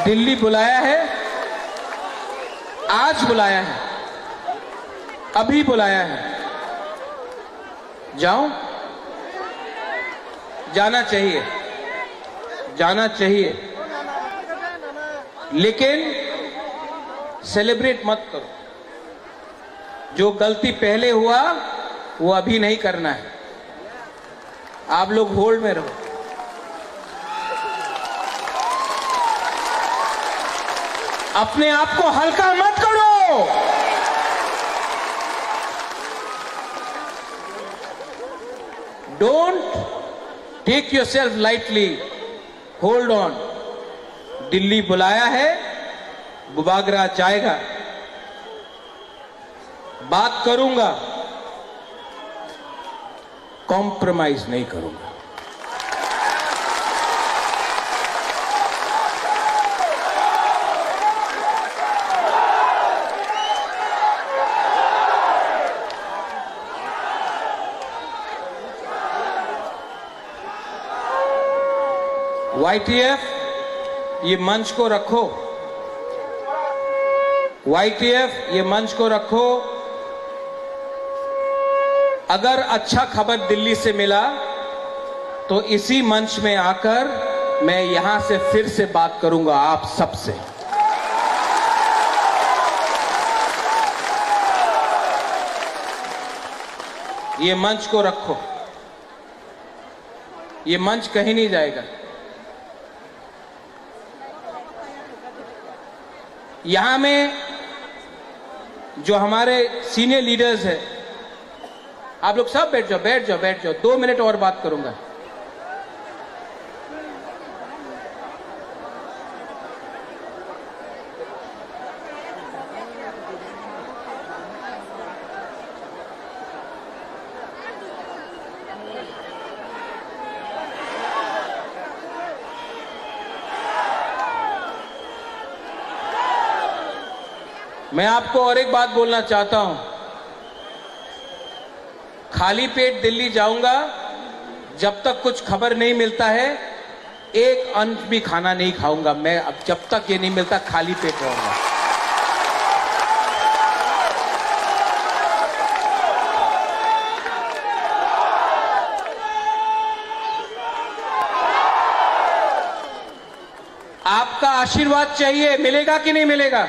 दिल्ली बुलाया है, आज बुलाया है, अभी बुलाया है। जाऊं? जाना चाहिए, जाना चाहिए, लेकिन सेलिब्रेट मत करो। जो गलती पहले हुआ, वो अभी नहीं करना है। आप लोग होल्ड में रहो, अपने आप को हल्का मत करो। Don't take yourself lightly, hold on। Delhi बुलाया है, बुबागरा जाएगा। बात करूंगा, कॉम्प्रोमाइज नहीं करूंगा। वाईटीएफ, ये मंच को रखो। वाईटीएफ, ये मंच को रखो। अगर अच्छा खबर दिल्ली से मिला, तो इसी मंच में आकर मैं यहां से फिर से बात करूंगा आप सबसे। ये मंच को रखो, ये मंच कहीं नहीं जाएगा। यहां में जो हमारे सीनियर लीडर्स हैं, आप लोग सब बैठ जाओ, बैठ जाओ, बैठ जाओ, दो मिनट और बात करूंगा। मैं आपको और एक बात बोलना चाहता हूं, खाली पेट दिल्ली जाऊंगा, जब तक कुछ खबर नहीं मिलता है, एक अंश भी खाना नहीं खाऊंगा मैं। अब जब तक ये नहीं मिलता, खाली पेट रहूंगा। आपका आशीर्वाद चाहिए, मिलेगा कि नहीं मिलेगा?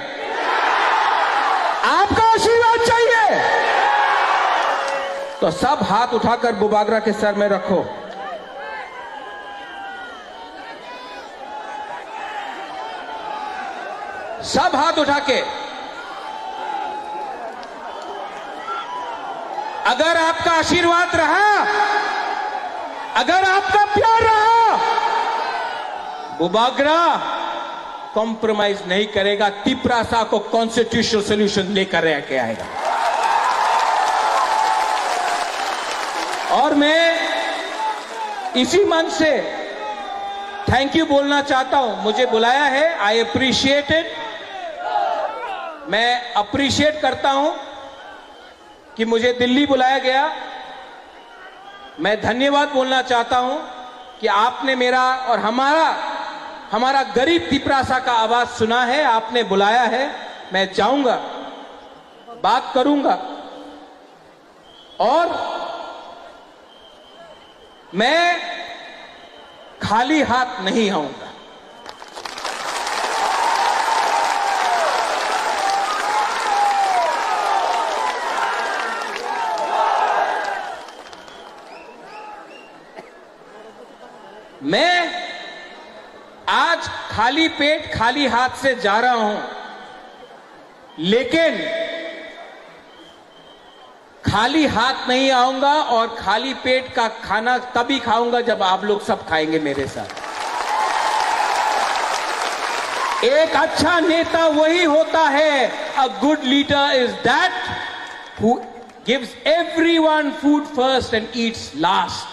आपका आशीर्वाद चाहिए, तो सब हाथ उठाकर बुबागरा के सर में रखो। सब हाथ उठा के, अगर आपका आशीर्वाद रहा, अगर आपका प्यार रहा, बुबागरा कॉम्प्रोमाइज नहीं करेगा, तिपरासा को कॉन्स्टिट्यूशनल सॉल्यूशन लेकर के आएगा। और मैं इसी मंच से थैंक यू बोलना चाहता हूं। मुझे बुलाया है, आई अप्रिशिएट इट। मैं अप्रिशिएट करता हूं कि मुझे दिल्ली बुलाया गया। मैं धन्यवाद बोलना चाहता हूं कि आपने मेरा और हमारा हमारा गरीब तिपरासा का आवाज सुना है, आपने बुलाया है। मैं जाऊंगा, बात करूंगा। और मैं खाली हाथ नहीं आऊंगा। मैं आज खाली पेट, खाली हाथ से जा रहा हूं, लेकिन खाली हाथ नहीं आऊंगा और खाली पेट का खाना तभी खाऊंगा जब आप लोग सब खाएंगे मेरे साथ। एक अच्छा नेता वही होता है, a good leader is that who gives everyone food first and eats last।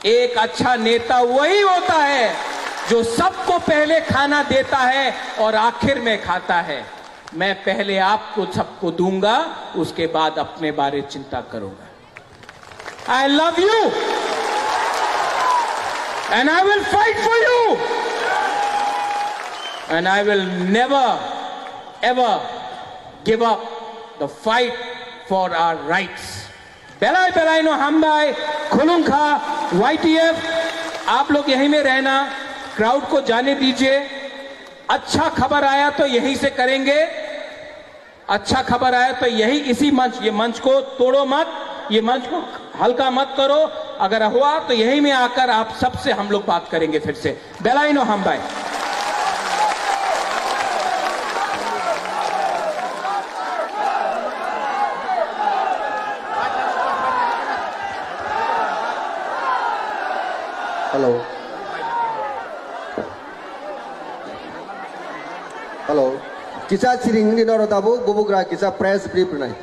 एक अच्छा नेता वही होता है जो सबको पहले खाना देता है और आखिर में खाता है। मैं पहले आपको सबको दूंगा, उसके बाद अपने बारे चिंता करूंगा। I love you and I will fight for you and I will never ever give up the fight for our rights। Belai belai no hambai, khulungkha, Y T F, आप लोग यहीं में रहना, क्राउड को जाने दीजिए। अच्छा खबर आया तो यहीं से करेंगे, अच्छा खबर आया तो यही, इसी मंच, ये मंच को तोड़ो मत, ये मंच को हल्का मत करो। अगर हुआ तो यहीं में आकर आप सबसे हम लोग बात करेंगे फिर से। Belai no hambai. Hello. Hello. Kisa siring ni noro tabuk bubugra kisa press brief nai.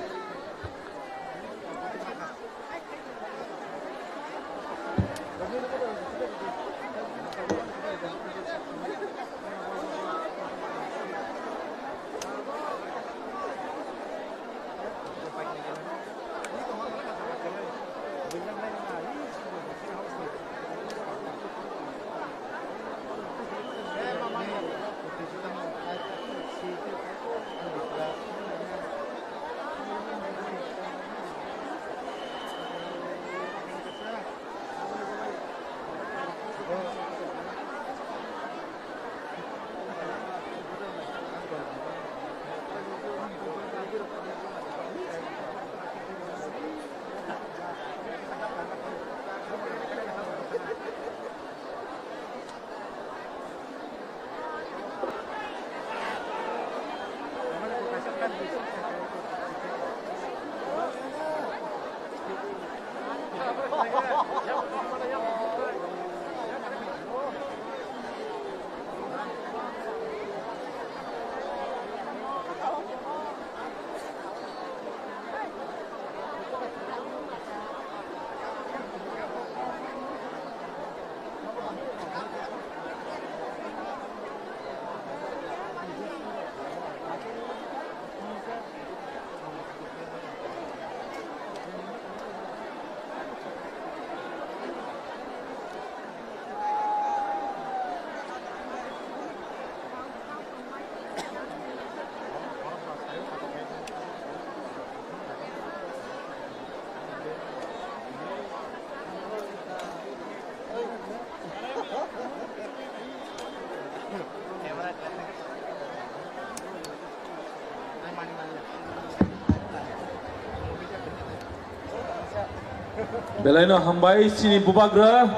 Belaino hambai chini bubagra,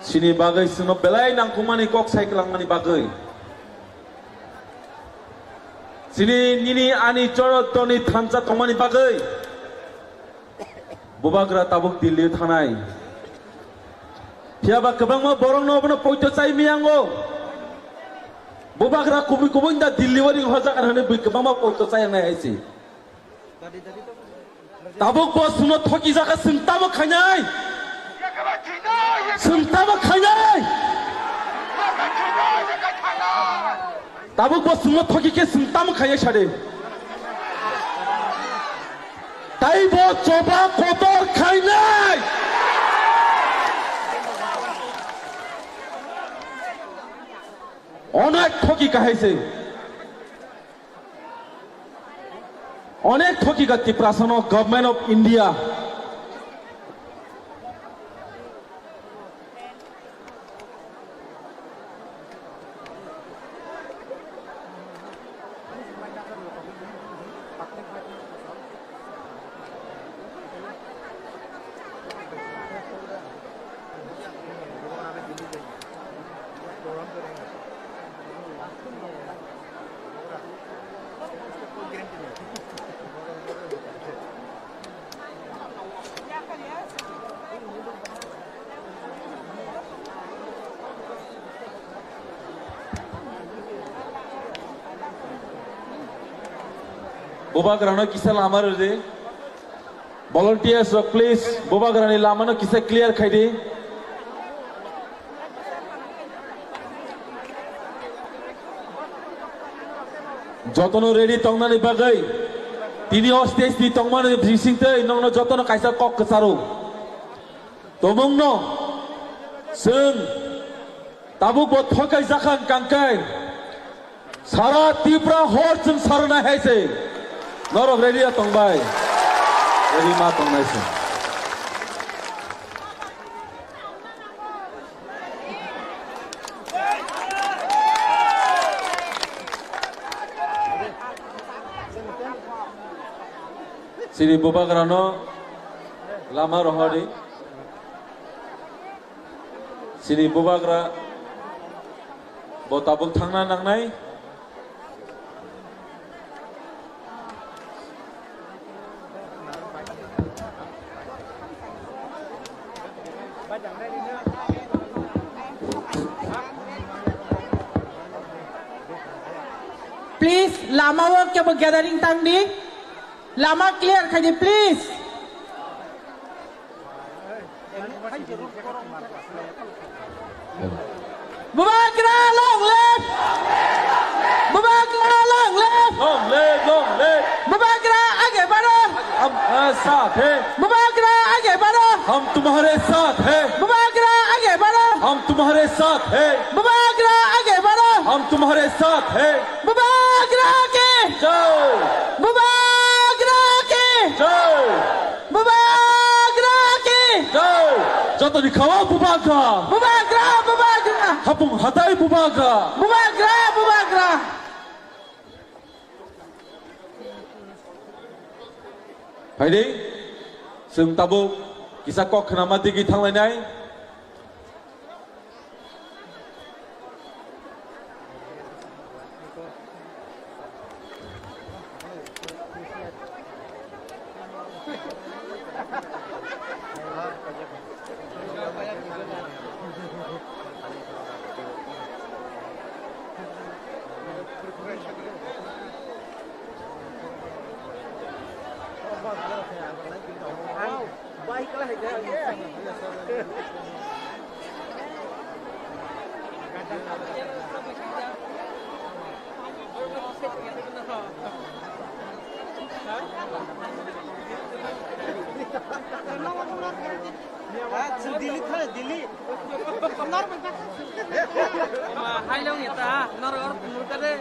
chini bagwi chwngno belai nangkukmani kok sai kwlangmani bagwi. Chini nini ani chorotoni thansa tongmani bagwi. Bubagra tabuk Delhi thanai. Phiya ba kwbangma borokno obono poito chai miyango. Bubagra kubui kubui da Delhi o ring hojak hinwi bui kwbangma poito chai wngnai hai se. Tabuk bo chwngno thoki jaka chwng tamo khainai. Chwng tamo khainai. Tabuk bo chwngno thoki khe chwng tamo khaiya sadi. Tai bo choba kotor khainai. Onek thoki kahai se. Onek thoki ka Tiprasano Government of India. Bubagrano kisa lama rwdi. Volunteers rok, please, bubagrani lamano kisa clear khaidi. Jotono ready tongnani bagwi tini o stage ni tongmani bisingtwi nokno jotono kaisa kok kwcharo. Tomungno chwng tabuk bo thokai jakha hwnkha khe sara Tripura hor chwng sarwnai hai se. Norok ready ya tongbai? Ready ma tongnai se. Chini bubagrano lama rohordi. Chini bubagra bo tabuk thangna nangnai. Please, lama o kebo gathering tangdi. Lama clear khaidi, please. Bubagra long live! Bubagra long live! Long live, long live! Bubagra age baro! हम तुम्हारे साथ हैं। Bubagra age baro! हम तुम्हारे साथ हैं। Bubagra age baro! हम तुम्हारे साथ हैं। Bubagra age baro! हम तुम्हारे साथ हैं। Bubagra ki! जय! Bubagra ki! जय! Bubagra ki! Jai! Jotoni khawa Bubagra! Bubagra, Bubagra! Hapung hatai Bubagra! Bubagra, Bubagra! Phaidi, chwng tabuk kisa kok khnama digi thanglainai. Delhi thane, Delhi. Hailong ya ta, nor or murkade.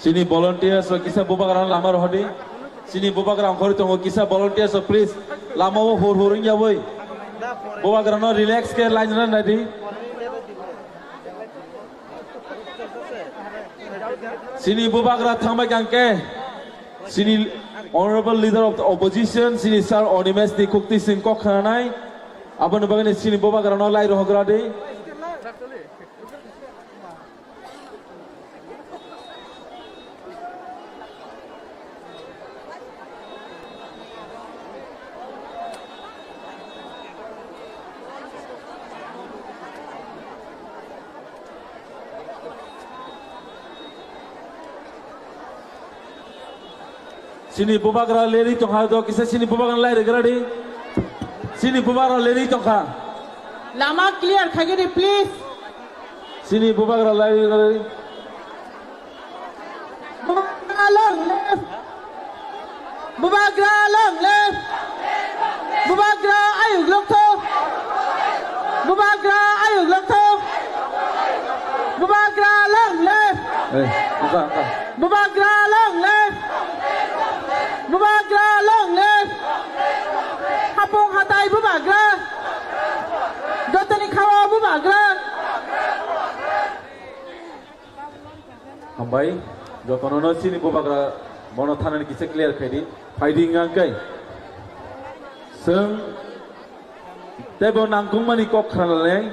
Chini volunteers rok kisa bubagrano lama rohordi. Chini bubagra ongkhorwi tongo, kisa volunteers rok please lama o hur hur wngya bai. Bubagra no relax khe line rwna nai di. Chini bubagra thangbai kang khe, chini honorable leader of the opposition, chini sir Animesh ni kukti sing kok khananai. Aboni bagwi chini bubagra no lai rohogra di. Chini bubagra lerwi tongkha do kisa chini bubagra lai rwgra di. Chini bubagra lerwi tongkha. Lama clear khaigini please. Chini bubagra lai rwgra di. Bubagra long left. Bubagra long left. Bubagra ayuk lokthok. Bubagra ayuk lokthok. Bubagra long left. Eh, buka, buka. Bubagra long left. Bubagra long left. Hapung hatai bubagra. Jotoni khawa bubagra. Hambai, jotono no chini bubagra bono thanani kisa clear khaidi, phaidi wngkha khe. Chwng teibo nangkukmani kok khna lalai.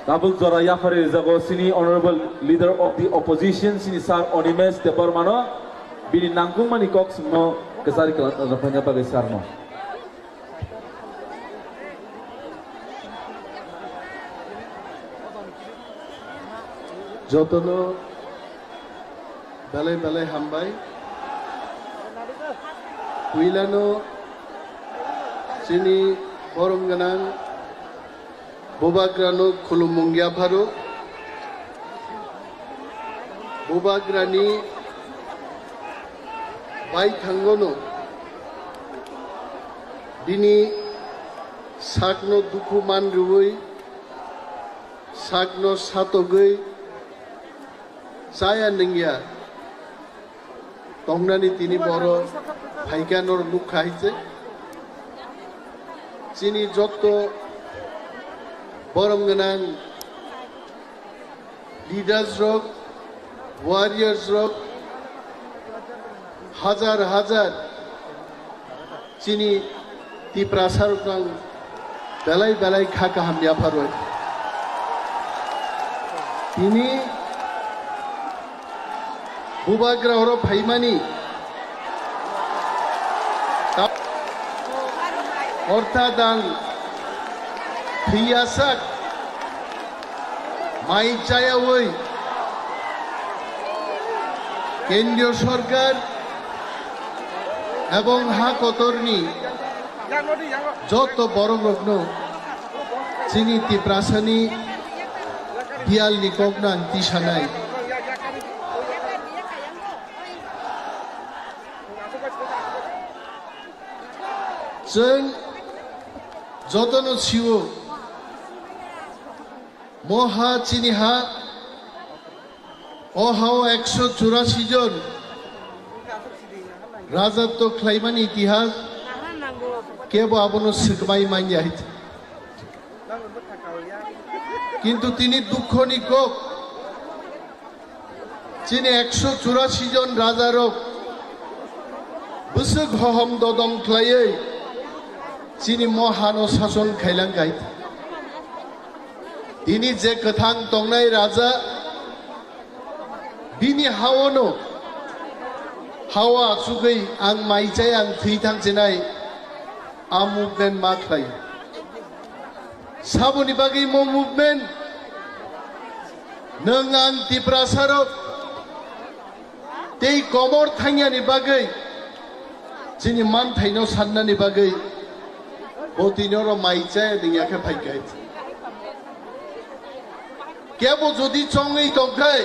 Tabuk jora yaphari rijago chini honorable leader of the opposition, chini sir Animesh Debbarma no, bini nangkukmani kok chwngno kwchari kwlangna rwphaina bagwi sir no. Jotono belai belai hambai. Puilano chini borom gwnang bubagrano khulumung yapharo. Bubagrani baithangono bini sakno dukhu man rwui, sakno satogwi chaya nungya tongnani tini boro phaikha nor nukha hai se. Chini jotto borom gwnang leaders rok, warriors rok, hajar hajar chini Tiprasa rok ang belai belai kha kaham yapharwi. Tini bubagra oro phaimani ortha dang thwiyasak mai chayawi kendriyo sorkar ebong ha kotorni joto borok rokno chini Tiprasani biyalni kokno ang tisanai. Chwng jotono sio, mo ha chini ha, o hao ekso churasi jon rajatw khlaimani itihas kebo abono swkmai manya. Kintu tini dukhoni kok, chini ekso churasi jon rajarok bwswk hohom dodom khlaiwi chini mo hano sason khailang kha. Tini je kwthang tongnai raja, bini haono, hao achugwi ang mai chai, ang thwi thang chinai, a movement ma khlai. Saboni bagwi mo movement, nwng ang Tiprasarok tei komor thangyani bagwi, chini manthaino sannani bagwi, bo tini oro mai chaya dingya khe phaikha. Kebo jodi chongwi tongkhai,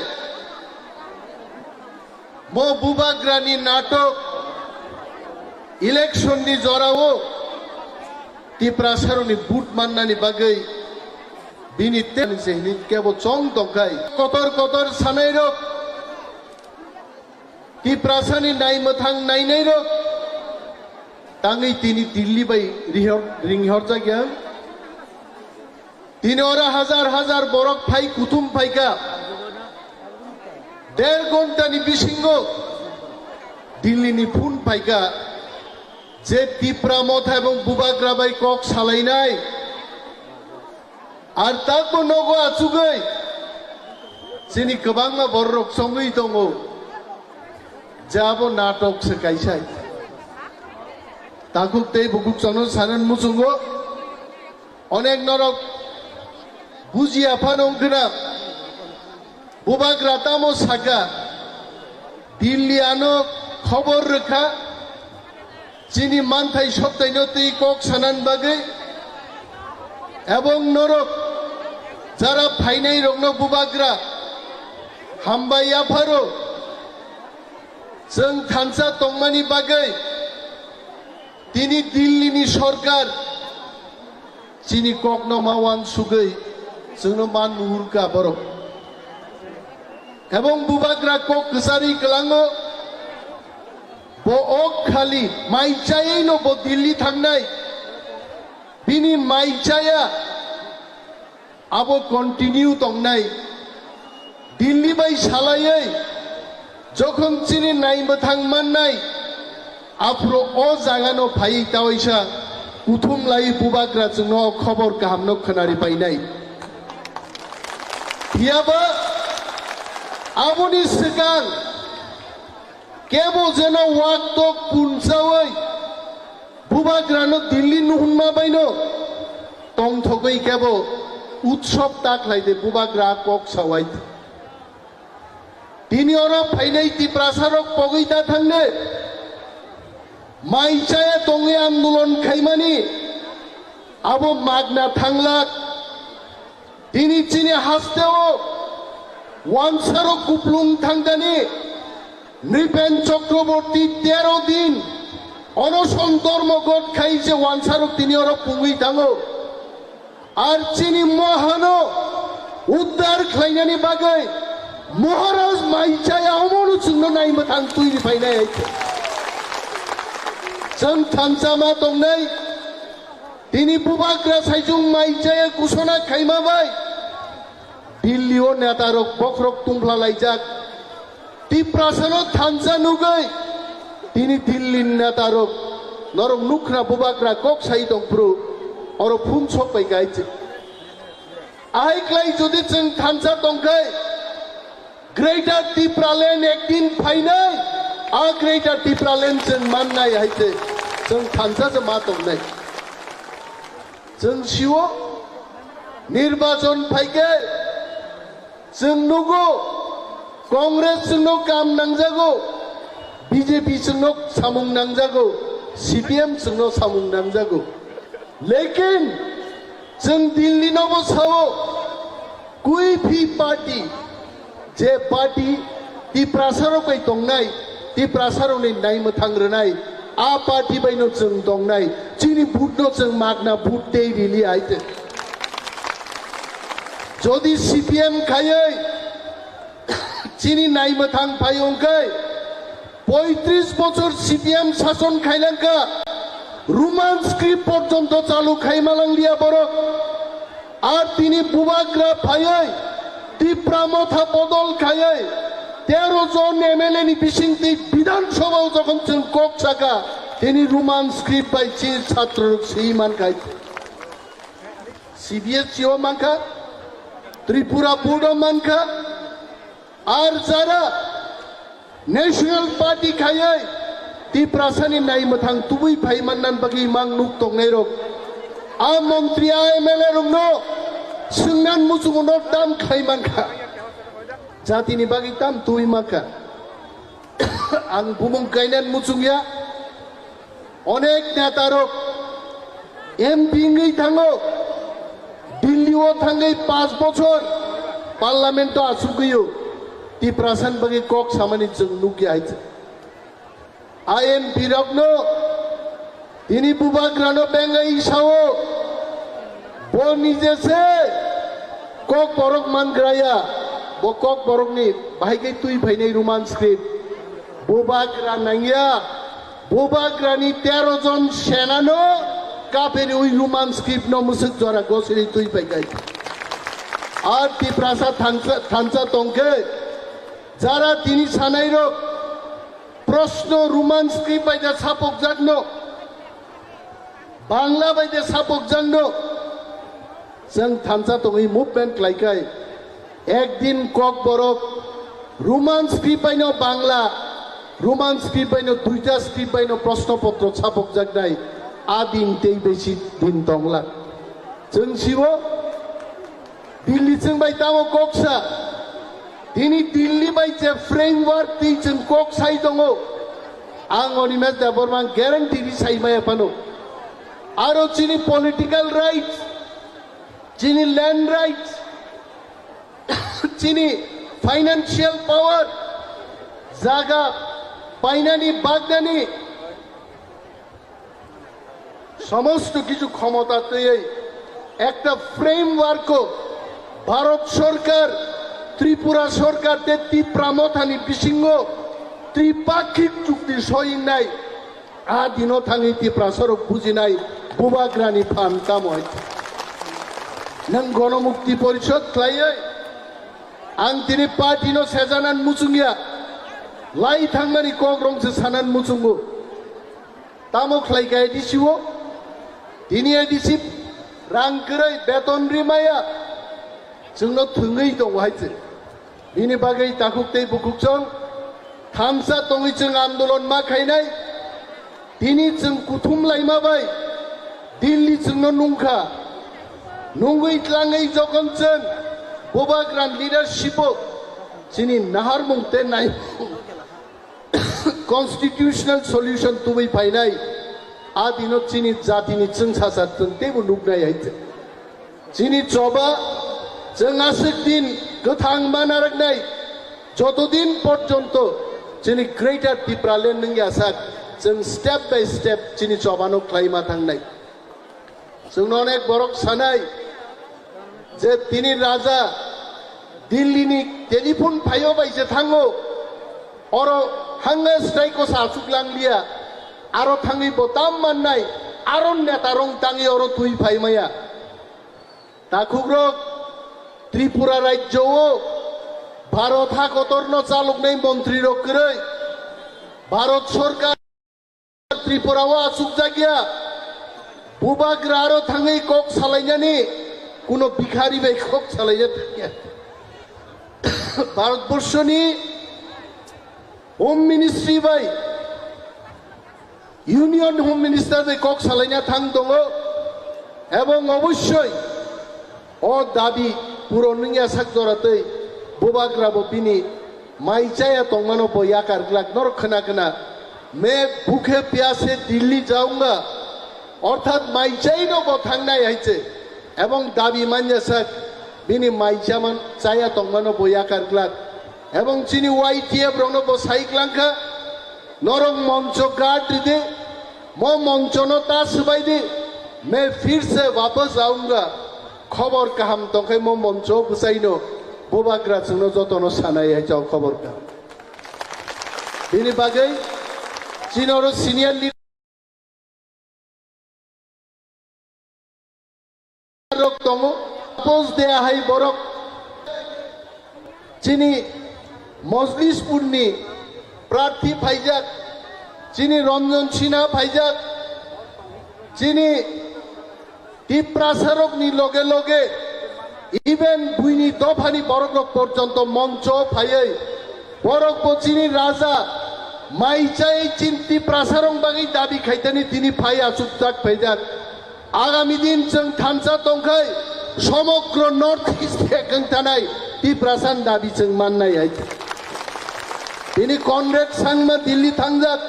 mo bubagrani natok, election ni jorao Tiprasarokni vote mannani bagwi bini ten se hini kebo chong tongkhai. Kotor kotor sanairok Tiprasani naimwthang nainairok tangwi tini Delhi bai rihor-, ringhorjakya. Tini oro hajar hajar borok phai kuthum phaikha. Der ghontani bisingo Delhi ni phone phaikha je Tipra Motha ebong Bubagra bai kok salainai. Ar takbo nogo achugwi chini kwbangma bororok chongwi tongo je abo natok se kaisa. Takhuk tei bukhuk chwngno sanan muchungo. Onek norok bujiya phano wngkhwna. Bubagra tamo sakha, Delhi ano khobor rwkha, chini manthai soktaino twi kok sanan bagwi, ebong norok jara phainairokno Bubagra hambai yapharo, chwng thansa tongmani bagwi tini Delhi ni sorkar chini kokno ma uansugwi chwngno ma nuhurkha borok. Ebong Bubagra kok kwcharwi kwlango, bo ok khali mai chaywi no bo Delhi thangnai, bini mai chaya abo continue tongnai. Delhi bai salaiwi jokhon chini naimwthang mannai, aphuru o jagano phaiwi tawaisa kuthum lai Bubagra chwngno khobor kahamno khwnari painai. Phiyaba aboni swkang kebo jeno wak tok punchawi Bubagrano Delhi nuhunma baino tongthogwi kebo utsob ta khlai de Bubagra kok sawai. Tini oro phainai Tiprasarok pogwi ta thangne. Mai chaya tongwi andolon khaimani abo magna thanglak. Tini chini hasteo wansarok kuplung thangdani Nripen Chakraborty tero din onoson dormo got khai je wansarok tini oro pungwi thango. Ar chini mohano uddar khlainani bagwi Maharaj mai chaya omono chwngno naimwthang twini phainai hai khe. Chwng thansa ma tongnai. Tini Bubagra saichung mai chaya kusona khaima bai Delhi o neta rok bokhorok tungphla laijak. Tiprasano thansa nugwi tini Delhi ni neta rok norok nukhna Bubagra kok sai tong phuru oro phung sok bai kaichi. Ahai klai jodi chwng thansa tongkhai Greater Tipraland ekdin phainai, a Greater Tipraland chwng mannai hai se chwng thansa se ma tongnai. Chwng sio nirbachon phaikhe chwng nugo Congress chwngno kam nangjago, B J P chwngno samung nangjago, C P M chwngno samung nangjago. Lekin chwng Delhi nobo sao, Kuiphi party, je party Tiprasarok bai tongnai, Tiprasarokni naimwthang rwnai, a party baino chwng tongnai, chini vote no chwng magna vote tei rili hai te. Jodi C P M khaiwi chini naimwthang phai wngkhe, poitris bochor C P M sason khailangkha, Roman script porjonto chalu khai malangliya borok. Ar tini Bubagra phaiwi Tipra Motha bodol khaiwi tero jon M L A ni bisingtwi Bidhan Sabha o jokhon chwng kok saka, tini Roman script bai chi chhatrorok swi mankha. C B S E o mankha, Tripura Board o mankha, ar jara National Party khaiwi Tiprasani naimwthang tubui phai mannan bagwi mang nuk tongnairok. A montri, a M L A rokno swngnan muchungo no tam khlai mankha. Jatini bagwi tam tubui mankha. Ang bumung kainan muchungya. Onek netarok M P wngwi thango, Delhi o thangwi panch bochor parliament o achugwi o Tiprasani bagwi kok samani chwng nukya hai se. A M P rokno tini Bubagrano bengwi sao, bo nije se kok borok mangraya, bo kok borokni bahai khe twi phainai Roman script. Bubagra nangya, Bubagrani tero jon senano kaperi ui Roman script no musuk jora gosiri tui pai kai. Ar Tiprasa thansa, thansa tongke, jara tini sanairok, Proshno Roman script bai da sapok jakno, Bangla bai da sapok jakno, chwng thansa tongwi movement klaikai. Ekdin Kokborok Roman script baino Bangla, Roman script baino duita script baino proshno potro sapok jaknai. A din tei besi din tongla. Chwng sibo Delhi chwng bai tamo kok sa? Tini Delhi bai je framework twi chwng kok sai tongo. Ang Animesh Debbarma ang guarantee ri sai maya phano. Aro chini political rights, chini land rights, chini financial power, jaga painani bagnani, সমস্ত কিছু ক্ষমতা twiwi একটা framework-o ভারত সরকার, ত্রিপুরা সরকার tei Tipra Mothani bisingo tripakhik chukti soyingnai. A dino thangwi Tiprasarok bujinai Bubagrani phan tamo hai. Nwng Gonomukti Porishod khlaiwi ang tini party-no sejanan muchungya, lai thangmani kok rong se sanan muchungo. Tamo khlai kha A D C o? Tini A D C rang kwrwi beton rimaya chwngno thwngwi tongo hai se. Bini bagwi takhuk tei bukhuk chwng thansa tongwi chwng andolon ma khainai. Tini chwng kuthum laima bai Delhi chwngno nungkha. Nungwi tlangwi jokhon chwng Bubagra leadership o chini naharmung tei nai constitutional solution tubui phainai, a dino chini jatini chwngsacha chwng teibo nuknai hai se. Chini choba chwng aswk din kwthang ma narwknai, joto din porjonto chini Greater Tipraland wngya sak, chwng step by step chini chobano khlaima thangnai. Chwngno onek borok sanai je tini raja Delhi ni telephone phaio bai se thango, oro hanga strike o sa achuk lang liya, aro thangwi bo tam mannai, aro neta rong tangwi oro twi phai maya. Takhukrok Tripura rajyo o Bharat ha kotor no chaloknai montri rok kwrwi Bharat sorkar Tripura o achukjakya, Bubagra aro thangwi kok salainani kuno bikhari bai kok salaina thangya. Bharatborshoni Home Ministry bai, Union Home Minister bai kok salaina thang tongo, ebong obossoi o dabi puron wngya sak jora tei Bubagra bo bini mai chaya tongmano bo yakar glak. Norok khna khna, "Main bhukhe pyase Delhi jaunga," orthat mai chaino bo thangnai hai se. Ebong dabi manya sak bini mai chaman chaya tongmano bo yakar glak. Ebong chini Y T F rokno bo sai glangkha, "Norok moncho guard ridi, mo monchono ta swbaidi, main phir se wapas aunga." Khobor kaham tongkhai mo moncho bwsaino Bubagra chwngno jotono sanai hai chao khobor kaham. Bini bagwi chini oro senior leader rok tongo, post deya hai borok chini Mojlispurni prarthi phaijak, chini Ranjan Sinha phaijak, chini Tiprasarokni loge loge even buini dophani borokrok porjonto moncho phaiwi borok bo chini raja mai chai chin Tiprasarok bagwi dabi khaitani tini phai achukjak phaijak. Agami din chwng thansa tongkhai somogro North East ekeng tanai Tiprasan dabi chwng mannai hai. Tini Conrad Sangma Delhi thangjak.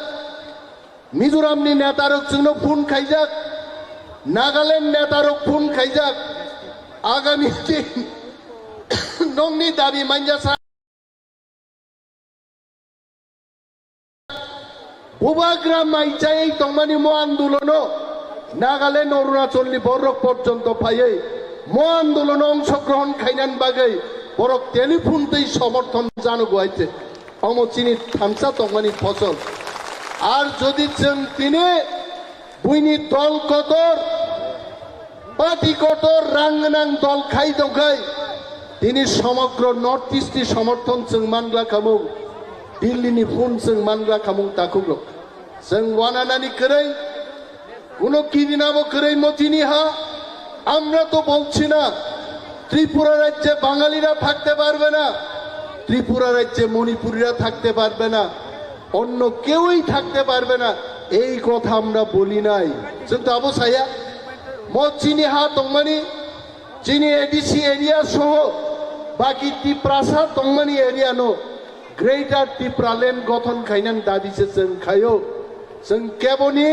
Mizoramni netarok chwngno phone khaijak, Nagaland netarok phone khaijak, agami din nokni dabi manya sa Bubagra mai chayai tongmani mo andolono Nagaland, Arunachalni borok porjonto phaiwi mo andolono ongshogrohon khainani bagwi borok telephone tei somorthon jano guaite. Omo chini thamsa tongmani phosol. Ar jodi chwng tini buini dol kotor, party kotor, rang gwnang dol khai tongkhai, tini somogro North East ni somorthon chwng mangla khamung, Delhi ni phun chwng mangla khamung takhukrok. Chwng wananani kwrwi, কোনো কিদিনামও করেই মতিনি হা। আমরা তো বলছি না ত্রিপুরা রাজ্যে বাঙালিরা থাকতে পারবে না, ত্রিপুরা রাজ্যে মণিপুরিরা থাকতে পারবে না, অন্য কেউই থাকতে পারবে না, এই কথা আমরা বলি নাই। Chwng tabuk saya, mo chini ha tongmani, chini A D C area soho baki Tiprasa tongmani area no Greater Tipraland gothon khainani dabi se chwng khaio. Chwng keboni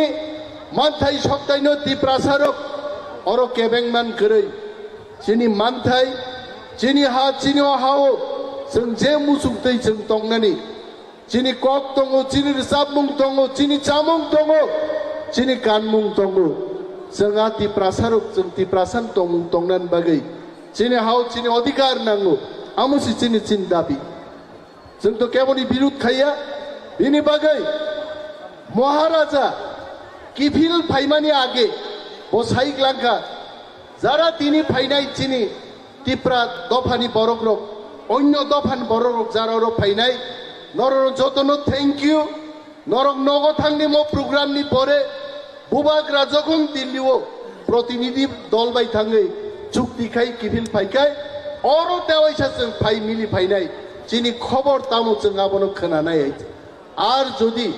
manthai soktaino Tiprasarok oro kebengman kwrwi. Chini manthai, chini ha, chini o hao chwng je muchungtwi chwng tongnani. Chini kok tongo, chini rwchapmung tongo, chini chamung tongo, chini kanmung tongo. Chwng a Tiprasarok chwng Tiprasan tongmung tongnani bagwi chini hao chini odhikar nango. Amo si chini chini dabi. Chwng to keboni birud khaiya, bini bagwi Maharaja kiphil phaimani age bo sai glangkha, jara tini phainai chini Tipra dophani borokrok, onyo dophani borokrok jara oro phainai, norok jotono thank you. Norok nogo thangni mo program ni pore Bubagra jokhon Delhi o protinidhi dol bai thangwi chukti khai kiphil phaikhai, oro tewaisa chwng phai mili phainai, chini khobor tamo chwng abono khwnanai. Ar jodi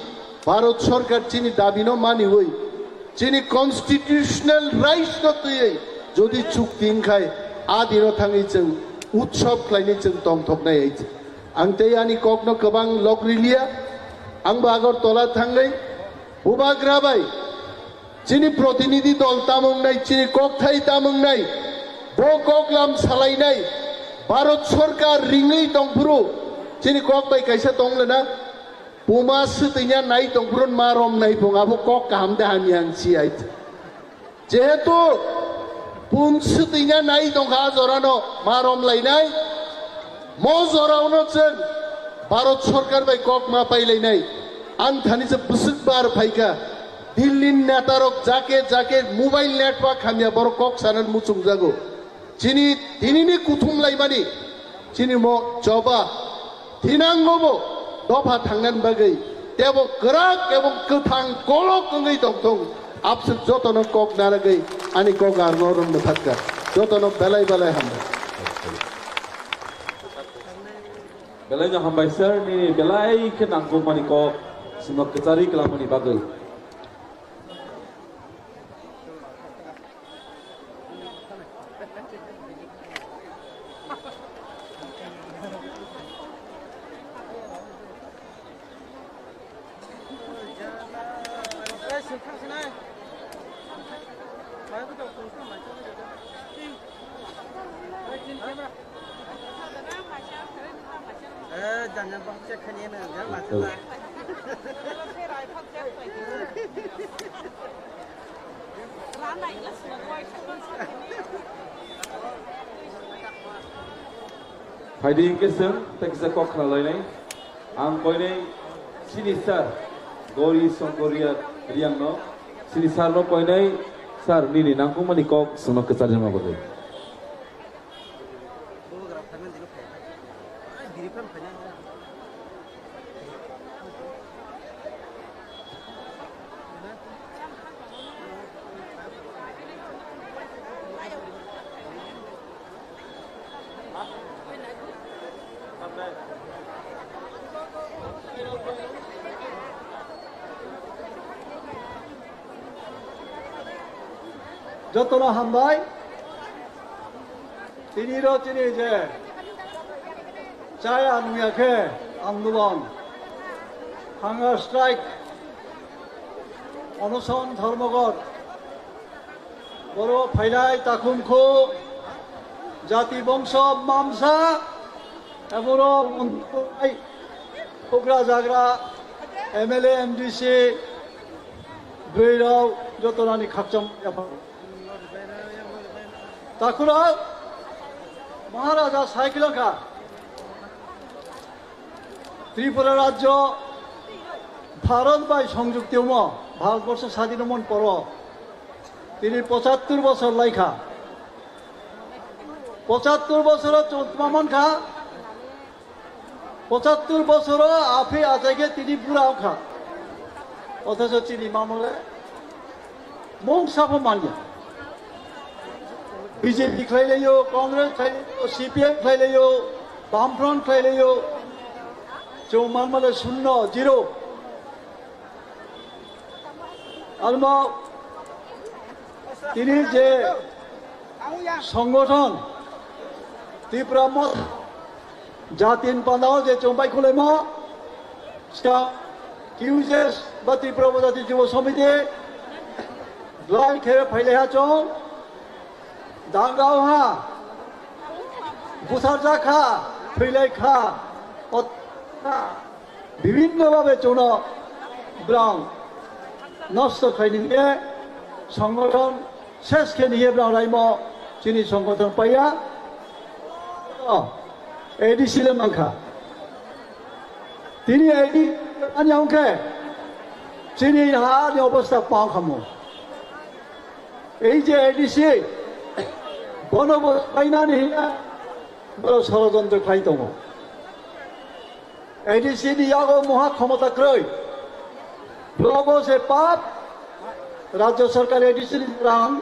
Bharat Sarkar chini dabino maniwi, chini constitutional rights no twiwi jodi chukti wngkhai, a dino thangwi chwng utsob khlainai, chwng tongthoknai. Ang tei ani kokno kwbang lok riliya, ang bo Agartala thangwi Bubagra bai chini protinidhi dol tamo wngnai, chini kokthai tamo wngnai, bo koklam salainai, Bharat Sarkar ringwi tongphuru chini kok bai kaisa tong lena, puma swtwina nai tongphuru ma romnai phung abo kok kaham de hamya ang si ai. Jehetu pun swtwina nai tongkha a jorano ma romlainai, mo jorano chwng Bharat Sarkar bai kok ma pailainai. Ang thani se bwswk bar phaikha, Delhi ni netarok jake jake mobile network hamya borok kok sanan muchungjago. Chini tinini kuthum laimani, chini mo choba thinangobo dopha thangnani bagwi tebo kwrak ebong kwthang kolok wngwi tongthung. Abswk jotono kok naragwi ani kok arno rwng mwthakha. Jotono belai belai hambai. Belai no hambai sir, nini belai khe nangkukmani kok simo kwchari kwlangmani bagwi. Phaidi hingke chwng tei kisa kok khna lainai. Ang koinai sini sir Gori Songkoria Riang no sini sir no koinai sir nini nangkukmani kok chwngno kwchari ma bagwi. Jotono hambai. Tini ro tini je chaya nungya khe andolon, hunger strike, onoson dhormogor, boro phailai takhum khu jati bongso mamsa, eboro mantri, hugra jagra, M L A, M D C, bwrwi rok jotonani khakchang yapha. Takhurok Maharaja sai khwlangkha. Tripura rajyo Bharat bai songjukti omo, Bharatborsho sadhin omon poro tini pochattor bosor laikha. Pochattor bosoro chwng tma mankha, pochattor bosoro aphi achaikhe tini bura wngkha. Othocho chini mamole mung sapho manya. B J P khlailaio, Congress khlailaio, C P M khlailaio, Bamfront khlailaio. Chwng manmale shunno, zero. Armo tini je songothon Tipra Motha jatin pandao je chwng bai khulaimo, ska Q J S ba Tripura Upojati Jubo Samiti, belai khe phailaiha chwng, dangao ha, butharjak kha, thwilaikha, ot-, bibhinno bhabe chwngno brang nosto khaini hwnwi songothon ses khe niye brang raimo chini songothon paiya. O, A D C le mankha. Tini A D C ani hwnkhe chini ha ni obostha pang khamu. Ei je A D C bono bo painani hiya boro sorojontro khlai tongo. A D C ni yago moha khomota kwrwi. Blogo se pap, Rajya Sarkar A D C ni rang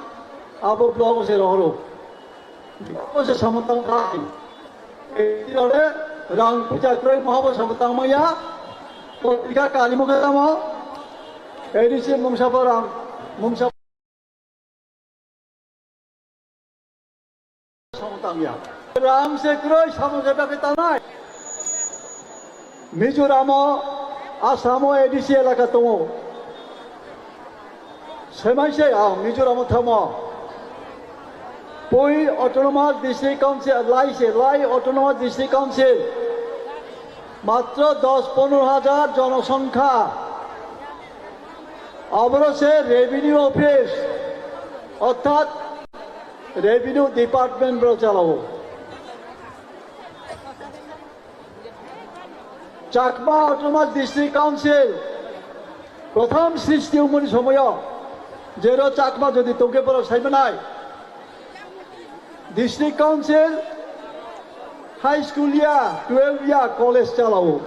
abo blogo se rohoro. Blogo se samotang khai. A D C rore rang puja kwrwi moha bo samotang maya. Potrika kali mukhe tamo. A D C mungsa bo rang, mungsa Samung tangya. Ram se kwrwi samung se bagwi tangnai. Mizoramo, Asamo A D C elaka tongo. Semaise, ah, Mizoramo thamo. Pui Autonomous District Council, lai se, lai Autonomous District Council. Matro dos ponero hajar jonosongkha. Aboro se Revenue Office, orthat Revenue Department boro chalao. Chakma Autonomous District Council prothom srishti umoni somoyo jero Chakma jodi tongke borok saimanai. District Council high school ya, twelve ya, college chalao.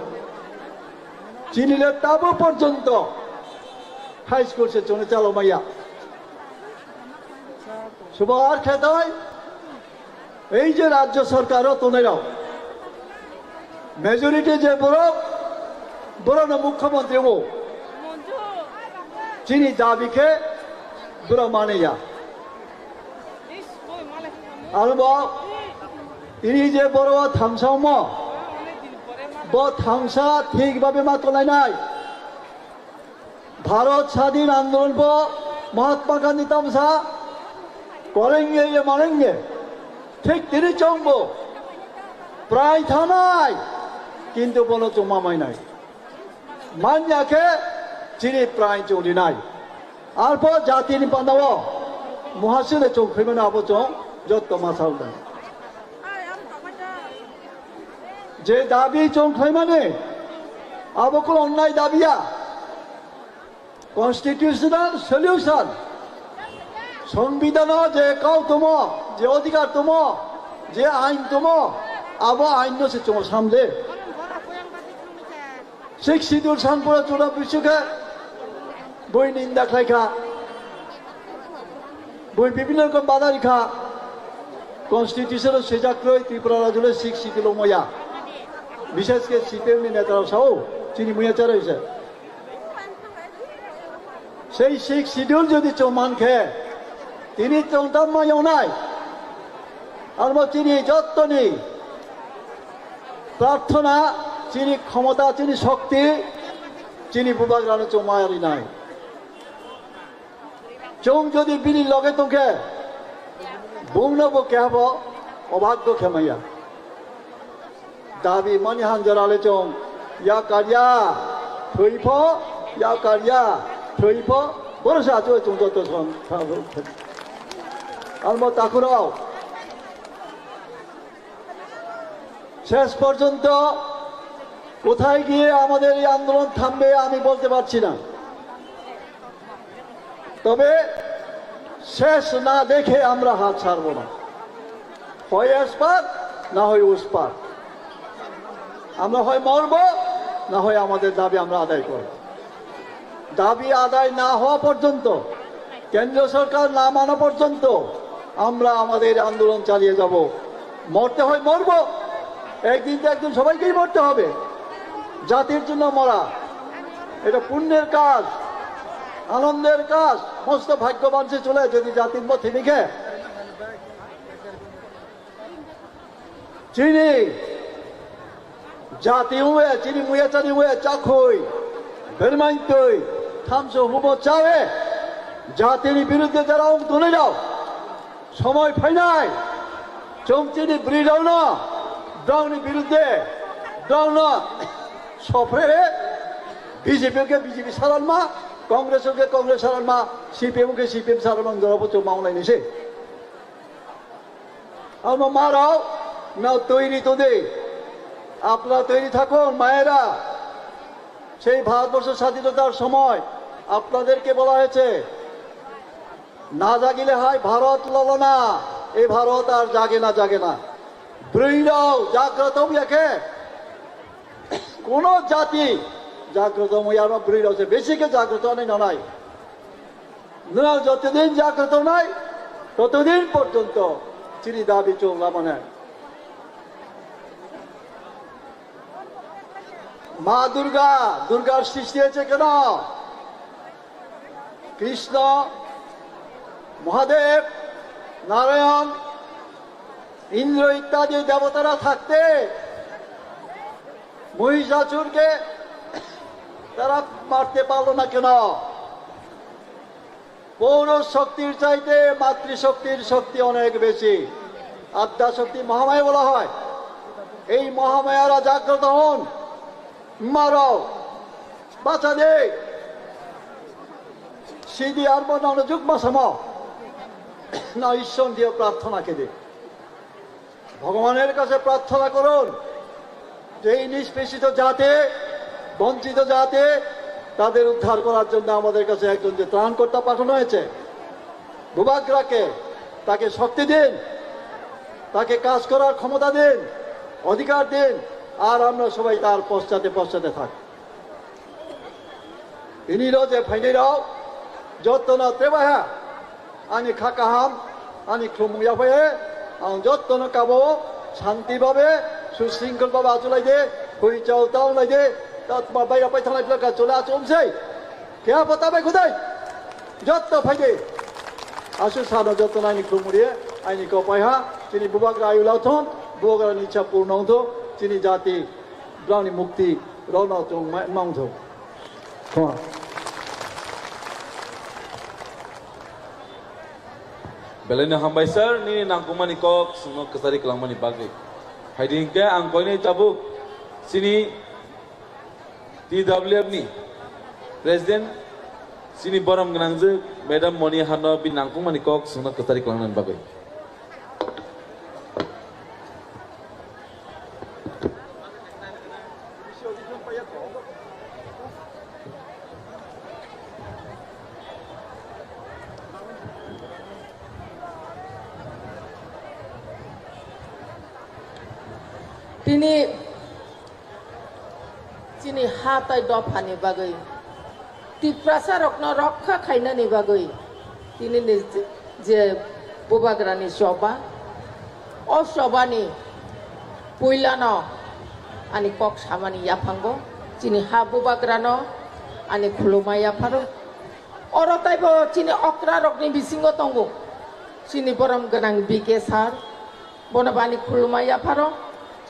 Chini le tabo porjonto high school se chwngno chalo maya. Subo ar khetai, ei je rajyo sarkar o tongnai rok, majority je borok, borokno mukhyamantri wngo. Chini dabi khe borok mani ya. Aro bo tini je borok o thamsa omo, bo thamsa thik babe ma tonglainai. Bharat Sadhin Andolon bo Mahatma Gandhi tamsa korenge ye marenge. Thik tini chwngbo prai thanai, kintu bono chwng ma mainai. Manya khe chini prai chwng rinai. Arpho jatini pandao muhasile chwng khaimano abo chwng jotto ma salnai. Je dabi chwng khlaimani, abo khe onnai dabi ya. Constitutional solution, Songbidhano je kau tomo, je odhikar tomo, je ain tomo, abo ain no se chwng samle. Sixth Schedule sangpura chuna bisu khe bui ninda khlai kha, bui bibhinno rokom bada ri kha. Constitution o swijak kwrwi Tripura rajyo le Sixth Schedule o maya. Bishes khe C P M ni neta rok sao, chini muya chara hise. Sei Sixth Schedule jodi chwng man khe, tini chwng tam ma yongnai. Armo chini jottoni prarthona, chini khomota, chini shokti, chini bubagrano chwng ma rinai. Chwng jodi bini loge tongkhe, bungno bo kehabo obhaggo khe maya. Dabi mani hanjara le chwng ya karya thwi pho, ya karya thwi pho, boro se achu chwng joto song. Armo takhurok, ses porjonto কোথায় গিয়ে আমাদের এই আন্দোলন থামবে আমি বলতে পারছি না, তবে শেষ না দেখে আমরা হাল ছাড়ব না। হয় এসপার, না হয় উসপার। আমরা হয় মরব, না হয় আমাদের দাবি আমরা আদায় করব। দাবি আদায় না হওয়া পর্যন্ত, কেন্দ্র সরকার না মানা পর্যন্ত আমরা আমাদের আন্দোলন চালিয়ে যাব। মরতে হয় মরব, একদিন তো একদিন সবাইকেই মরতে হবে। জাতির জন্য মরা, এটা পুণ্যের কাজ, আনন্দের কাজ। মস্ত ভাগ্যবান সে চলে যদি জাতির পথে লিখে। Chini jati ue, chini muya chani ue, chakhoi, bermaintoi, thamso humo chawe, jatini biruddhe jara ong tonwi rao, somoi phainai, chwng chini bwrwi rao no, brao ni biruddhe, brao no, sopre, B J P ke B J P saranma, Congress ke Congress saranma, C P M ke C P M saranma, jora bo chwng maung lai ni se. আমার মারাও না তৈরি তো দেই, আপনারা তৈরি থাকুন মায়েরা। সেই ভারতবর্ষ স্বাধীনতার সময় আপনাদেরকে বলা হয়েছে, না জাগিলে হয় ভারত ললনা, এই ভারত আর জাগে না, জাগে না। Bwrwirok jagroto wngya khe kono jati jagroto wngya, bwrwirok se besi khe jagroto wngwi nanai. Nwng jotodin jagroto wngnai, totodin porjonto chini dabi chwng lamanai. মা দুর্গা, দুর্গার সৃষ্টি হয়েছে কেন? কৃষ্ণ, মহাদেব, নারায়ণ, ইন্দ্র ইত্যাদি দেবতারা থাকতে মহিষাসুরকে তারা মারতে পারলো না কেন? পৌরুষ শক্তির চাইতে মাতৃশক্তির শক্তি অনেক বেশি। আদ্যা শক্তি মহামায়া বলা হয়। এই মহামায়ারা জাগ্রত হন, মারো, বাঁচা দে। সিদি আর মনে যুগ্ম সম না ঈশ্বর দিয়ে প্রার্থনা কেঁদে। ভগবানের কাছে প্রার্থনা করুন যে এই নিষ্পেষিত জাতি, বঞ্চিত জাতি, তাদের উদ্ধার করার জন্য আমাদের কাছে একজন যে ত্রাণকর্তা পাঠানো হয়েছে, বুবাগ্রাকে, তাকে শক্তি দিন, তাকে কাজ করার ক্ষমতা দিন, অধিকার দিন, আর আমরা সবাই তার পশ্চাতে পশ্চাতে থাকি। Ini rok je phainai rok jotono tebaiha ani kha kaham, ani khulumung yaphai ang jotono kabo shanti babe, susringkhol babe achulai de, hui chao tao lai de, ta tma bai apai thanglai phlaka chole achum sei. Khe apo ta bai khudai. Jotto phai de. Asu sano jotono ani khulumung ri, ani kopai ha, chini bubagra ayu lathon, bubagra ni ichha purno wngthon, chini jati brao ni mukti rok no chwng ma-, mangthok. Khoma. Belai no hambai sir, nini nangkukmani kok chwngno kwchari kwlangmani bagwi. Haidi hinkhe ang koinwi tabuk chini T W F ni President chini borom gwnangjwk Madam Moni Hanno bini nangkukmani kok chwngno kwchari kwlangnani bagwi. Tini chini ha tai dophani bagwi, Tiprasa rokno rokha khainani bagwi tini ni je bubagrani choba, o chobani puilano ani kok samani yaphango, chini ha bubagrano ani khuluma yapharo. Oro taibo chini okra rokni bisingo tongo chini borom gwnang B K sir, bono bo ani khuluma yapharo.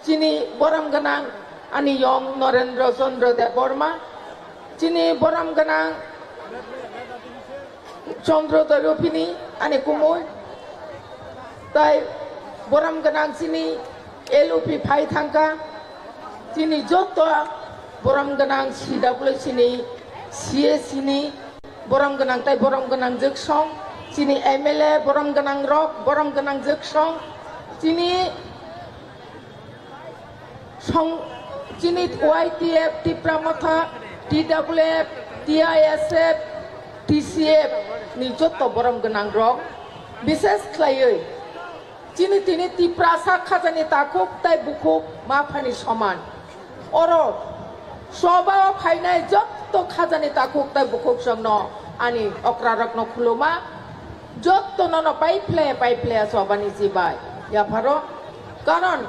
Chini borom gwnang ani yong Norendra Chandra Debbarma, chini borom gwnang Chandra Debbarma bini ani kumui, tai borom gwnang chini L U P phai thangkha, chini joto borom gwnang C W C ni, C A C ni, borom gwnang tai borom gwnang jwksong, chini M L A borom gwnang rok, borom gwnang jwksong, chini song Chini Y T F, Tipra Motha, T W F, T I S F, T C F ni joto borom gwnang rok, bises khlaiwi chini tini Tiprasa khajani takhuk tai bukhuk ma phani soman. Oro soba o phainai joto khajani takhuk tai bukhuk songno ani okra rokno khuluma. Jotto nono paiphle paiphle sobani chibai yapharo. Karon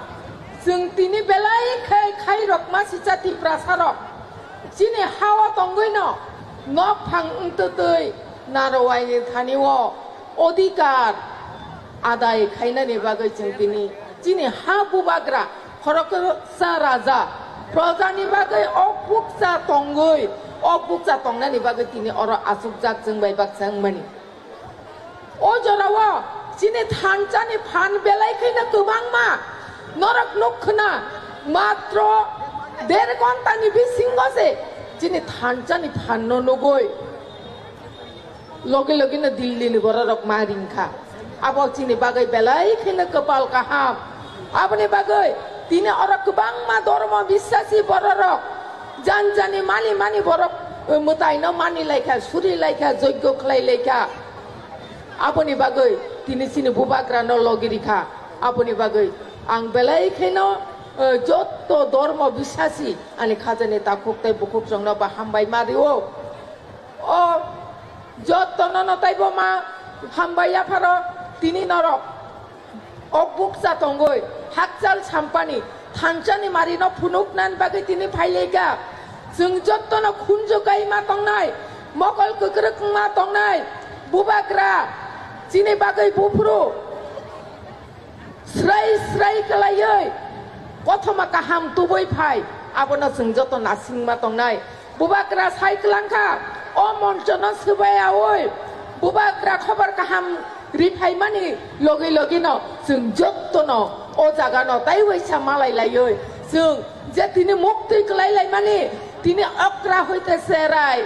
chwng tini belai khai khai rok ma sicha Tiprasa rok chini hao tongwi no nok phang wngtwtwi narwai thani o odhikar adai khainani bagwi chwng tini chini ha bubagra khoroksa raja projani bagwi o bukcha tongwi o bukcha tongnani bagwi tini oro achukjak chwng bai baksa wngmani. O jorao chini thansa ni phan belai khaino kwbangma norok nuk khna, matro der ghonta ni bisingo se chini thansa ni phan no nugwi logi logi no Delhi ni borok rok ma ring kha. Abo chini bagwi belai khaino kwpal kaham. Aboni bagwi tini oro kwbangma dormo biswasi borok rok janjani mani mani borok, eh, mwtai no mani lai kha, suri lai kha, joigyo khlai lai kha. Aboni bagwi tini chini bubagra no logi rikha. Aboni bagwi ang belai kheno, eh, jotto dormo biswasi ani khajani takhuk tai bukhuk songno ba hambai ma rio. O jotto nono taibo ma hambai yapharo tini norok. O bukcha tongwi hakchal sampani thansani marino phunuknani bagwi tini phailaikha. Chwng jottono khunju kaima tongnai, mokol kwkrwk wngma tongnai, bubagra chini bagwi buphuru srai srai kwlaiwi kothoma kaham tubui phai, abono chwng joto nasingma tongnai. Bubagra sai kwlangkha, o monchono swbaiyaui bubagra khobor kaham riphaimani logi logino chwng jottono o jagano tai waisa malai laiwi chwng je tini muktwi kwlai laimani, tini okra hoite cherai,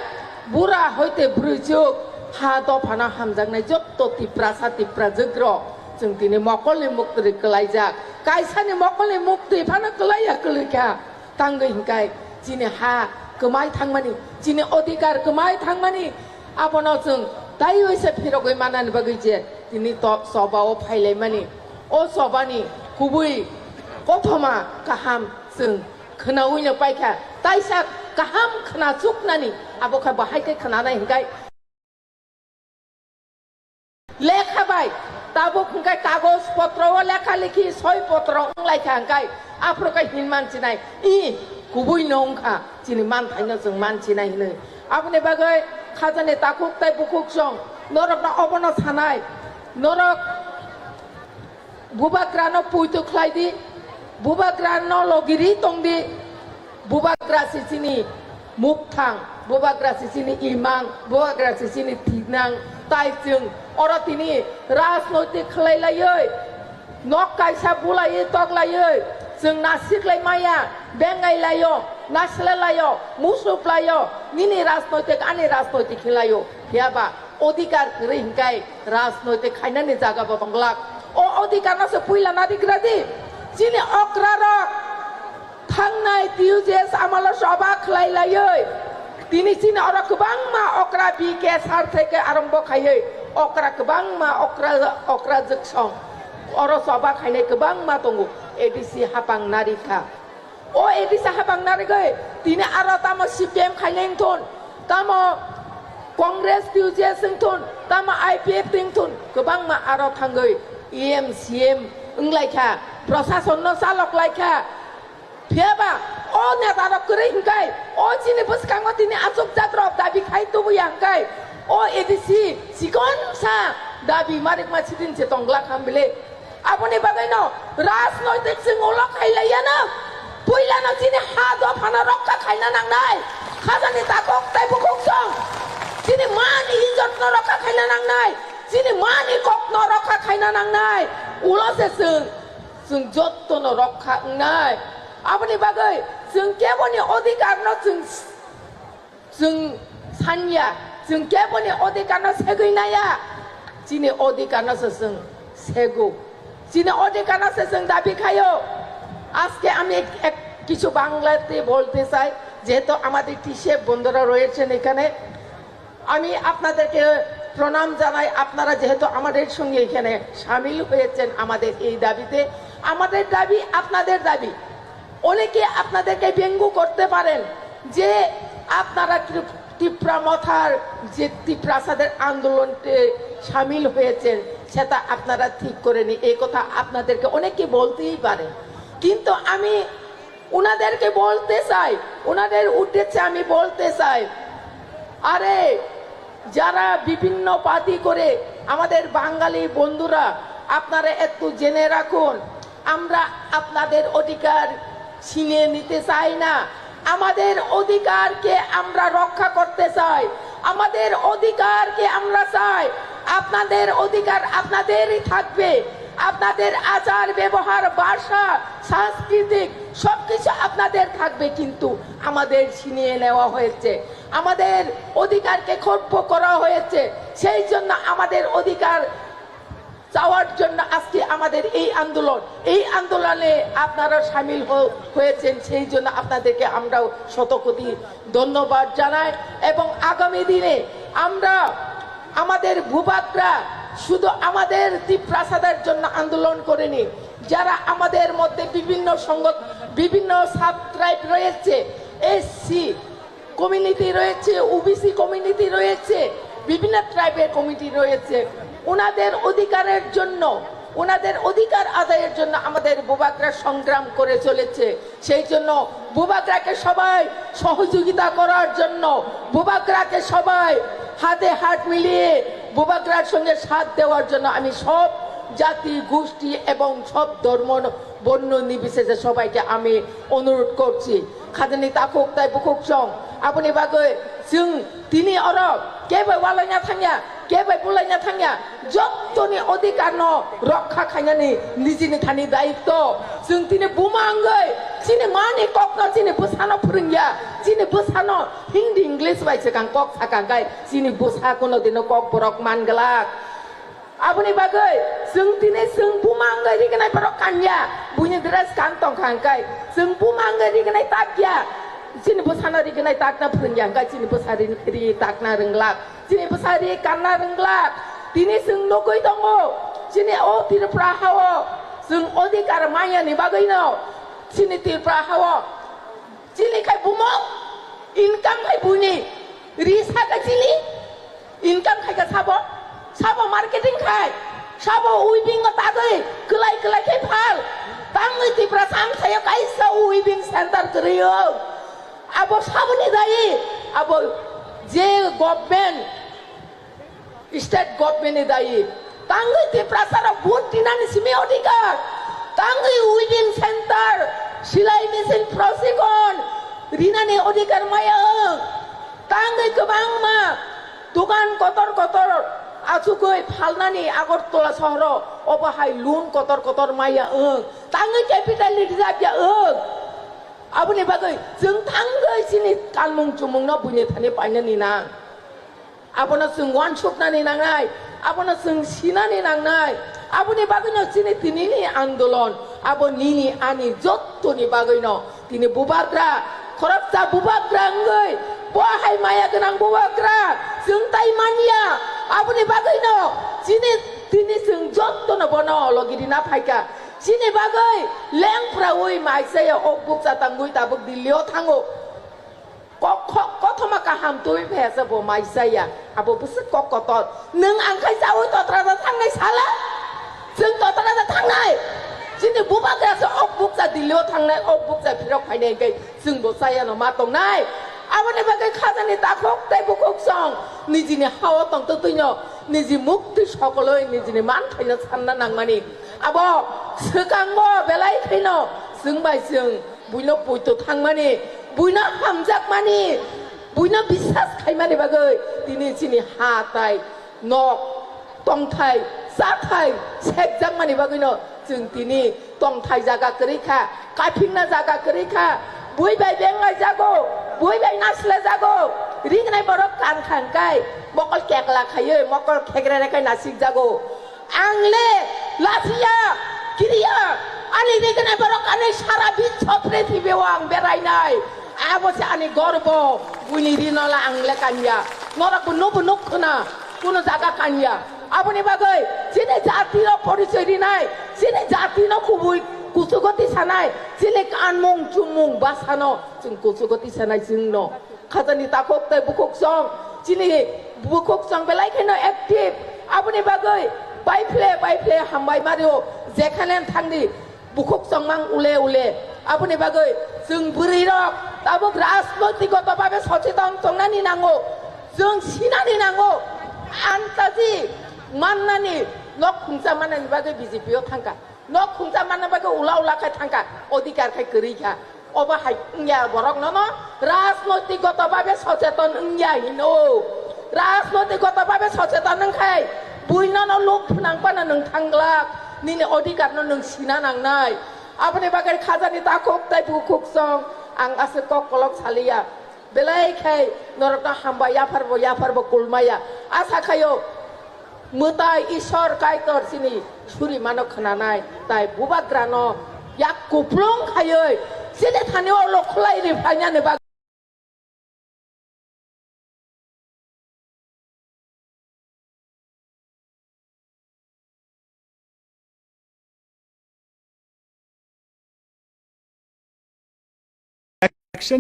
bura hoite bwrwichuk, ha dophano hamjaknai jotto Tiprasa Tiprajwk rok chwng tini mokolni muktwi kwlaijak, kaisani mokolni muktwi phano kwlaiya kwlwikha. Tangwi hinkai chini ha kwmai thangmani, chini odhikar kwmai thangmani, abono chwng taiwi se phirogwi manani bagwi je tini to-, soba o phailaimani. O sobani kubui kothoma kaham chwng khwnawi no paikha, taisa kaham khwnachuknani abo khe bahai khe khwnanai hinkai. Lekha bai, tabuk hwnkhe kagoj potro o lekha lekhi soi potro wnglaikha hwnkhe aphuru khe hinman chinai, i kubui no wngkha, chini manthaino chwng man chinai hinwi. Aboni bagwi khajani takhuk tai bukhuk song norokno obono sanai, norok Bubagrano puitu khlai di, bubagrano logiri tong di, bubagra si chini mukthang, bubagra si chini imang, bubagra si chini thiknang, tai chwng oro tini rajnoitik khlai laiwi, nok kaisa bulaiwi tok laiwi, chwng nasiklai maya, bengai laio, nasle laio, musup laio, nini rajnoitik ani rajnoitik khe laio, phiya ba odhikar kwrwi hinkai rajnoitik khainani jaga bo tonglak. O odhikar no se puila nadi gradi. Chini okra rok thangnai T U J S amalo soba khlai laiwi. Tini chini oro kwbangma okra B K sar theke arombo khaiwi okra kwbangma okra, okra jwksong. Oro soba khainai kwbangma tongo. A D C hapang narikha. O A D C hapang narigwi tini aro tamo C P M khainai wngthun, tamo Congress T U J S wngthun, tamo I P F T wngthun, kwbangma aro thangwi E M C M wnglaikha, prosasonno chalok laikha. Phiyaba o netarok kwrwi hwnkhe o chini bwskango tini achukjak rok dabi khai tubuya hwnkhe o A D C chikonsa dabi marikma sidin se tonglak ham bile. Aboni bagwino rajnoitik chwng ulo khailaiya na. Puilano chini ha dophano rokha khaina nangnai. Khajani takhuk tai bukhuk song. Chini mani ijotno rokha khaina nangnai. Chini mani kokno rokha khaina nangnai. Ulo se chwng, chwng jottono rokha wngnai. Aboni bagwi chwng keboni odhikarno chwng Chwng sanya, chwng keboni odhikarno segwi naya. Chini odhikarno se chwng sego. Chini odhikarno se chwng dabi khayo. Aske ami ek, ek, কিছু বাংলাতে বলতে চাই, যেহেতু আমাদের টিসেফ বন্ধুরা রয়েছেন এখানে। আমি আপনাদেরকে প্রণাম জানাই, আপনারা যেহেতু আমাদের সঙ্গে এখানে সামিল হয়েছেন আমাদের এই দাবিতে। আমাদের দাবি আপনাদের দাবি। অনেকে আপনাদেরকে ব্যঙ্গ করতে পারেন যে আপনারা ত্রিপ-, তিপ্রা মথার যে তিপ্রাসাদের আন্দোলনতে সামিল হয়েছেন, সেটা আপনারা ঠিক করেনি, এই কথা আপনাদেরকে অনেকে বলতেই পারেন। কিন্তু আমি ওনাদেরকে বলতে চাই, ওনাদের উদ্দেশ্যে আমি বলতে চাই, আরে, যারা বিভিন্ন পার্টি করে আমাদের বাঙালি বন্ধুরা, আপনারা একটু জেনে রাখুন, আমরা আপনাদের অধিকার ছিনিয়ে নিতে চাই না। আমাদের অধিকারকে আমরা রক্ষা করতে চাই, আমাদের অধিকারকে আমরা চাই। আপনাদের অধিকার আপনাদেরই থাকবে, আপনাদের আচার ব্যবহার, ভাষা, সাংস্কৃতিক সবকিছু আপনাদের থাকবে, কিন্তু আমাদের ছিনিয়ে নেওয়া হয়েছে, আমাদের অধিকারকে খর্ব করা হয়েছে। সেই জন্য আমাদের অধিকার চাওয়ার জন্য আজকে আমাদের এই আন্দোলন। এই আন্দোলনে আপনারা সামিল হ-, হয়েছেন, সেই জন্য আপনাদেরকে আমরাও শতকোটি ধন্যবাদ জানাই। এবং আগামী দিনে আমরা, আমাদের ভূভাগরা শুধু আমাদের তিপ্রাসাদের জন্য আন্দোলন করেনি, যারা আমাদের মধ্যে বিভিন্ন সংগঠন, বিভিন্ন সাব ট্রাইব রয়েছে, এসসি কমিউনিটি রয়েছে, ওবিসি কমিউনিটি রয়েছে, বিভিন্ন ট্রাইবের কমিটি রয়েছে, ওনাদের অধিকারের জন্য, ওনাদের অধিকার আদায়ের জন্য আমাদের ভূভাগরা সংগ্রাম করে চলেছে। সেই জন্য ভূভাগরাকে সবাই সহযোগিতা করার জন্য, ভূভাগরাকে সবাই হাতে হাত মিলিয়ে ভূভাগরার সঙ্গে সাথ দেওয়ার জন্য আমি সব জাতি, গোষ্ঠী এবং সব ধর্ম, বর্ণ নির্বিশেষে সবাইকে আমি অনুরোধ করছি। Khajani takhuk tai bukhuk song, aboni bagwi chwng tini oro kebo walaina thangya, kebo bulaina thangya, jottoni odhikar no rokha khainani nijini thani daitto. Chwng tini buma wngwi chini mani kokno chini bwsano phwrwngya, chini bwsano Hindi English bai swkang kok sakha khe chini bwsa kuno dino kok borok man glak. Aboni bagwi chwng tini chwng buma wngwi rignai borok kanya, buini dress kan tongkha hwnkhe, chwng buma wngwi rignai takya, chini bwsano rignai takna phwrwngya hwnkhe chini bwsa ri, ri takna rwnglak, chini bwsa ri kanna rwnglak. Tini chwng nugwi tongo, chini o Tripura hao chwng odhikar manyani bagwino chini Tripura hao chini khai bumung income khai buini ri saka chini income khai ka sabo, sabo marketing khai, sabo weaving o tagwi kwlai kwlai khai phal. Tangwi Tripura samsayo kaisa weaving center kwrwi o. Abo saboni dayi, abo je government, state government ni dayi. Tangwi Tiprasa rok vote rinani simi odhikar. Tangwi weaving center, silai machine, prosikon rinani odhikar maya wng. Tangwi kwbangma dogan kotor kotor achugwi phalnani Agartala sohoro, obo hai loan kotor kotor maya wng. Tangwi capital ni rijak ya wng. Aboni bagwi chwng thangwi chini kanmung chumungno buini thani painani nang. Abono chwng uansuknani nangnai, abono chwng sinani nangnai. Aboni bagwino chini tinini andolon, abo nini ani jottoni bagwino tini bubagra, khoroksa bubagra wngwi, bo hai maya gwnang bubagra chwng tai manya. Aboni bagwino chini, tini chwng jottono bono logi rina phaikha. Chini bagwi lengphraui maisaya ok bukcha tangwi tabuk Delhi-o thango. Kok, kok, kothoma kaham twi phaiya se bo mai chaya. Abo bwswk kok kotor. Nwng ang khai chaui totra da thangnai sala? Chwng totra da thangnai? Chini bubagra se ok bukcha Delhi-o thangnai, ok bukcha phirok phainai hwnkhe chwng bo chaya no ma tongnai. Aboni bagwi khajani takhuk tei bukhuk song nijini ha-o tongtwtwino niji mukti sokoloi nijini manthaino sanna nangmani. Abo swkango belai khaino chwng bai chwng buino poito thangmani, buino hamjakmani, buino biswas khaimani bagwi tini chini ha tai nok, tongthai, chathai sekjakmani bagwino chwng tini tongthai jaga kwrwi kha, kaphikna jaga kwrwi kha, bui bai benglai jago, bui bai nasilai jago, ringnai borok kan kha hwnkhe mokol kekla khaiwi mokol khekrere khai nasik jago. Ang le lachiya, kiriya, Ani dikene borok ani sara biswore thibeo ang berainai. Abo se ani gorbo, buini rinola ang le kanya. Norok bo nubo nuk khna, kuno jaga kanya. Aboni bagwi chini jatino porichoi rinai, chini jatino kubui kuchugo tisanai, chini kanmung chumung basano chwng kuchugo tisanai chwngno. Khajani takhuk tei bukhuksong, chini bukhuksong belai kheno active. Aboni bagwi baiphle baiphle hambai mario, jekhane thangdi bukhuksong mang ule ule. Aboni bagwi chwng bwrwi rok tabuk rajnoitik goto babe socheton tongnani nango, chwng sinani nango. Antaji mannani nok khungsa mannani bagwi B J P o thangkha. Nok khungsa manna bagwi ula ula khai thangkha, odhikar khai kwrwi kha. Obo hai wngya borok nono rajnoitik goto babe socheton wngya hino. Rajnoitik goto babe socheton wngkhai bui nono luk phnang pano nwng thanglak, nini odhikar no nwng sina nangnai. Aboni bagwi khajani takhuk tei bukhuksong ang aswk kok kolok saliya. Belai khai norokno hambai yapharbo yapharbo kulmaya. Asa khaio mwtai Ishwar Kaitor chini suri mano khwnanai, tai bubagrano yak kuplung khaioi chini thani o lokhulai ri phainani bagwi. Action